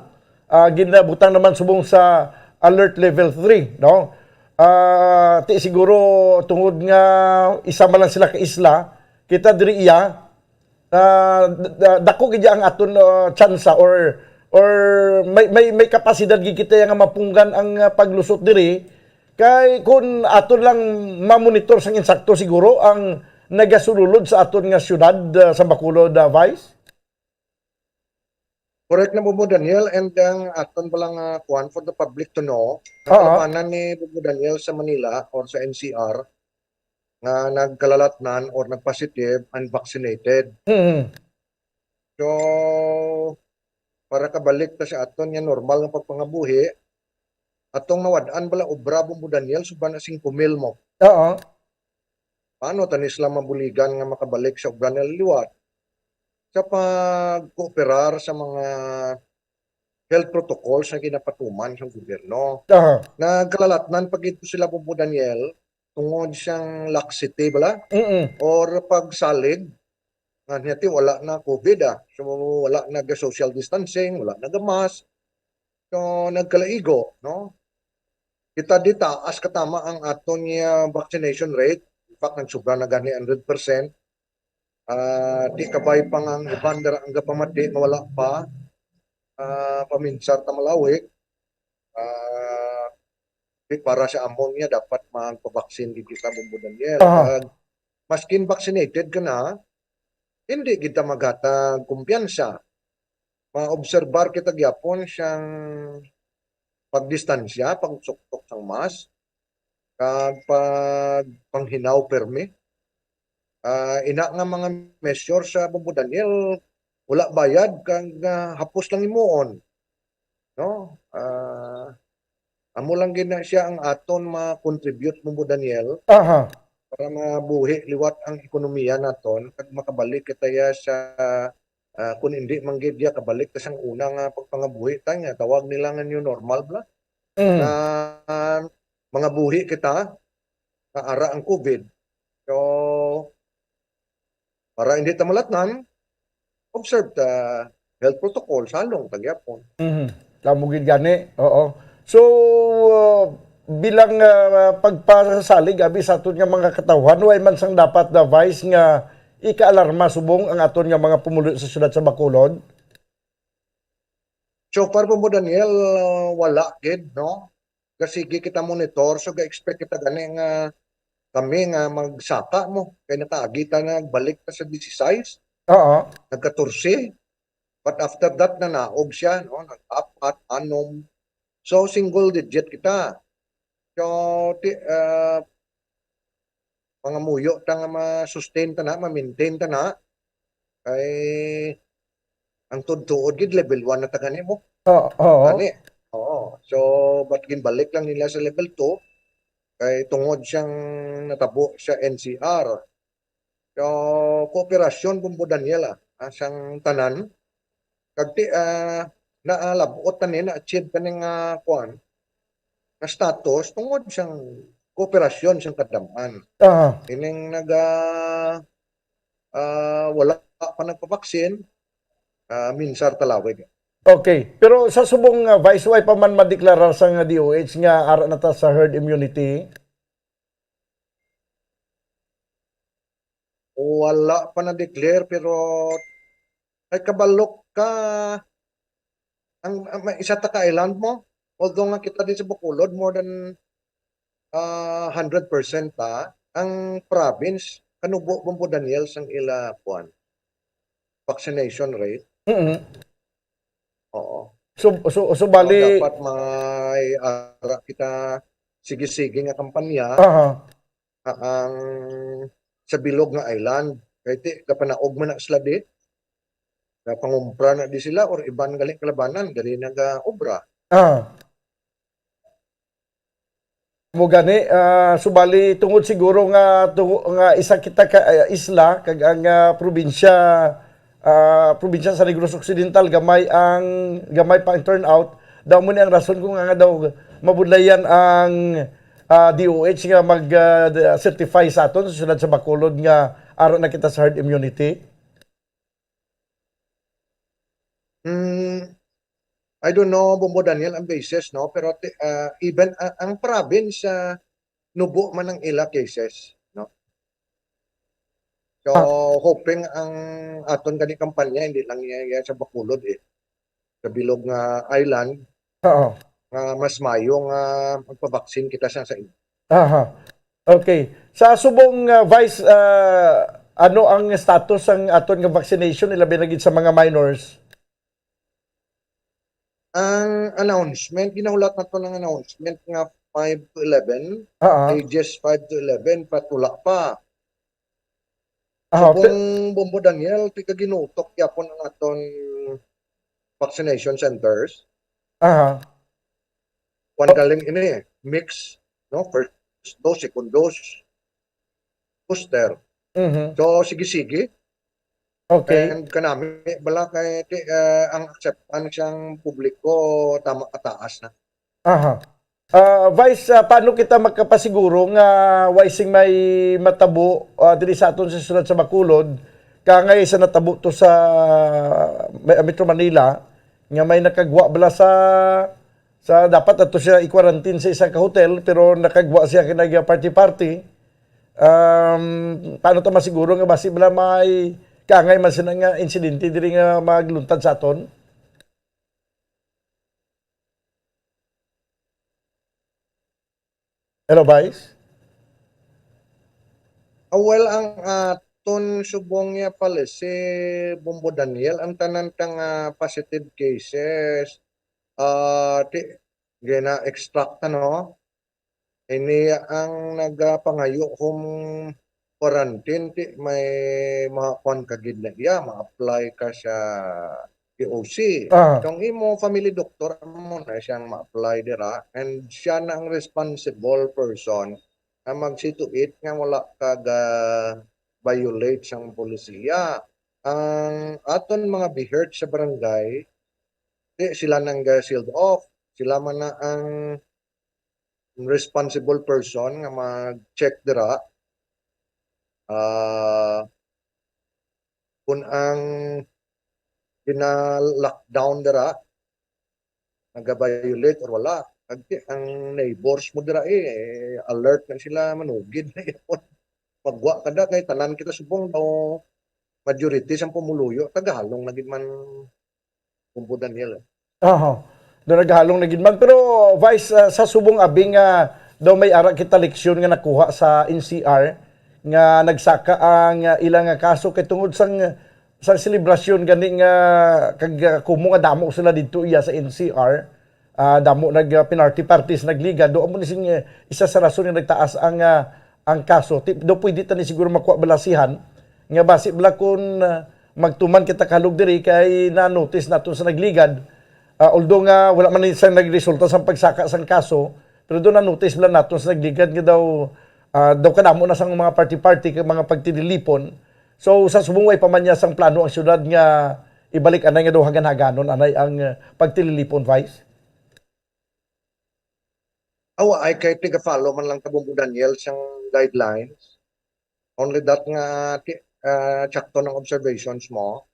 ah, ginabutang naman subong sa alert level three, no? Ah, ti siguro tungod nga isa man lang sila ka isla, kita diri iya, ah, d-, d-, dako gid ang aton, ah, tsansa or, or may, may, may kapasidad gid kita nga mapunggan ang, ah, paglusot diri. Kay kun aton lang mamonitor sang insakto, siguro ang nagasululod sa aton nga siyudad, ah, sa Bacolod, ah, Vice? Correct na, Bobo Daniel, and ang aton pala nga kuwan for the public to know, Oo. Ang ni Bobo Daniel sa Manila or sa N C R nga nagkalalatnan or nagpositive, unvaccinated. Mm. So, para kabalik ta sa aton nga normal nga pagpangabuhi, atong nawad-an bala obra, Bombo Daniel, suba na singko mil mo. Oo. Paano ta ni sila mabuligan nga makabalik sa obra nila liwat? Sa pagkooperar sa mga health protocols nga ginapatuman sa gobyerno. Aha. Nagkalalatnan pa gid sila, Bombo Daniel, tungod siyang laxity bala Mm-mm. or pagsalig nga niya ti wala na covid, ah. So, wala na ga social distancing, wala na ga mask. So, nagkalaigo, no? Kita di taas katama ang aton nga vaccination rate. In fact, nagsobra na gani hundred percent. Ah, di kabay pa nga ang iban dira ang gapamati nga wala pa. Ah, paminsar ta malawig. Ah, di para sa amon nga dapat magpabaksin gid kita, Bombo Daniel. Aha. Kag maskin vaccinated ka na, hindi gid ta maghatag kumpiyansa. Maobserbar kita gyapon siyang pagdistansya, pagsuktok sang mask, kag pag-, panghinaw permi. Ah, ina nga mga measure sa Bombo Daniel, wala bayad kag, ah, hapos lang himuon. No? Ah, amo lang gid na siya ang aton ma-contribute, Bombo Daniel, Aha. para mabuhi liwat ang ekonomiya naton kag makabalik kita ya sa, ah, kung hindi man gid ya kabalik ta sang una nga pagpangabuhi ta nga tawag nila nga new normal bala. Mm. Na, ah, mangabuhi kita nga ara ang covid. So, para hindi ta malatnan, observe ta health protocol, salong ta gyapon. Mhm. Tamo gid gani. Oo. So, uh, bilang, uh, pagpasalig abi sa aton nga mga katawhan, way man sang dapat na, Vice, nga ikaalarma subong ang aton nga mga pumuluyo sa siyudad sa Bacolod? So far, Bombo Daniel, uh, wala gid, no? Ga sige kita monitor, so ga-expect kita gani nga kami nga magsaka mo, kay nakaagi ta, nagbalik ta sa disisais, Oo. nagkatorse. But after that, nanaog siya, no? Nag-apat, anom. So, single digit kita. So, ti-, ah, mangamuyo ta nga ma-sustain ta na, ma-maintain ta na. Kay ang tuod-tuod gid, level one na ta gani mo. Oo, oo. Gani. Oo. So, but ginbalik lang nila sa level two, kay tungod siyang natabo sa N C R. So, kooperasyon, Bombo Daniel, ah, ah, sang tanan. Kag ti-, ah, naalab-ot na ni, na-achieve kani nga, kuwan, nga status tungod sang kooperasyon sang kadam-an. Aha. Ining naga-, ah, wala pa nagpabaksin, ah, minsar talawig. Okay. Pero sa subong nga, Vice, way pa man madeklarar sang D O H nga ara na ta sa herd immunity? Wala pa na-declare, pero ay kabalok ka. Ang, ang may isa ta ka island mo, although nga kita din sa Bacolod, more than, ah, hundred percent ta, ang province, kanubo, Bombo Daniel, sang ila, kuwan, vaccination rate. Mm-mm. Oo. So, so, so, So, bali dapat may ara kita sige-sige nga kampanya. Aha. Nga ang sa bilog nga island. Kay ti, kapanaog man na sila di. Napangumpra na di sila or iban gali kalabanan, gali nagaobra. Ah. Mo gani, ah, subali tungod siguro nga, tungo-, nga isa kita ka, ah, isla, kag ang, ah, probinsya, ah, probinsya sa Negros Occidental, gamay ang, gamay pa ang turnout. Daw mo ni ang rason kung nga daw mabudlayan ang, ah, D O H nga mag, ah, certify sa aton sa siyudad sa Bacolod nga ara na kita sa herd immunity. Mm, I don't know, Bombo Daniel, ang basis, no? Pero ti- ah, even a- ang province, ah, nubo man ang ila cases, no? So, Ah. Hoping ang aton gani kampanya, hindi lang iya, iya sa Bacolod eh. Sa bilog nga island, Oo. nga mas mayo nga magpabaksin kita sa, sa inyo. Aha. Okay. Sa subong, ah, Vice, ah, ano ang status sang aton nga vaccination, ilabi na gid sa mga minors? Ang announcement, ginahulat nato ng announcement nga five to eleven, Ah, ages five to eleven, patula pa. ah, Subong Bombo Daniel, tiga Ginutok yapon ang aton vaccination centers. Aha. Kuan galing ini, mix, no? First dose, second dose, booster. Mhm. So, sige-sige. Okay. And kanami, bala kay ti- eh, ang acceptance sang publiko tama kataas na. Aha. Ah, Vice, ah, paano kita makapasiguro nga way sing may matabo, ah, diri sa aton sa siyudad sa Bacolod, kangay sa natabo to sa Me- Metro Manila, nga may nakagwa bala sa, sa dapat ato siya i-quarantine sa isa ka hotel, pero nakagwa siya kinag party-party? Um, paano ta masiguro nga basi bala may kangay man sila nga insidente diri nga magluntad sa aton? Hello, Vice? Ah, well, ang aton subong niya policy, Bombo Daniel, ang tanan ta nga positive cases, ah, ti, gina-extract, ano? Ini ang nagapangayo home quarantine, ti may mga kuan ka gid na iya, ma-apply ka sa P O C. Ah. Kung imo family doctor, mo na siyang ma-apply dira, and siya na ang responsible person nga mag-see to it nga wala ka ga-violate sang polisiya. Ang aton mga BHERT sa barangay, di sila nang ga-sealed off. Sila man na ang responsible person nga mag-check dira. Ah, kung ang gina-lockdown dira, nag-violate or wala. Kag ti-, ang neighbors mo dira eh, alert na sila, manugid na yapon. Pagwa ka da, kay tanan kita subong daw, majority sang pumuluyo, taga-Halong na gid man, Bombo Daniel, eh. Aha. Do naghalong na gid man. Pero, Vice, ah, sa subong abi nga daw may ara kita leksyon nga nakuha sa N C R nga nagsaka ang, ah, ila nga kaso kay tungod sang, sang selebrasyon gani nga kag, ah, kumo nga damo sila didto iya sa N C R, ah, damo nag, ah, pinarty-parties nagligad. Do amo ni sing, eh, isa sa rason nga nagtaas ang, ah, ang kaso. Ti-, do pwede ta ni siguro makuha balasihan nga basi bala kun, ah, magtuman kita kahalog diri kay na-notice naton sa nagligad. Ah, although nga wala man ni sa nagresulta sang pagsaka sang kaso, pero do na-notice bala naton sa nagligad nga daw, ah, daw kadamo na sang mga party-party kag mga pagtililipon. So, sa subong way pa man niya sang plano ang syudad nga ibalik anay nga daw hagan-haganon anay ang, ah, pagtililipon, Vice? Awa ay kay tiga-follow man lang ta, Bombo Daniel, sang guidelines. Only that nga ti-, ah, tsakto ng observations mo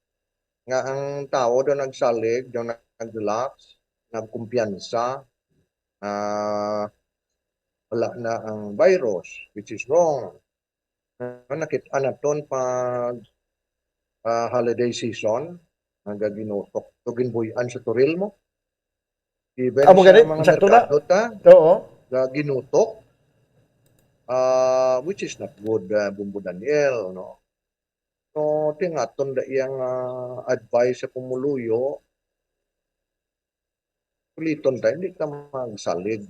nga ang tao daw nagsalig, daw nag-relax, nagkumpiyansa, ah, wala na ang virus, which is wrong. Ah, nakit-an naton pag, ah, holiday season, nga ginutok to, ginbuy-an sa Toril mo. Even Amo sa gani, mga sakto na. merkado ta, Oo. nga ginutok, ah, which is not good, ah, Bombo Daniel, no? So, tingaton da iyang, ah, advice sa pumuluyo, suliton ta, hindi ka magsalig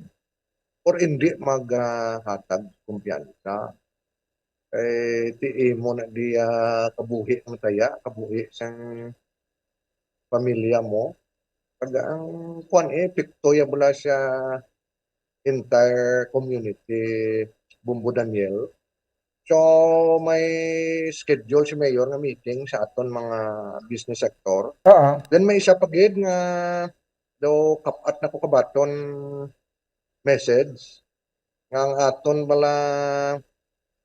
or hindi maghatag kumpiyansa. Eh, ti imo na di, ah, kabuhi ang taya, kabuhi sang pamilya mo. Pag ang kuwan, eh, epekto ya bala sa entire community, Bombo Daniel. So, may schedule si Mayor nga meeting sa aton mga business sector. Oo. Then may isa pa gid nga daw kap-at na ko kabaton message nga ang aton bala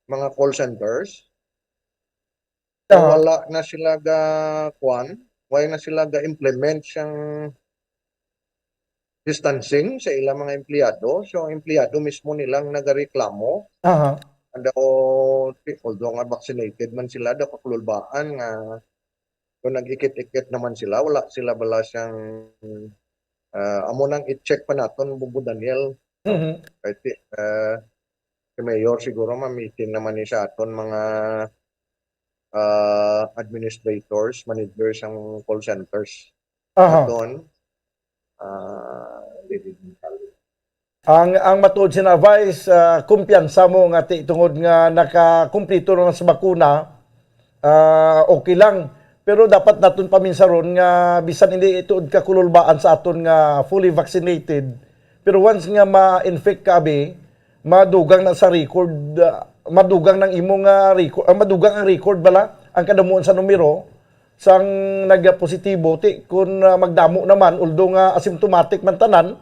mga call centers, Oo. wala na sila ga kuan, wala na sila ga implement sang distancing sa ilang mga empleyado. So ang empleyado mismo nilang nagareklamo. Aha. Daw, although nga vaccinated man sila, daw kakululbaan nga kung nag-ikit-ikit naman sila, wala sila bala siyang, ah, amo nang i-check pa naton, Bubo Daniel. Mhm. Kay ti- ah, si Mayor siguro ma-meeting naman ni sa aton mga ah, administrators, managers sang call centers. Aha. Aton, ah, dili din tali. Ang ang matuod sina Vice, ah, kumpiyansa mo nga ti tungod nga nakakumpleto na sa bakuna, ah, okay lang. Pero dapat naton paminsaron nga bisan hindi tuod ka kululbaan sa aton nga fully vaccinated, pero once nga ma-infect ka abi, madugang na sa record, ah, madugang nang imo nga record, ah, madugang ang record bala, ang kadamuan sa numero sang nagapositibo, ti kun, ah, magdamo naman, although nga asymptomatic man tanan,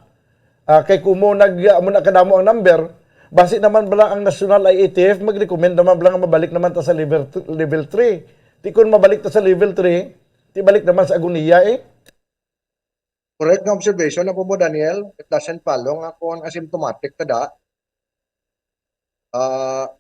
ah, kay kumo nag, ah, amo na kadamo ang number, basi naman bala ang National I A T F mag-recommend naman bala nga mabalik naman ta sa level, level three. Ti kun mabalik ta sa level three, ti balik naman sa agoniya eh. Correct nga observation, Apo mo Daniel. It doesn't follow nga kung asymptomatic ta da, ah,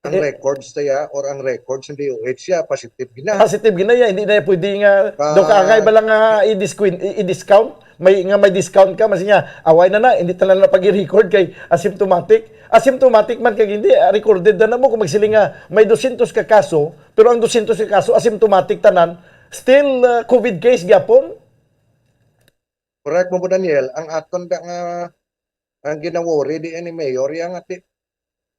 ang Eh, records ta ya or ang records ng D O H ya, positive gina. Positive gina ya, hindi na pwede nga Ka- daw ka angay bala nga i-discount, i- i-discount, may nga may discount ka, mas niya, away na na, hindi tanan na pag-record kay asymptomatic. Asymptomatic man kay hindi, ah, recorded na, na mo kung magsiling nga may dosyentos ka kaso, pero ang dosyentos ka kaso asymptomatic tanan, still, ah, COVID case gyapon. Correct mo po, Daniel. Ang aton da nga, ang ginawori di ni Mayor, yang ati,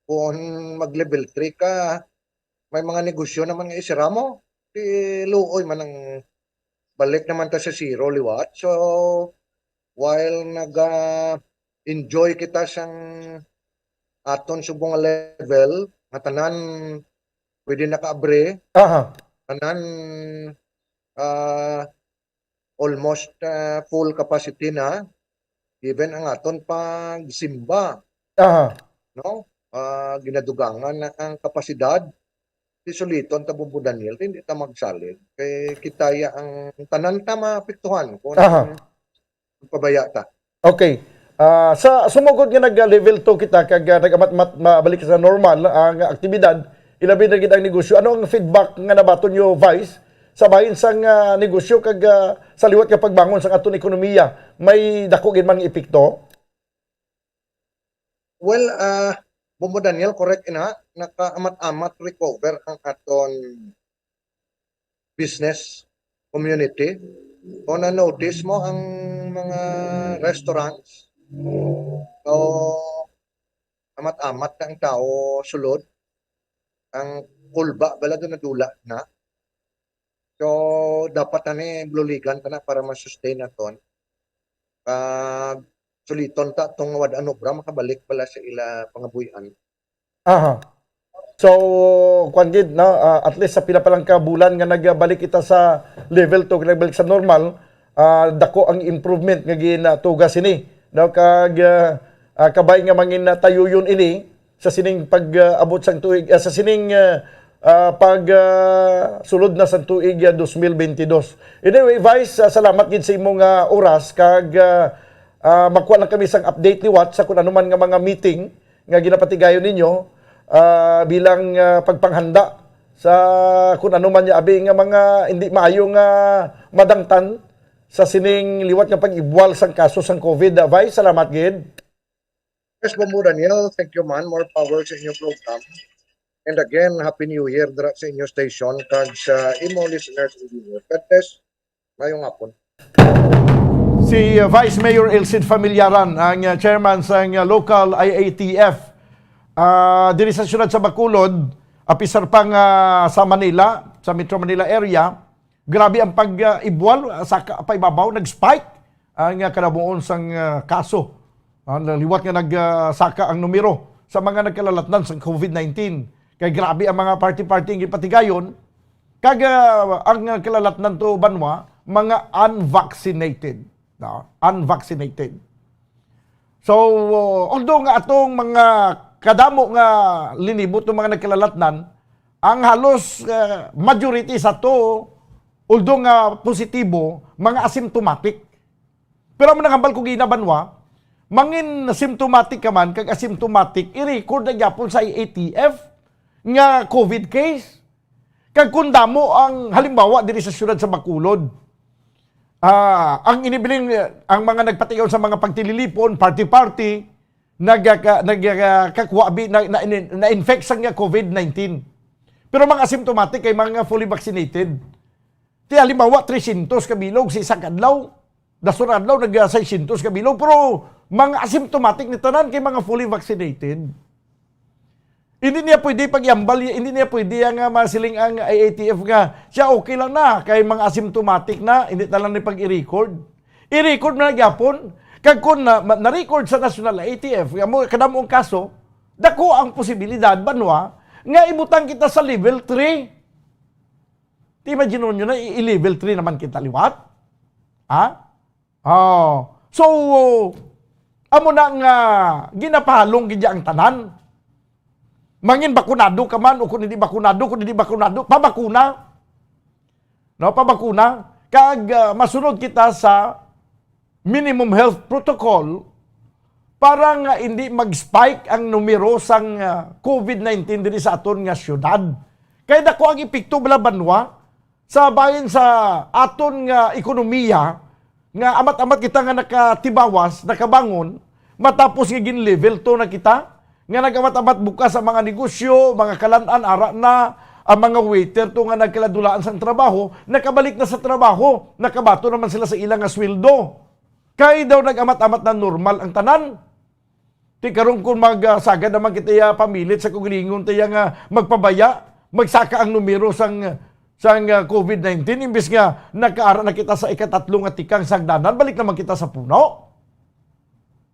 kung mag-level three ka, may mga negosyo naman nga isira mo. Di luoy man ang balik naman ta sa zero liwat. So, while naga-enjoy kita sang aton subong nga level, nga tanan pwede nakaabre, Aha. tanan, ah, almost, ah, full capacity na, even ang aton pagsimba, Aha. no? Ah, ginadugangan na ang kapasidad. Di suliton ta, Bumbo Daniel, hindi ta magsalig. Kay kita ya ang tanan ta maapektuhan kung Aha. pabaya ta. Okay. Ah, sa sumugod nga nag-level two kita kag, ah, nag-amat-mat mabalik sa normal ang aktibidad, ilabi na gid ang negosyo. Ano ang feedback nga nabaton nyo, Vice, sa bahin sang, ah, negosyo kag, ah, sa liwat nga pagbangon sang aton ekonomiya? May dako gid man nga epekto? Well, ah, Bumbo Daniel, correct ina, nakaamat-amat recover ang aton business community. Kung na-notice mo ang mga restaurants, so amat-amat na ang tao sulod, ang kulba bala doon nadula na. So dapat na ni bluligan ta na para ma-sustain naton. Kag suliton ta tong wad-an obra makabalik bala sa ila pangabuy-an. Aha. So, kwan gid, no? Ah, at least sa pila pa lang ka bulan nga nagbalik kita sa level two, nagbalik sa normal, ah, dako ang improvement nga ginatuga sini, no? Kag, ah, ah, kabay nga mangin tayuyon ini sa sining pag-abot sang tuig, ah, sa sining, ah, ah, pag, ah, sulod na sang tuig, ah, dos mil bentidós. Anyway, Vice, ah, salamat gid sa imong, ah, oras kag, ah, ah, makuha lang kami sang update liwat sa kun ano man nga mga meeting nga ginapatigayon ninyo, ah, bilang, ah, pagpanghanda sa kun ano man niya abi nga mga hindi maayo nga madangtan sa sining liwat nga pag-ibwal sang kaso sang COVID. Ah, Vice, salamat gid. Yes, Bumbo Daniel, thank you man. More power sa inyong program. And again, Happy New Year dira sa inyong station kag sa imo listeners and viewers. God bless. Mayong hapon. Si, uh, Vice Mayor Elcid Familiaran, ang, uh, chairman sa, uh, local I A T F. Ah, diri sa siyudad sa Bacolod, apisar pa nga sa Manila, sa Metro Manila area, grabe ang pag-ibwal, uh, sa ka-, paibabaw, nag-spike ang, uh, kalabuon sang, uh, kaso. Ah, liwat nga nag, ah, saka ang numero sa mga nagkalalatnan sang COVID nineteen. Kay grabe ang mga party-party nga gipatigayon, kag, ah, ang kalalatnan to banwa, mga unvaccinated, no? Unvaccinated. So, although nga atong mga kadamo nga linibot ng mga nagkalalatnan, ang halos, ah, majority sa to, although nga positibo, mga asymptomatic. Pero ang nangambal ko gina banwa, mangin symptomatic ka man, kag asymptomatic, i-record na gyapon sa I A T F nga COVID case. Kag kung damo ang halimbawa diri sa siyudad sa Bacolod, ah, ang inibiling, ang mga nagpatigaw sa mga pagtililipon, party-party, nagka-, nagkakakuha bi-, na, na, na-infect sa nga COVID nineteen. Pero mga asymptomatic kay mga fully vaccinated. Ti halimbawa, trescientos ka bilog sa isa ka adlaw. Dason adlaw, nag, ah, seiscientos ka bilog. Pero mga asymptomatic ni tanan kay mga fully vaccinated. Hindi niya pwede pag-iambal, hindi niya pwede ang, ah, masiling ang I A T F nga siya okay lang na, kay mga asymptomatic na, hindi na lang ni pag-i-record. I-record na gyapon. Kag kung na, ma-, na-record sa National I A T F, nga mo, kadamo ang kaso, dako ang posibilidad, banwa, nga ibutang kita sa level three. Ti imagine nyo na, i-, i-level three naman kita liwat. Ha? Oh. So, amo na nga ginapahalong gid ang tanan. Mangin bakunado ka man o kung hindi bakunado, kung hindi bakunado, pabakuna. No, pabakuna. Kag, ah, masunod kita sa minimum health protocol para nga hindi mag-spike ang numero sang, ah, COVID nineteen diri sa aton nga syudad. Kay dako ang epekto bala banwa sa bahin sa aton nga ekonomiya, nga amat-amat kita nga nakatibawas, nakabangon, matapos nga gin-level two na kita, nga nag-amat-amat bukas ang mga negosyo, mga kalan-an, ara na, ang mga waiter to nga nagkaladulaan sa trabaho, nakabalik na sa trabaho, nakabato naman sila sa ila nga sweldo. Kay daw nag-amat-amat na normal ang tanan. Ti karon kung magsagad naman kita ya pamilit sa kugilingon ta ya nga magpabaya, magsaka ang numero sang, sang, ah, COVID nineteen, imbis nga nakaara na kita sa ikatatlo nga tikang sagdanan, balik naman kita sa puno.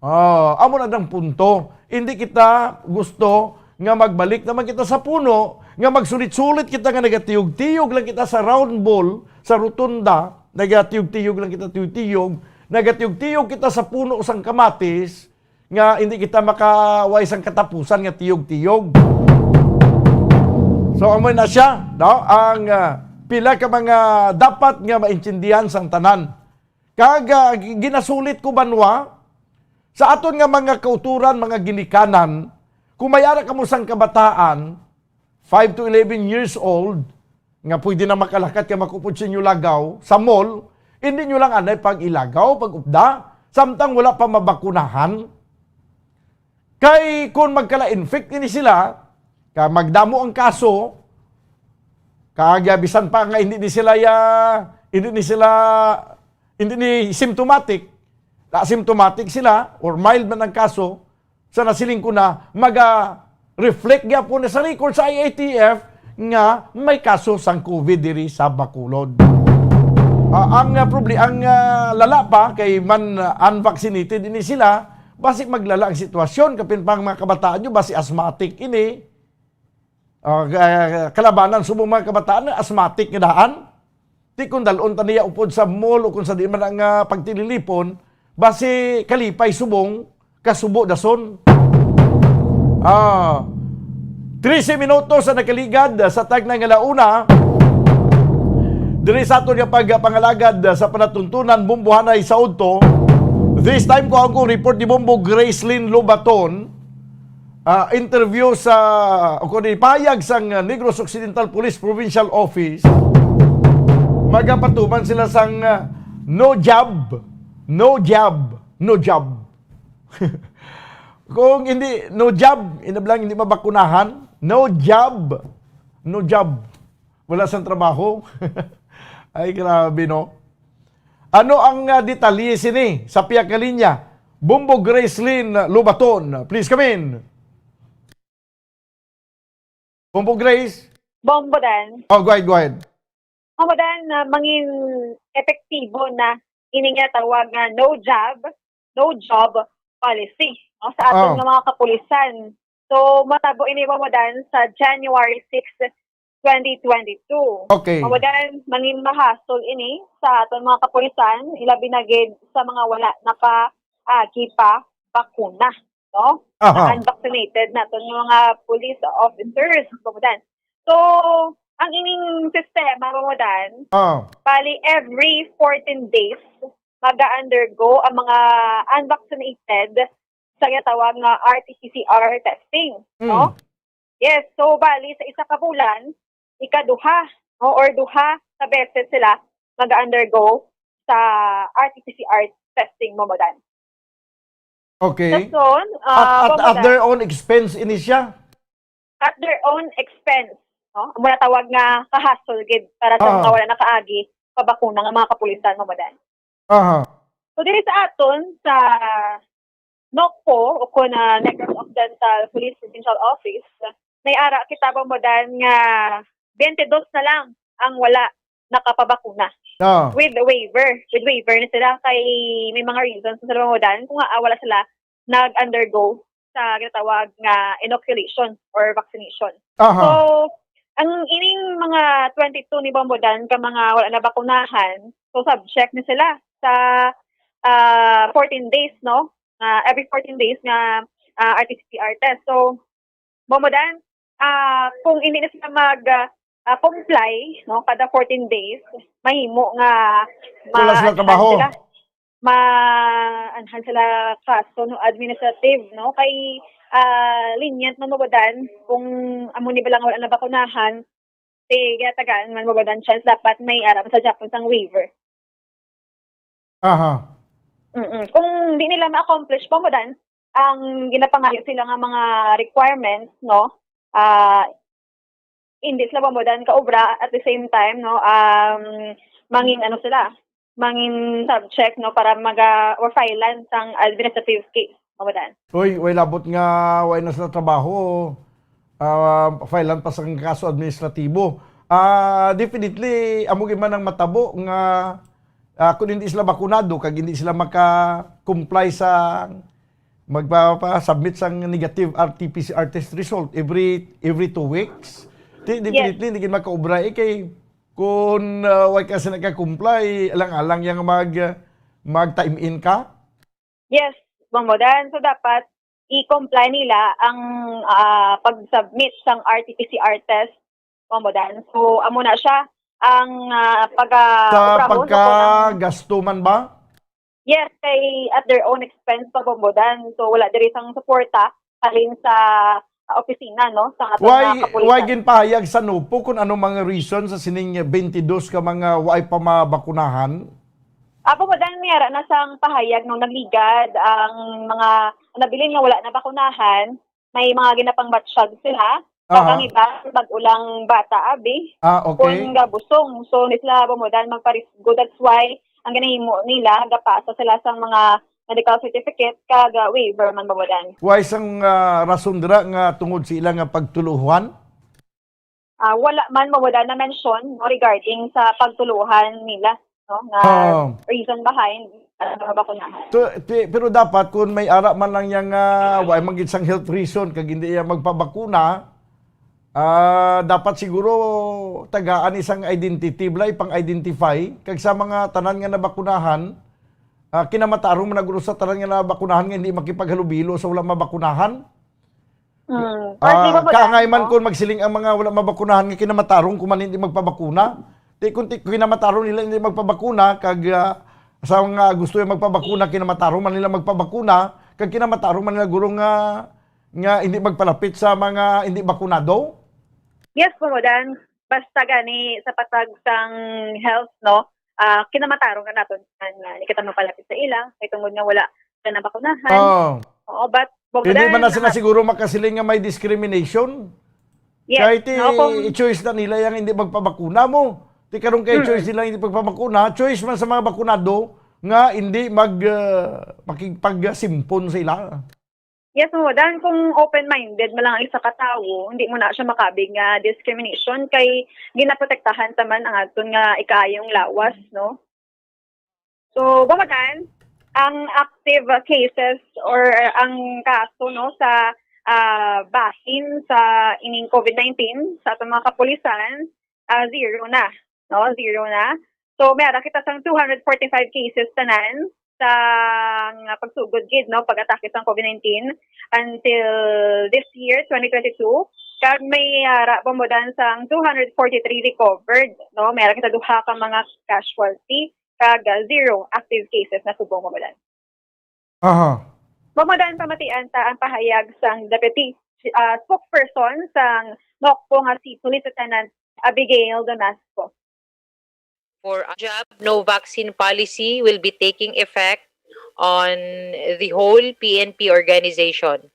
Ah, amo na ang punto. Hindi kita gusto nga magbalik naman kita sa puno, nga magsulit-sulit kita nga nagatiyog-tiyog lang kita sa round ball, sa rotunda, nagatiyog-tiyog lang kita, tiyog-tiyog, nagatiyog-tiyog kita sa puno sang kamatis, nga hindi kita makaway sang katapusan nga tiyog-tiyog. So, amo na siya, no? Ang, ah, pila ka mga dapat nga maintindihan sang tanan. Kag, ah, gi-, ginasulit ko, banwa, sa aton nga mga kauturan, mga ginikanan, kung may ara kamo sang kabataan, five to eleven years old, nga pwede na makalakat kay makupod sa inyo lagaw, sa mall, hindi nyo lang anay pag-ilagaw, pag-upda, samtang wala pa mabakunahan. Kay kung magkala-infect ini sila, ka magdamo ang kaso, kag bisan pa nga hindi ni sila ya, hindi ni sila, hindi ni symptomatic, asymptomatic sila, or mild man ang kaso, sa nasiling ko na, maga-reflect gyapon na sa record sa I A T F nga may kaso sang COVID diri sa Bacolod. Ah, ang, ah, proble-, ang, ah, lala pa kay man, ah, unvaccinated ini sila, basi maglala ang sitwasyon, kapin pa ang mga kabataan nyo, basi asthmatic ini. Ah, ah, kalabanan subong mga kabataan, asthmatic nga daan. Ti kung dalon ta niya upod sa mall o kung sa di man ang, ah, pagtililipon, basi kalipay subong, kasubo dason. Ah, trese minutos ang nakaligad sa tagna nga launa. Diri sa aton nga pagpangalagad sa panatuntunan, Bombo Hanay sa Udto. This time, ko ang kong report ni Bombo Gracelyn Lobaton. Ah, interview sa, o kundi pahayag sang Negros Occidental Police Provincial Office, magapatuman sila sang, ah, no job, no job, no job. Kung hindi, no job, inablang hindi mabakunahan, no job, no job. Wala sang trabaho. Ay, grabe, no? Ano ang, ah, detalye sini sa pihak nga linya? Bombo Gracelyn Lobaton, please come in. Bombo Grace? Bombo Dan. Oh, go ahead, go ahead. Bombo Dan, ah, mangin epektibo na ini nga tawag nga no job, no job policy, no, sa aton Oh. nga mga kapulisan. So, matabo ini, Ma'am Rodan, sa January six, twenty twenty-two. Okay. Ma'am Rodan, mangin mahasol ini sa aton mga kapulisan, ilabi na gid sa mga wala nakaagi pa bakuna, no? Aha. Unvaccinated naton nga mga police officers, Ma'am Rodan. So, ang ining sistema, Ma'am Rodan, Ah. bali every fourteen days, mag-undergo ang mga unvaccinated sa ginatawag nga R T P C R testing, Mm. no? Yes, so bali sa isa ka bulan, ikaduha, no, or duha ka beses sila mag-undergo sa R T P C R testing, Ma'am Rodan. Okay. Dason, At, ah, at, at Ma'am Rodan, their own expense ini siya? At their own expense, no? Amo na tawag nga kahasol gid para sa Ah. mga wala nakaagi pabakuna nga mga kapulisan, Ma'am Rodan. Aha. So, diri sa aton, sa NOCPO, o kon, ah, Negros Occidental Police Provincial Office, may ara kita, Ma'am Rodan, nga twenty-dos na lang ang wala nakapabakuna. Ah. With waiver. With waiver na sila kay may mga reasons na sila, Ma'am Rodan, kung nga, ah, wala sila nag-undergo sa ginatawag nga inoculation or vaccination. Aha. So, ang ining mga twenty-two ni, Ma'am Rodan, ka mga wala nabakunahan, so subject ni sila sa, ah, fourteen days, no? Ah, every fourteen days nga, ah, R T P C R test. So, Ma'am Rodan, ah, kung hindi na sila mag, ah, ah, comply, no, kada fourteen days, mahimo nga Wala sila ma-anhan trabaho. sila. Ma-anhan sila kaso, no, administrative, no? Kay, ah, lenient man, Ma'am Rodan, kung amo ni bala nga wala nabakunahan, ti ginatagaan man, Ma'am Rodan, chance, dapat may ara man sa Japan sang waiver. Aha. Mm-mm. Kung di nila ma-accomplish, Ma'am Rodan, ang ginapangayo sila nga mga requirements, no? Ah, hindi sila, Ma'am Rodan, kaobra, at the same time, no, um, mangin ano sila, mangin subject, no, para maga or filean sang administrative case, Ma'am Rodan. Uy, way labot nga way na sila trabaho. Ah, filean pa sang kaso administratibo. Ah, definitely, amo gid man ang matabo nga, ah, kung hindi sila bakunado kag hindi sila maka-comply sa magpapa-submit sang negative R T P C R test result every, every two weeks, di, Yes. definitely, hindi gid makaobra, eh, kay kung, ah, way ka sila ka-comply, alang-alang yang mag, mag-time in ka. Yes, Ma'am Rodan. So, dapat i-comply nila ang, ah, pag-submit sang R T P C R test, Ma'am Rodan. So, amo na siya ang, ah, pag, ah, Sa obrahon o kung ang pagkagasto man ba? Yes, kay at their own expense pa, Ma'am Rodan. So, wala diri sang suporta halin sa, ah, opisina, no, sa aton Why, mga kapulisan. Why ginpahayag sa NOCPO kung ano mga reason sa sining twenty-dos ka mga way pa mabakunahan? Apo, Ma'am Rodan, may ara na sang pahayag nung nagligad ang mga nabilin nga wala nabakunahan, may mga ginapangbatsyag sila. Ah. Kag ang iba, bag-o lang bata, abi. Ah, okay. Kung gabusong, so, ni sila, Ma'am Rodan, magparisgo. That's why, ang ginahimo nila, gapasa sila sang mga medical certificate kag, ah, waiver man, Ma'am Rodan. Way sang, ah, rason dira nga tungod sa ila nga pagtuluhan? Ah, wala man, Ma'am Rodan, na-mention, no, regarding sa pagtuluhan nila, no, nga Ah. reason behind, ah, sa kabakunahan. So, ti-, pero dapat kung may ara man lang yang, ah, way man gid sang health reason kag hindi iya magpabakuna, ah, dapat siguro tagaan isang identity, bala, ipang-identify, kag sa mga tanan nga nabakunahan, ah, kinamatarong man na guro sa tanan nga nabakunahan nga hindi makipaghalubilo sa wala mabakunahan. Mm. Ah, Partly, Ma'am Rodan, kaangay man no? Kung magsiling ang mga wala mabakunahan nga kinamatarong kung man hindi magpabakuna. Ti, kung ti-, kinamatarong nila hindi magpabakuna, kag, ah, sa mga gusto yung magpabakuna, kinamatarong man nila magpabakuna, kag kinamatarong man nila guro nga, nga hindi magpalapit sa mga hindi bakunado? Yes, Ma'am Rodan. Basta gani sa patag sang health, no? Ah, kinamatarong na naton nga hindi kita mapalapit sa ila, kay tungod nga wala sila nabakunahan. Oo. Oo, but Hindi man na sila siguro makasiling nga may discrimination. Yes, Kahit no, kung i-, choice na nila yung hindi magpabakuna mo. Ti karon kay Mm. choice nila hindi pagpabakuna, choice man sa mga bakunado nga hindi mag, ah, makigpagsimpon sa ila. Yes, Ma'am Rodan, kung open-minded man lang ang isa ka tawo, hindi mo na siya makabig nga discrimination kay ginaprotektahan ta man ang aton nga ikaayong lawas, no? So, Ma'am Rodan, ang active cases or ang kaso, no, sa ah, bahin sa ining COVID nineteen sa atong mga kapulisan, ah, zero na, no? Zero na. So, may ara kita sang two hundred forty-five cases tanan sa nga pagsugod gid, no, pag-atake sang COVID nineteen until this year, twenty twenty-two. Kag may ara pa mo dan sang two hundred forty-three recovered, no? May ara kita duha ka mga casualty kag, ah, zero active cases na subong mo dan. Aha. Mamadan pamatian ta ang pahayag sang Deputy, ah, Spokesperson sang NOCPO nga si Police Lieutenant Abigail Donasco. For a job, no vaccine policy will be taking effect on the whole P N P organization.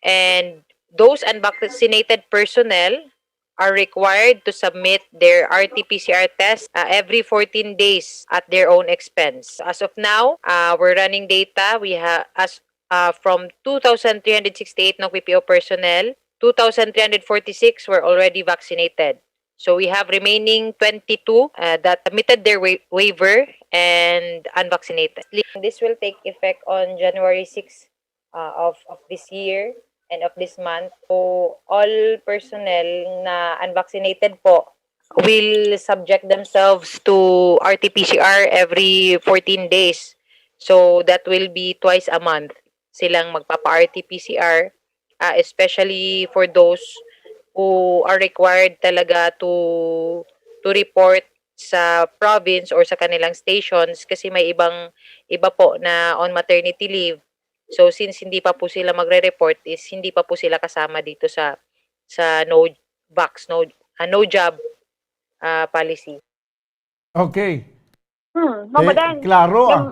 And those unvaccinated personnel are required to submit their R T P C R test, uh, every fourteen days at their own expense. As of now, uh, we're running data. We have, as, uh, from two thousand three hundred sixty-eight NOCPPO personnel, two thousand three hundred forty-six were already vaccinated. So we have remaining twenty-two, uh, that submitted their wa-, waiver and unvaccinated. This will take effect on January six, uh, of, of this year and of this month. So, all personnel na unvaccinated po will subject themselves to R T P C R every fourteen days. So, that will be twice a month silang magpapa-R T P C R, ah, especially for those who are required talaga to, to report sa province or sa kanilang stations kasi may ibang, iba po na on maternity leave. So, since hindi pa po sila magre-report, is hindi pa po sila kasama dito sa, sa no vax, no, ah, no job, ah, policy. Okay. Hmm, Eh, Ma'am Madan, klaro, ah. yung,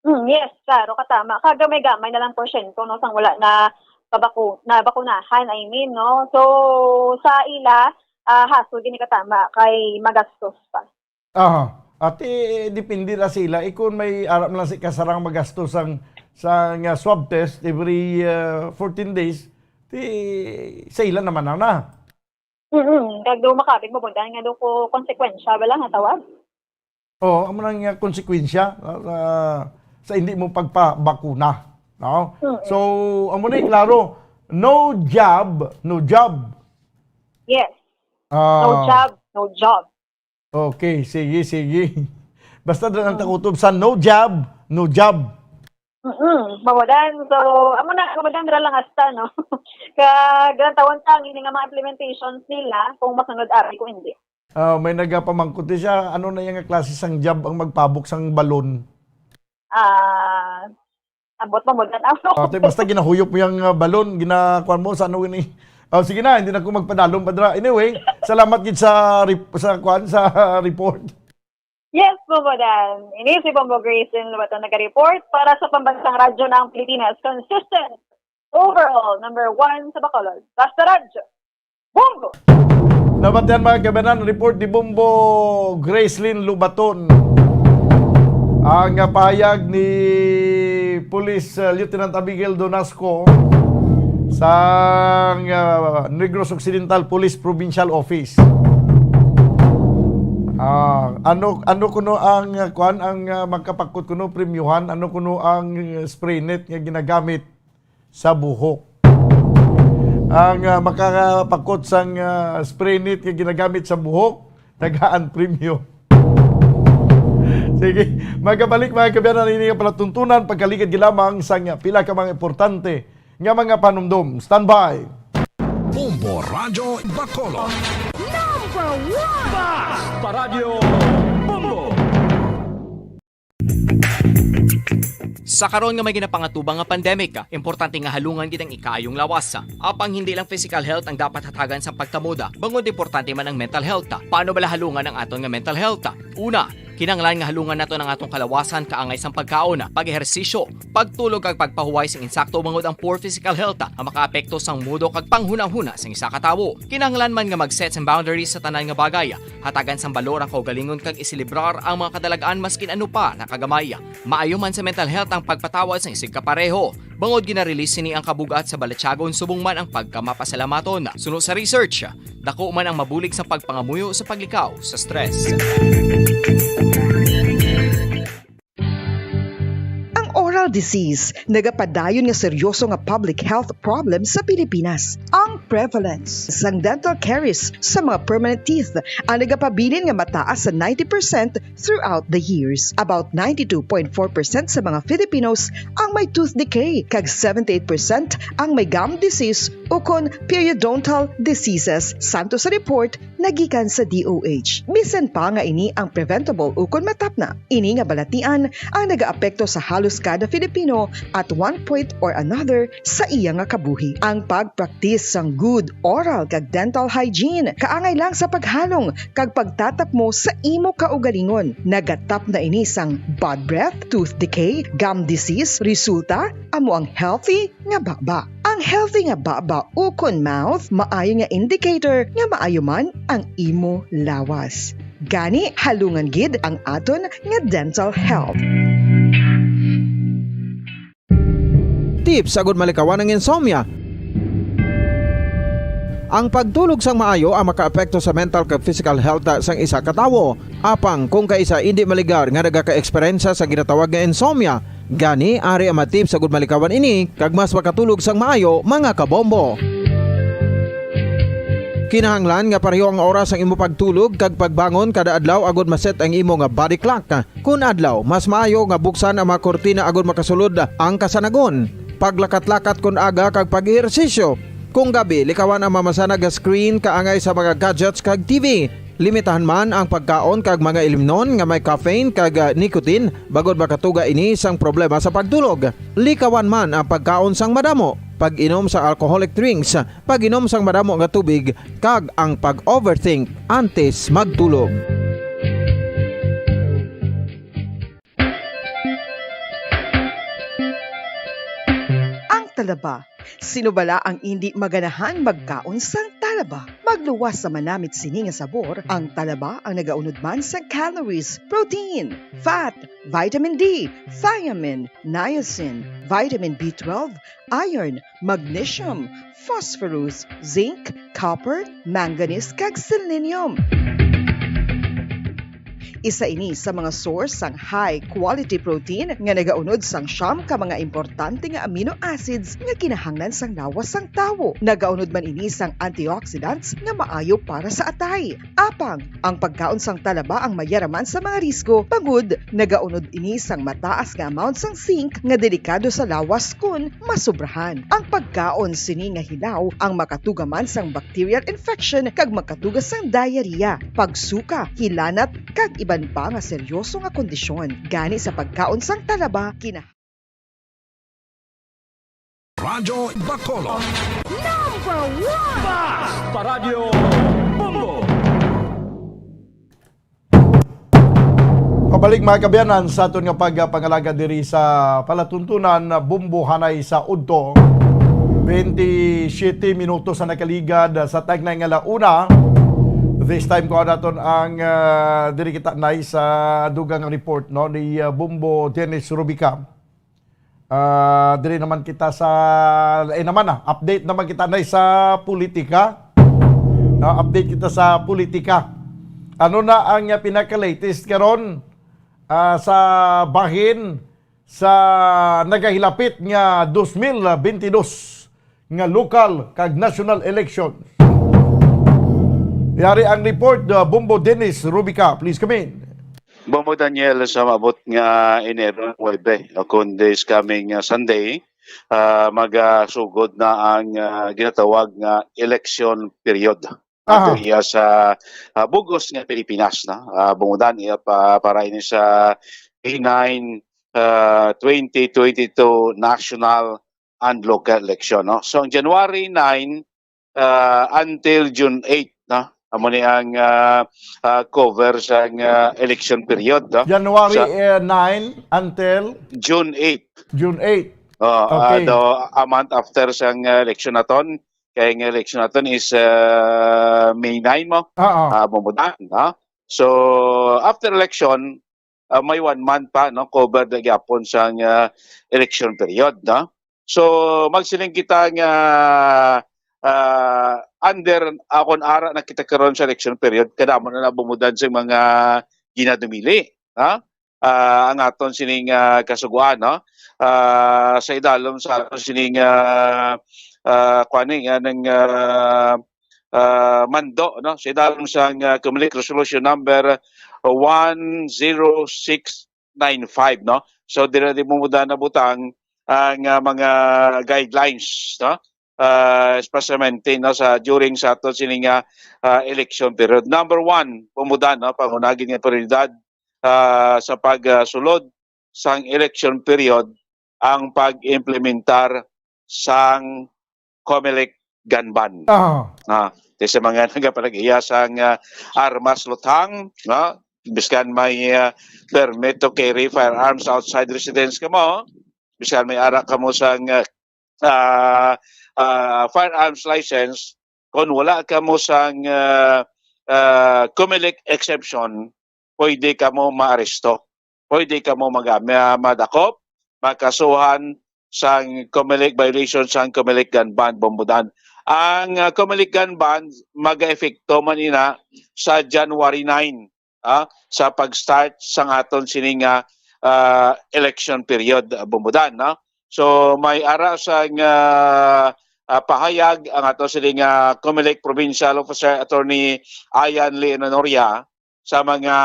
hmm, yes, klaro, katama. Kagamay-gamay na lang porsyento, no, sang wala na pabaku-, na bakunahan, I mean, no? So, sa ila, ah, hasol gini katama kay magastos pa. Aha. At, eh, depende ra sila. Eh, kung may aram lang si kasarang magastos sang, sang, ah, swab test every, ah, fourteen days, ti sa ila naman na na. Mm-mm. Kag do makabig mo, Bundan, nga do ko konsekwensya bala nga tawag? Oo, amo na nga konsekwensya, ah, sa hindi mo pagpabakuna, no? Mm-mm. So, amo na, klaro, no job, no job. Yes. Ah. No job, no job. Okay, sige, sige. Basta dala ang Mm. takutob sa no job, no job. Mm-mm. Mawadan. So, amo na, mawadan ra lang hasta, no? Kag, tawon ta ang ini nga mga implementations nila kung masunod abi kung hindi. Ah, may nagapamangkot din siya, ano na yung klase sang job ang magpabok sang balon? Ah, ambot pa mo dyan. Ate, basta ginahuyop mo yung, ah, balon, ginakuan mo sa ano ini. Oh, sige na, hindi na ko magpadalom pa dira. Anyway, salamat gid sa rep-, sa kuan, sa report. Yes, Bombo Dan. Ini si Bombo Grace in Lubaton nag-report para sa Pambansang Radyo ng Pilipinas. Consistent. Overall, number one sa Bacolod. Basta Radyo. Bombo! Nabatian, mga kabanan, report ni Bombo Gracelyn Lubaton. Ang, ah, pahayag ni Police, ah, Lieutenant Abigail Donasco sa, ah, Negros Occidental Police Provincial Office. Ah, ano, ano kuno ang, ah, kuan, ang, ah, magkapakot kuno premyuhan? Ano kuno ang, ah, spray net nga ginagamit sa buhok? Ang, ah, makakapakot sang, ah, spray net nga ginagamit sa buhok, tagaan premyo. Sige, magabalik, mga kabayan, ang ining palatuntunan, pagkaligad gid lamang sang pila ka mga importante nga mga panumdom. Standby. Bombo Radyo Bacolod. Number one! Basta Radyo Bombo! Sa karon nga may ginapangatubang nga pandemic, importante nga halungan gid ang ikaayong lawas. Apang hindi lang physical health ang dapat hatagan sa pagkamuda, bangod importante man ang mental health. Paano bala halungan ang aton nga mental health? Una, kinahanglan nga halungan naton ang atong kalawasan kaangay sang pagkaon, pag-ehersisyo, pagtulog kag pagpahuway sing insakto, bangod ang poor physical health ang makaapekto sang mudo kag panghunahuna sang isa ka tawo. Kinahanglan man nga mag-set sang boundaries sa tanan nga bagay, hatagan sang balor ang kaugalingon kag iselebrar ang mga kadalag-an maskin ano pa na kagamay. Maayo man sa mental health ang pagpatawad sang isigkapareho, bangod gina-release sini ang kabug-at sa balatyagon subong man ang pagkamapasalamaton. Suno sa research, dako man ang mabulig sa pagpangamuyo sa paglikaw sa stress. Ang oral disease, nagapadayon nga seryoso nga public health problem sa Pilipinas. Ang prevalence sang dental caries sa mga permanent teeth ang nagapabilin nga mataas sa ninety percent throughout the years. About ninety-two point four percent sa mga Filipinos ang may tooth decay, kag seventy-eight percent ang may gum disease ukon periodontal diseases, santo sa report nagikan sa D O H. Bisan pa nga ini ang preventable ukon matapna, ini nga balatian ang nagaapekto sa halos kada Filipino at one point or another sa iya nga kabuhi. Ang pagpraktis sang good oral kag dental hygiene kaangay lang sa paghalong kag pagtatapmo sa imo kaugalingon. Nagatapna ini sang bad breath, tooth decay, gum disease. Resulta, amo ang healthy nga baba. Ang healthy nga baba ukon mouth maayo nga indicator nga maayo man ang imo lawas. Gani, halungan gid ang aton nga dental health. Tips agud malikawan ang insomnia. Ang pagtulog sang maayo ang makaapekto sa mental kag physical health sang isa ka tawo. Apang kung kaisa indi maligar nga nagaka-eksperyensya sa ginatawag nga insomnia, gani ari ang mga tips agud malikawan ini kag mas makatulog sang maayo, mga kabombo. Kinahanglan nga pareho ang oras ang imo pagtulog kag pagbangon kada adlaw agud ma-set ang imo nga body clock. Kun adlaw, mas maayo nga buksan ang mga kurtina agud makasulod ang kasanagon. Paglakat-lakat kun aga kag pag-ehersisyo. Kung gabi, likawan ang mamasanag nga screen kaangay sa mga gadgets kag T V. Limitahan man ang pagkaon kag mga ilimnon nga may caffeine kag, ah, nicotine, bangod makatuga ini sang problema sa pagtulog. Likawan man ang pagkaon sang madamo, pag-inom sa alcoholic drinks, pag-inom sang madamo nga tubig, kag ang pag-overthink antes magtulog. Ang talaba. Sino bala ang indi maganahan magkaon sang talaba? Magluwas sa manamit sini nga sabor, ang talaba ang nagaunod man sang calories, protein, fat, vitamin D, thiamine, niacin, vitamin B twelve, iron, magnesium, phosphorus, zinc, copper, manganese, kag selenium. Isa ini sa mga source sang high quality protein nga nagaunod sang siyam ka mga importante nga amino acids nga kinahanglan sang lawas sang tawo. Nagaunod man ini sang antioxidants nga maayo para sa atay. Apang, ang pagkaon sang talaba ang mayaraman sa mga risgo, bangod nagaunod ini sang mataas nga amount sang zinc nga delikado sa lawas kon masobrahan. Ang pagkaon sini nga hilaw ang makatuga man sang bacterial infection kag makatuga sang diarrhea, pagsuka, hilanat, kag iban pa nga seryoso nga kondisyon. Gani sa pagkaon sang talaba, kina- Radyo Bacolod. Number one! Basta Radyo Bombo! Pabalik, mga kaabyanan, sa aton nga pagpangalaga diri sa palatuntunan, Bombo Hanay sa Udto. Twenty-siyete minutos na nakaligad sa tagnay nga la una. This time, kuha naton ang, ah, diri kita, Nay, sa dugang report, no, ni, ah, Bombo Dennis Rubica. Ah, diri naman kita sa, eh, naman na, update naman kita na sa politika. No, update kita sa politika. Ano na ang, ah, pinaka-latest karon, ah, sa bahin sa nagahilapit nga dos mil bentidós nga lokal kag national election? Yari ang report, ah, Bombo Dennis Rubica. Please come in. Bombo Daniel, sa maabot nga Enero nuebe, o kun this coming, uh, Sunday, uh, magasugod na ang, uh, ginatawag nga election period. Aha. Ato iya sa, uh, bug-os nga Pilipinas, no? Uh, bungudan iya pa, para ini sa May nine, uh, twenty twenty-two national and local election, no? So, ang January nine, uh, until June eight, no? Amo ni ang, uh, uh, cover sa, uh, election period, no? January, Sa uh, nine until June eight. June eight. Oh, uh, Okay. the, a month after sa, uh, election naton, kay ang election naton is, uh, May nine mo. Oo. Uh, bumuda, no? So, after election, uh, may one month pa, no, cover na gyapon sa, uh, election period, no? So, magsiling kita nga, uh, under, uh, kung ara na kita karon sa election period, kadamo na nabumudan sa mga ginadumili, ha? ah, ang aton sining, ah, kasugoan, no? Ah, sa idalom sa aton sining, ah, ah, kuwan ni, nga nang, ah, ah, mando, no? Sa idalom sang, ah, Comelec Resolution Number one zero six nine five, no? So, dira di mo muda nabutang ang, ah, mga guidelines, no? Ah, especially, no, sa, during sa aton sini nga, ah, election period. Number one, pumuda, no, pangunagin nga prioridad, ah, sa pagsulod sang election period ang pag-implementar sang Comelec gun ban. Ah, Ah, kay sa mga nagapanag-iya sang, ah, armas, luthang, no? Biskan may, ah, permit to carry firearms outside residence kamo, biskan may ara kamo sang, ah, ah, ah, firearms license, kung wala kamo sang, ah, ah, Comelec exemption, pwede kamo maaresto. Pwede kamo mag-, ma-, madakop, makasuhan sang Comelec, violation sang Comelec gun ban, Bombodan. Ang, ah, Comelec gun ban mag-epekto man ina sa January nine, ah, sa pag-start sang aton sini nga, ah, election period, ah, Bombodan, no? So, may ara sang, ah, ah, pahayag ang ato sini nga Comelec Provincial Officer, Attorney Ian Lee Enonoria, sa mga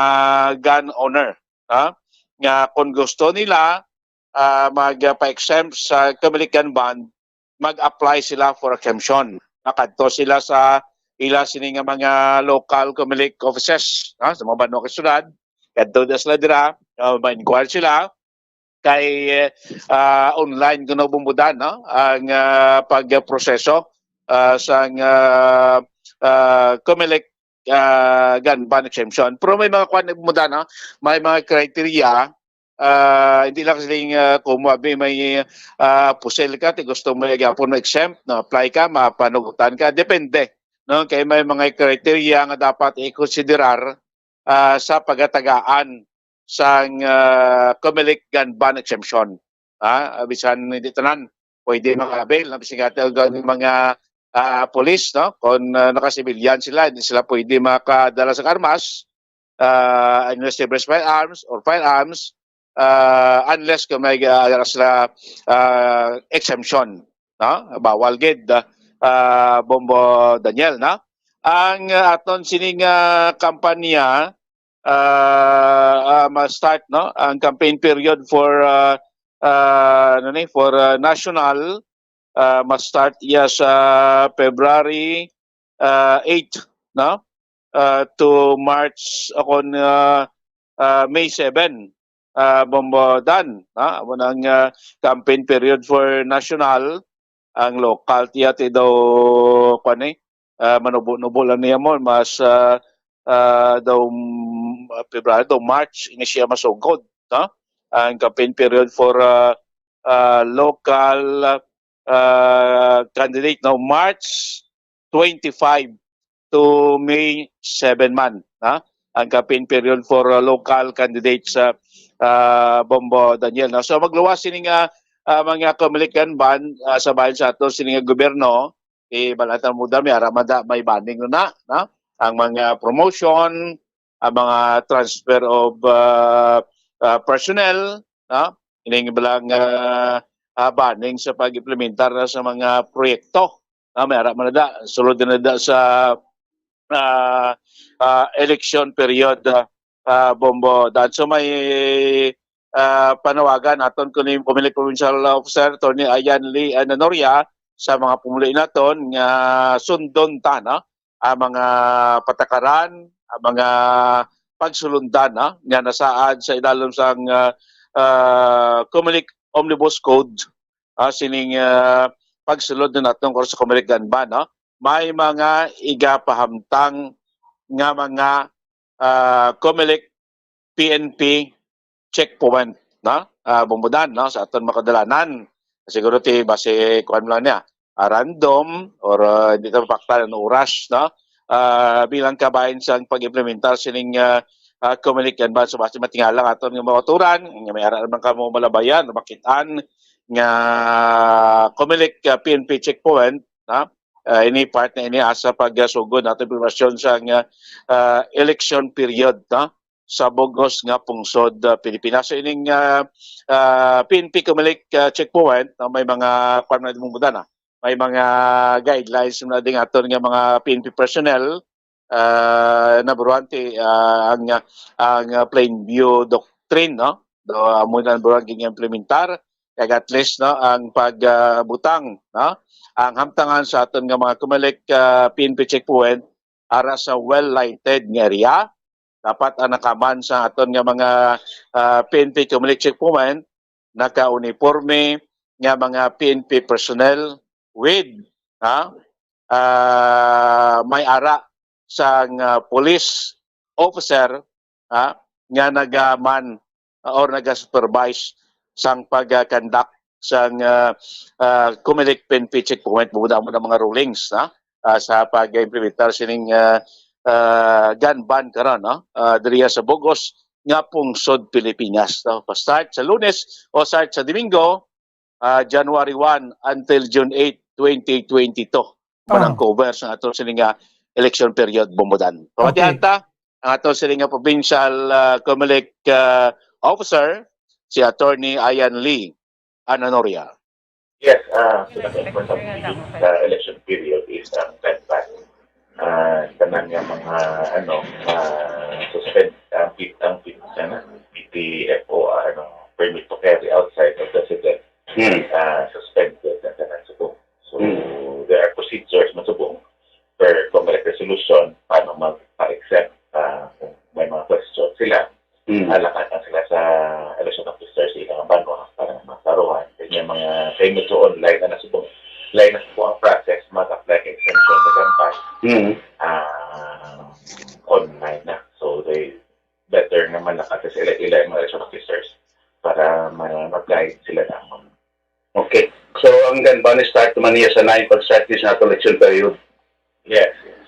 gun owner, ha? Nga kung gusto nila, ah, magpa-exempt sa Comelec gun ban, mag-apply sila for exemption. Makadto sila sa ila sini nga mga local Comelec offices, ha? Sa mga banwa kag syudad, kadto na sila dira, ah, ma-inquire sila kay, ah, online kuno, Bombodan, no? Ang, ah, pagproseso, ah, sang, ah, ah, Comelec, ah, gun ban exemption. Pero may mga kwan, Bombodan, no? May mga criteria, ah, hindi lang siling, ah, kung mabi may, ah, pusil ka, ti gusto mo gyapon ma-exempt, no? Apply ka, mapanugutan ka, depende, no? Kay may mga criteria nga dapat i-considerar, ah, sa pagatagaan sang, ah, Comelec gun ban exemption. Ah, bisan hindi tanan pwede maka-avail, no? Bisan nga ang mga, ah, pulis, no? Kung, ah, naka-civilian sila, hindi sila pwede makadala sa armas, ah, unless they possess firearms or firearms, ah, unless kung may, ah, sila, ah, exemption, no? Bawal gid, ah, ah, Bombo Daniel, no? Ang, ah, aton sining, ah, kampanya, ah, ah, ma-start, no? Ang campaign period for, ah, ah, ano ni, for, ah, national, ah, ma-start iya sa February, ah, eight, no? Ah, to March, o kon, ah, ah, May seven, ah, Bombo Dan, no? Amo nang, ah, campaign period for national. Ang local tiya ti daw, kwan ni, ah, manubo-nubo lang niya mo, mas, ah, ah, daw, mm, February, daw March, ini siya masugod, no? Ang campaign period for, ah, ah, local, ah, candidate, no? March twenty-five to May seven man, ha? Ang campaign period for, ah, local candidates, ah, ah, Bombo Daniel, no? So, magluwas sini nga, ah, mga Comelec gun ban, ah, sa bahin sa ato, sini nga gobyerno, eh, balatan mo dami, ara man da, may banning na, na, ang mga promotion, ang mga transfer of, ah, ah, personnel, no? Ining balang, ah, ah, banning sa pag-implementar na sa mga proyekto. Ah, may ara man na da, sulod na da sa, ah, ah, election period, ah, ah, Bombo Dan. So may, ah, panawagan naton kuno yung Comelec Provincial Officer, Attorney Ian Lee Enonoria, sa mga pumuluyo naton nga sundon ta, no? Ang mga patakaran, ang mga pagsulundan, no? Nga nasaad sa ilalom sang, ah, ah, Comelec Omnibus Code, ah, sining, ah, pagsulod na naton sa Comelec gun ban, no? May mga igapahamtang nga mga, ah, Comelec P N P checkpoint, no? Ah, Bombo Dan, no? Sa aton makadalanan. Siguro ti base, kuwan lang niya, ah, random or, ah, hindi ta mapaktan ang oras, no? Ah, bilang kabahin sang pag-implementar sining, ah, ah, Comelec gun ban, so base matingala ang aton nga mga kauturan, nga may ara naman kamo malabayan, makitaan nga Comelec, ah, P N P checkpoint, no? Ah, ini part na ini asa pagsugod nato impormasyon sa nga, ah, election period, no? sa bug-os nga pungsod, ah, Pilipinas. So, ining, ah, ah, P N P Comelec, ah, checkpoint, no, may mga, kwan na din mo na, may mga guidelines na din aton nga mga P N P personnel, ah, number one, ti, ah, ang, ang, ah, plain view doctrine, no? Do, amo na, number one, gin-implementar, kag at least, no, ang pag, ah, butang, no? Ang hamtangan sa aton nga mga Comelec, ah, P N P checkpoint, ara sa well lighted nga area. Dapat ang nakaman sa aton nga mga, ah, P N P Comelec checkpoint, naka-uniforme nga mga P N P personnel with, ha, ah, may ara sang, ah, police officer, ha, nga nagaman, ah, or naga-supervise sang pag-conduct sang, ah, ah, Comelec P N P checkpoint, mo na, mo na mga rulings, ha, ah, sa pag-implementar sining, ah, ah, gun ban karon, no? Ah, diriya sa bug-os nga pungsod Pilipinas, no? Pa-start sa Lunes o start sa Domingo, ah, January one until June eight, twenty twenty-two. Mo nang cover sa ato sini nga election period, Bumudan. Pamatihan Okay. ta ang ato sini nga provincial, ah, Comelec, ah, officer, si Attorney Ian Lee Ananoria. Yes, ah, so the importance of the, uh, election period is ang gun ban. Ah, tanan nga mga, ano, ah, suspend, ang P-, ang P-, ano, P T F O, ah, ano, permit to carry outside of residence, Hmm. ah, suspended ang tanan subong. So, Hmm. there are procedures man subong per Comelec resolution paano magpa-exempt, ah, kung may mga question sila. Mm. Alakan lang sila sa election officer sa ilang banwa para maklaruhan. Kaya may mga kay medyo online na nasubong, online na subong ang process mag-apply ka exemption sa gun ban. Mm. Ah, online na. So, they better naman na kasi sila, ila yung mga election officers para ma-, mag-guide sila naman. Okay. So, ang gun ban start naman niya sa nine pag-start sa ato election period. Yes, yes.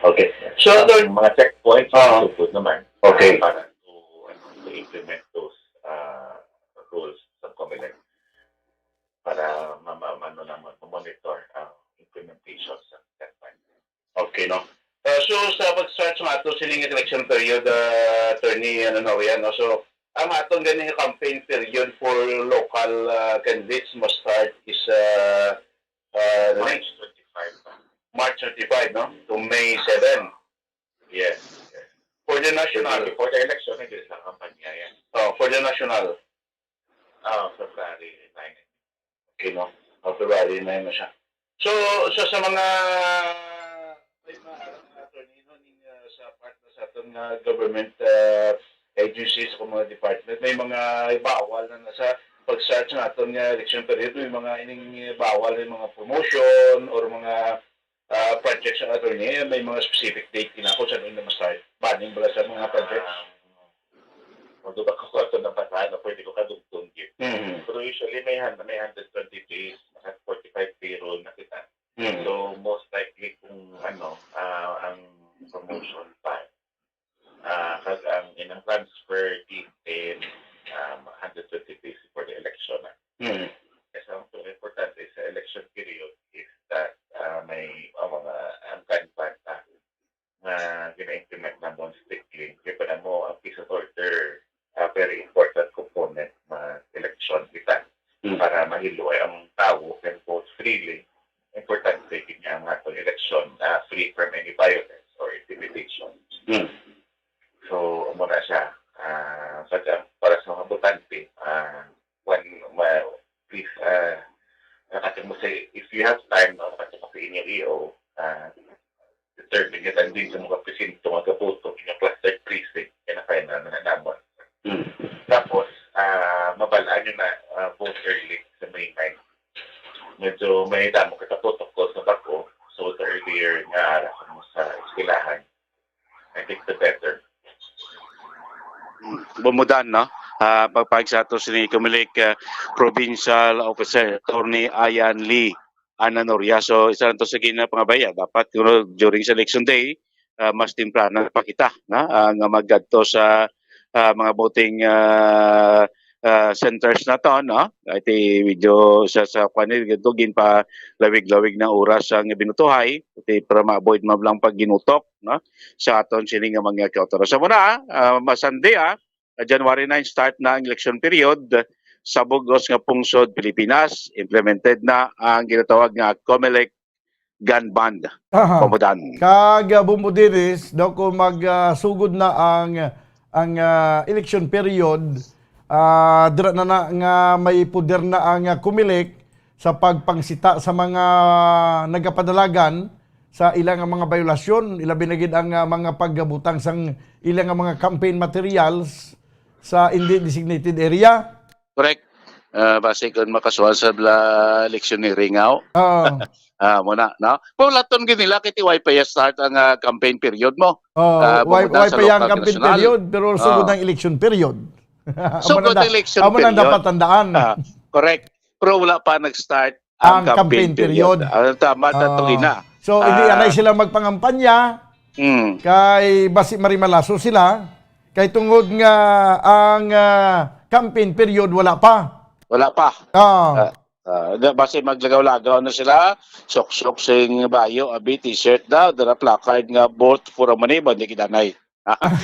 Okay. So, Ang Attorney, mga checkpoints, Oo. Sugod naman. Okay. Ah, para to, ano, to implement those, ah, rules sa Comelec para ma-, ma-, ano naman, ma-monitor ang implementation sa checkpoint. Okay, no? Ah, so, sa pag-start sa ato sining election period, ah, Attorney, ano na yan, no? So, ang aton ganing campaign period for local, ah, candidates must start is, ah, ah, March twenty-five pa. March twenty-five, no? To May seven. Yes, yes. For the national. Before the election, hindi sa kampanya yan. Oh, for the national. Ah, February nine. Okay, no? Oh, February nine na siya. So, so sa mga, may mga, mga attorney, no, ning, ah, sa part na sa aton nga government, ah, agencies o mga department, may mga bawal na nasa pag-start sa aton nga election period, may mga ining bawal, may mga promotion or mga ah, projects ang attorney, may mga specific date kina kung saan na ma-start? Banning bala sa mga projects? Ah, although baka ko ato nabasahan na pwede ko kadugtong gid. Mhm. Pero usually may hun-, may hundred twenty days, naka forty-five payroll na kita. Mhm. So most likely kung ano, ah, ang promotion pa, ah, kag ang inang transfer detail, um, hundred twenty days before the election na. Mhm. Kasi ang pinaka-importante sa election period is that, ah, may, ang mga, ang gun ban na nga gina-implement namon strictly. Kaya pa na mo, ang peace and order, ah, very important component ng election kita. Mhm. Para mahiluay ang tawo can vote freely. Importante gid nga ang atong election, ah, free from any violence or intimidation. Mhm. So, amo na siya. Ah, kag ang para sa mga botante, ah, one, ma-, please, ah, nakita mo sa, if you have time, no, nakita mo sa inyo E O, ah, determine yun, and din sa mga presinto nga gaboto, yung cluster precinct, yan ang final na namon. Hmm. Tapos, ah, mabalaan nyo na, ah, vote early sa May nine. Medyo may damo kita protocol sa bag-o, so the earlier nga ara mo sa eskwelahan, I think the better. Bumudan, no? Ah, pagpahig sa ato sini Comelec, ah, Provincial Officer, Attorney Ian Lee Ananoria. So, isa lang to sa ginapangabaya. Dapat, you know, during sa election day, ah, mas temprano pa kita, na, ah, nga maggadto sa, ah, mga voting, ah, ah, centers naton, no? Kay ti medyo sa, sa kwan ni, ito, ginpalawig-lawig na oras ang binutuhay, ti para ma-avoid man lang pagginutok, no? Sa aton sini nga mga kautoran. So muna, ah, masandi, ah, January nine, start na ang election period sa bug-os nga pungsod Pilipinas. Implemented na ang ginatawag nga COMELEC gun ban. Aha. Pamudan. Kag, ah, Bombo Dennis, daw kung mag, ah, sugod na ang, ang, ah, election period, ah, dira na, na nga may puder na ang, ah, COMELEC sa pagpangsita sa mga nagapadalagan sa ila nga mga bayolasyon, ilabi na gid ang, ah, mga pagbutang sang ila nga mga campaign materials sa indi designated area. Correct. Ah, basi kung makasuhan sa bla electioneering, aw. Oo. Ah, muna, no? Pero laton gid nila kay ti way pa ya start ang, ah, campaign period mo. Oh, ah, way, bumutang way sa pa yang local, campaign national. Period, pero sugod Ah. Ang election period. Amo Sugod na da-, ang election amo na period. Dapat tandaan. Ah, correct. Pero wala pa nag-start ang Ang campaign campaign period. Period. Ah, tama, Ah. Tatulina. So, hindi Ah. anay sila magpangampanya. Mm. Kay basi marimalaso sila. Kay tungod nga ang, ah, campaign period wala pa. Wala pa. Ah. Ah, ah, da-, basi maglagaw-lagaw na sila, suksok sing bayo, abi, t-shirt daw, dala placard nga, "Vote for Amanibon," di gidanay.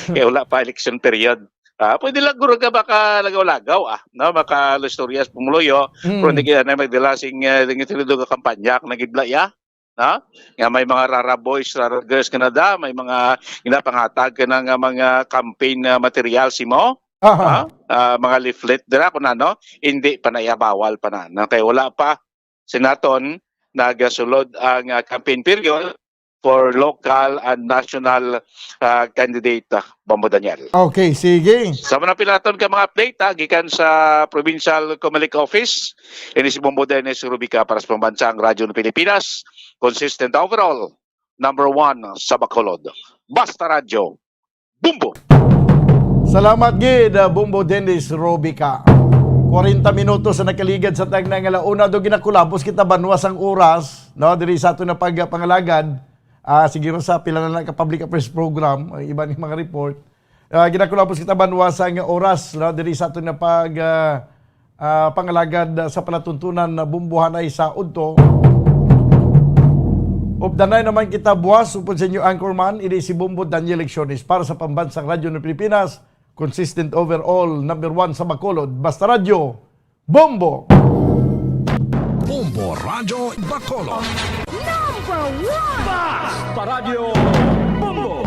Kay wala pa election period. Ah, pwede lang guro ka baka lagaw-lagaw, ah, no? Maka istorya sa pumuluyo, Mm. pero hindi kaya na magdala sing, eh, hindi sila doon kampanya, kung nagibla, ya? No? Nga may mga Rara Boys, Rara Girls ka na da, may mga ginapangatag ka na nga mga campaign, ah, material si mo? Aha. Ah, ah, mga leaflet dira, kung ano, hindi pa na iya, bawal pa na, no? Kay wala pa sinaton nagasulod ang, ah, campaign period for local and national, ah, candidate, ah, Bombo Daniel. Okay, sige. Sa mga pilaton ka mga update, ah, gikan sa Provincial Comelec Office, ini si Bombo Dennis Rubica para sa Pambansang Radyo ng Pilipinas, consistent overall, number one sa Bacolod. Basta Radyo, Bombo! Salamat gid, ah, Bombo Dennis Robica. Kwarenta minutos sa nakaligad sa tagna nga launa, do ginakulabos kita banwa sang oras, no, diri sa aton na pagpangalagad. Ah, siguro sa pila na lang ka public affairs program, ang iba ni mga report. Ah, ginakulabos kita banwa sang oras, no, diri sa aton na pag, ah, ah, pangalagad sa palatuntunan na bumbuhanay sa udto. Updanay naman kita buwas, upod sa inyo anchorman, ini si Bombo Daniel Lecciones para sa Pambansang Radyo ng Pilipinas, consistent overall, number one sa Bacolod, Basta Radyo, Bombo! Bombo Radyo Bacolod. Number one! Basta Radyo, Bombo!